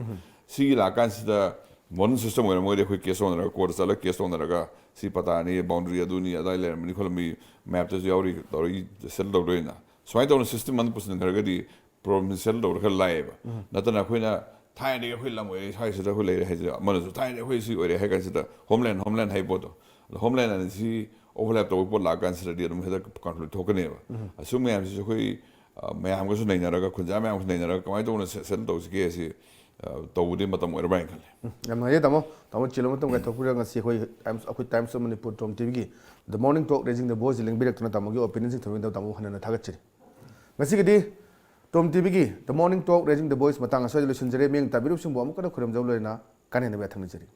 ꯁꯤꯒꯤ ꯂꯥꯛꯀꯥꯟꯁꯤꯗ ꯃꯣꯗꯔꯟ ꯁꯤꯁꯇꯦꯝ ꯑꯣꯏꯔꯝꯃꯒꯗꯤ ꯑꯩꯈꯣꯏ ꯀꯦꯁ ꯇꯧꯅꯔꯒ, ꯀꯣꯔꯠꯇ ꯆꯠꯂꯒ ꯀꯦꯁ ꯇꯧꯅꯔꯒ, ꯁꯤ ꯄꯇꯥꯅꯤ, ꯕꯥꯎꯟꯗꯔꯤ ꯑꯗꯨꯅꯤ, ꯑꯗꯥꯏ ꯂꯩꯔꯝꯕꯅꯤ ꯈꯣꯠꯂꯝꯃꯤ, ꯃꯦꯞꯇꯁꯨ ꯌꯥꯎꯔꯤ ꯇꯧꯔꯒ ꯁꯦꯇꯜ ꯇꯧꯗꯣꯏꯅ, ꯁꯨꯃꯥꯏꯅ ꯇꯧꯅ ꯁꯤꯁꯇꯦꯝ ꯑꯃ ꯄꯨꯁꯤꯟꯈ꯭ꯔꯒꯗꯤ ꯄ꯭ꯔꯣꯕ꯭ꯂꯦꯝꯁꯤ ꯁꯦꯇꯜ ꯇꯧꯕꯗ ꯈꯔ ꯂꯥꯏꯌꯦꯕ꯫ ꯅꯠꯇꯅ ꯑꯩꯈꯣꯏꯅ ꯊꯥꯏꯅꯗꯒꯤ ꯑꯩꯈꯣꯏ ꯂꯝ ꯑꯣꯏꯔꯦ, ꯁ꯭ꯋꯥꯏꯁꯤꯗ ꯑꯩꯈꯣꯏ ꯂꯩꯔꯦ ꯍꯥꯏꯁꯤꯗ, ꯑꯃꯅꯁꯨ ꯊꯥꯏꯅꯗꯒꯤ ꯑꯩꯈꯣꯏ ꯁꯤ ꯑꯣꯏꯔꯦ ꯍꯥꯏ ꯀꯥꯟꯁꯤꯗ, ꯍꯣꯝꯂꯦꯟ, ꯍꯣꯝꯂꯦꯟ ꯍꯥꯏ ꯄꯣꯠꯇꯣ, ꯑꯗꯣ ꯍꯣꯝꯂꯦꯟ ꯑꯅꯤꯁꯤ ꯑꯣꯚꯔꯂꯦꯞ ꯇꯧꯕ ꯄꯣꯠ ꯂꯥꯛꯑ ꯀꯥꯟꯁꯤꯗꯗꯤ ꯑꯗꯨꯝ ꯍꯦꯛꯇ ꯀꯟꯐ꯭ꯂꯤꯛ ꯊꯣꯛꯀꯅꯦꯕ꯫ ꯑꯁꯨꯝ ꯃꯌꯥꯝꯁꯤꯁꯨ ꯑꯩꯈꯣꯏ, ꯑ, ꯃꯌꯥꯝꯒꯁꯨ ꯅꯩꯅꯔꯒ, ꯈꯨꯟꯖꯥ ꯃꯌꯥꯝꯒꯁꯨ ꯅꯩꯅꯔꯒ ꯀꯃꯥꯏꯅ ꯇꯧꯅ ꯁꯦ-, ꯁꯦꯇꯜ ꯇꯧꯁꯤꯒꯦ ꯁꯤ, ꯑ, ꯇꯧꯕꯗꯤ ꯃꯇꯝ ꯑꯣꯏꯔꯕ꯭ꯔꯥ ꯍꯥꯏꯅ ꯈꯜꯂꯦ꯫ ꯎꯝ, ꯌꯥꯝ ꯅꯨꯡꯉꯥꯏꯖꯩ ꯇꯥꯃꯣ꯫ ꯇꯥꯃꯣ ꯆꯤꯜꯂꯕ ꯃꯇꯝ ꯀꯥꯏꯊꯣꯛꯄꯤꯔꯒ ꯉꯁꯤ ꯑꯩꯈꯣꯏ Times, ꯑꯩꯈꯣꯏ Times of Manipur, Tom ꯇꯤꯚꯤꯒꯤ The Morning Talk Raising the Voice ꯂꯦꯡꯕꯤꯔꯛꯇꯨꯅ ꯇꯥꯃꯣꯒꯤ ꯑꯣꯄꯤꯅꯤꯌꯟꯁꯤꯡ ꯊꯝꯕꯤꯗꯕ ꯇꯥꯃꯣ ꯍꯟꯅ ꯍꯟꯅ ꯊꯥꯒꯠꯆꯔꯤ꯫ ꯉꯁꯤꯒꯤꯗꯤ ꯇꯣꯝ ꯇꯤꯚꯤꯒꯤ The Morning Talk Raising the Voice ꯃꯇꯥꯡ ꯑꯁ꯭ꯋꯥꯏꯗ ꯂꯣꯏꯁꯤꯟꯖꯔꯦ꯫ ꯃꯤꯠꯌꯦꯡ ꯇꯥꯕꯤꯔꯤꯕꯁꯤꯡꯕꯨ ꯑꯃꯨꯛꯀ ꯍꯟꯅ ꯈꯨꯔꯨꯝꯖꯕ ꯂꯣꯏꯅꯅ ꯀꯥꯟꯅꯅꯕ ꯌꯥꯊꯪ ꯅꯤꯖꯔꯤ꯫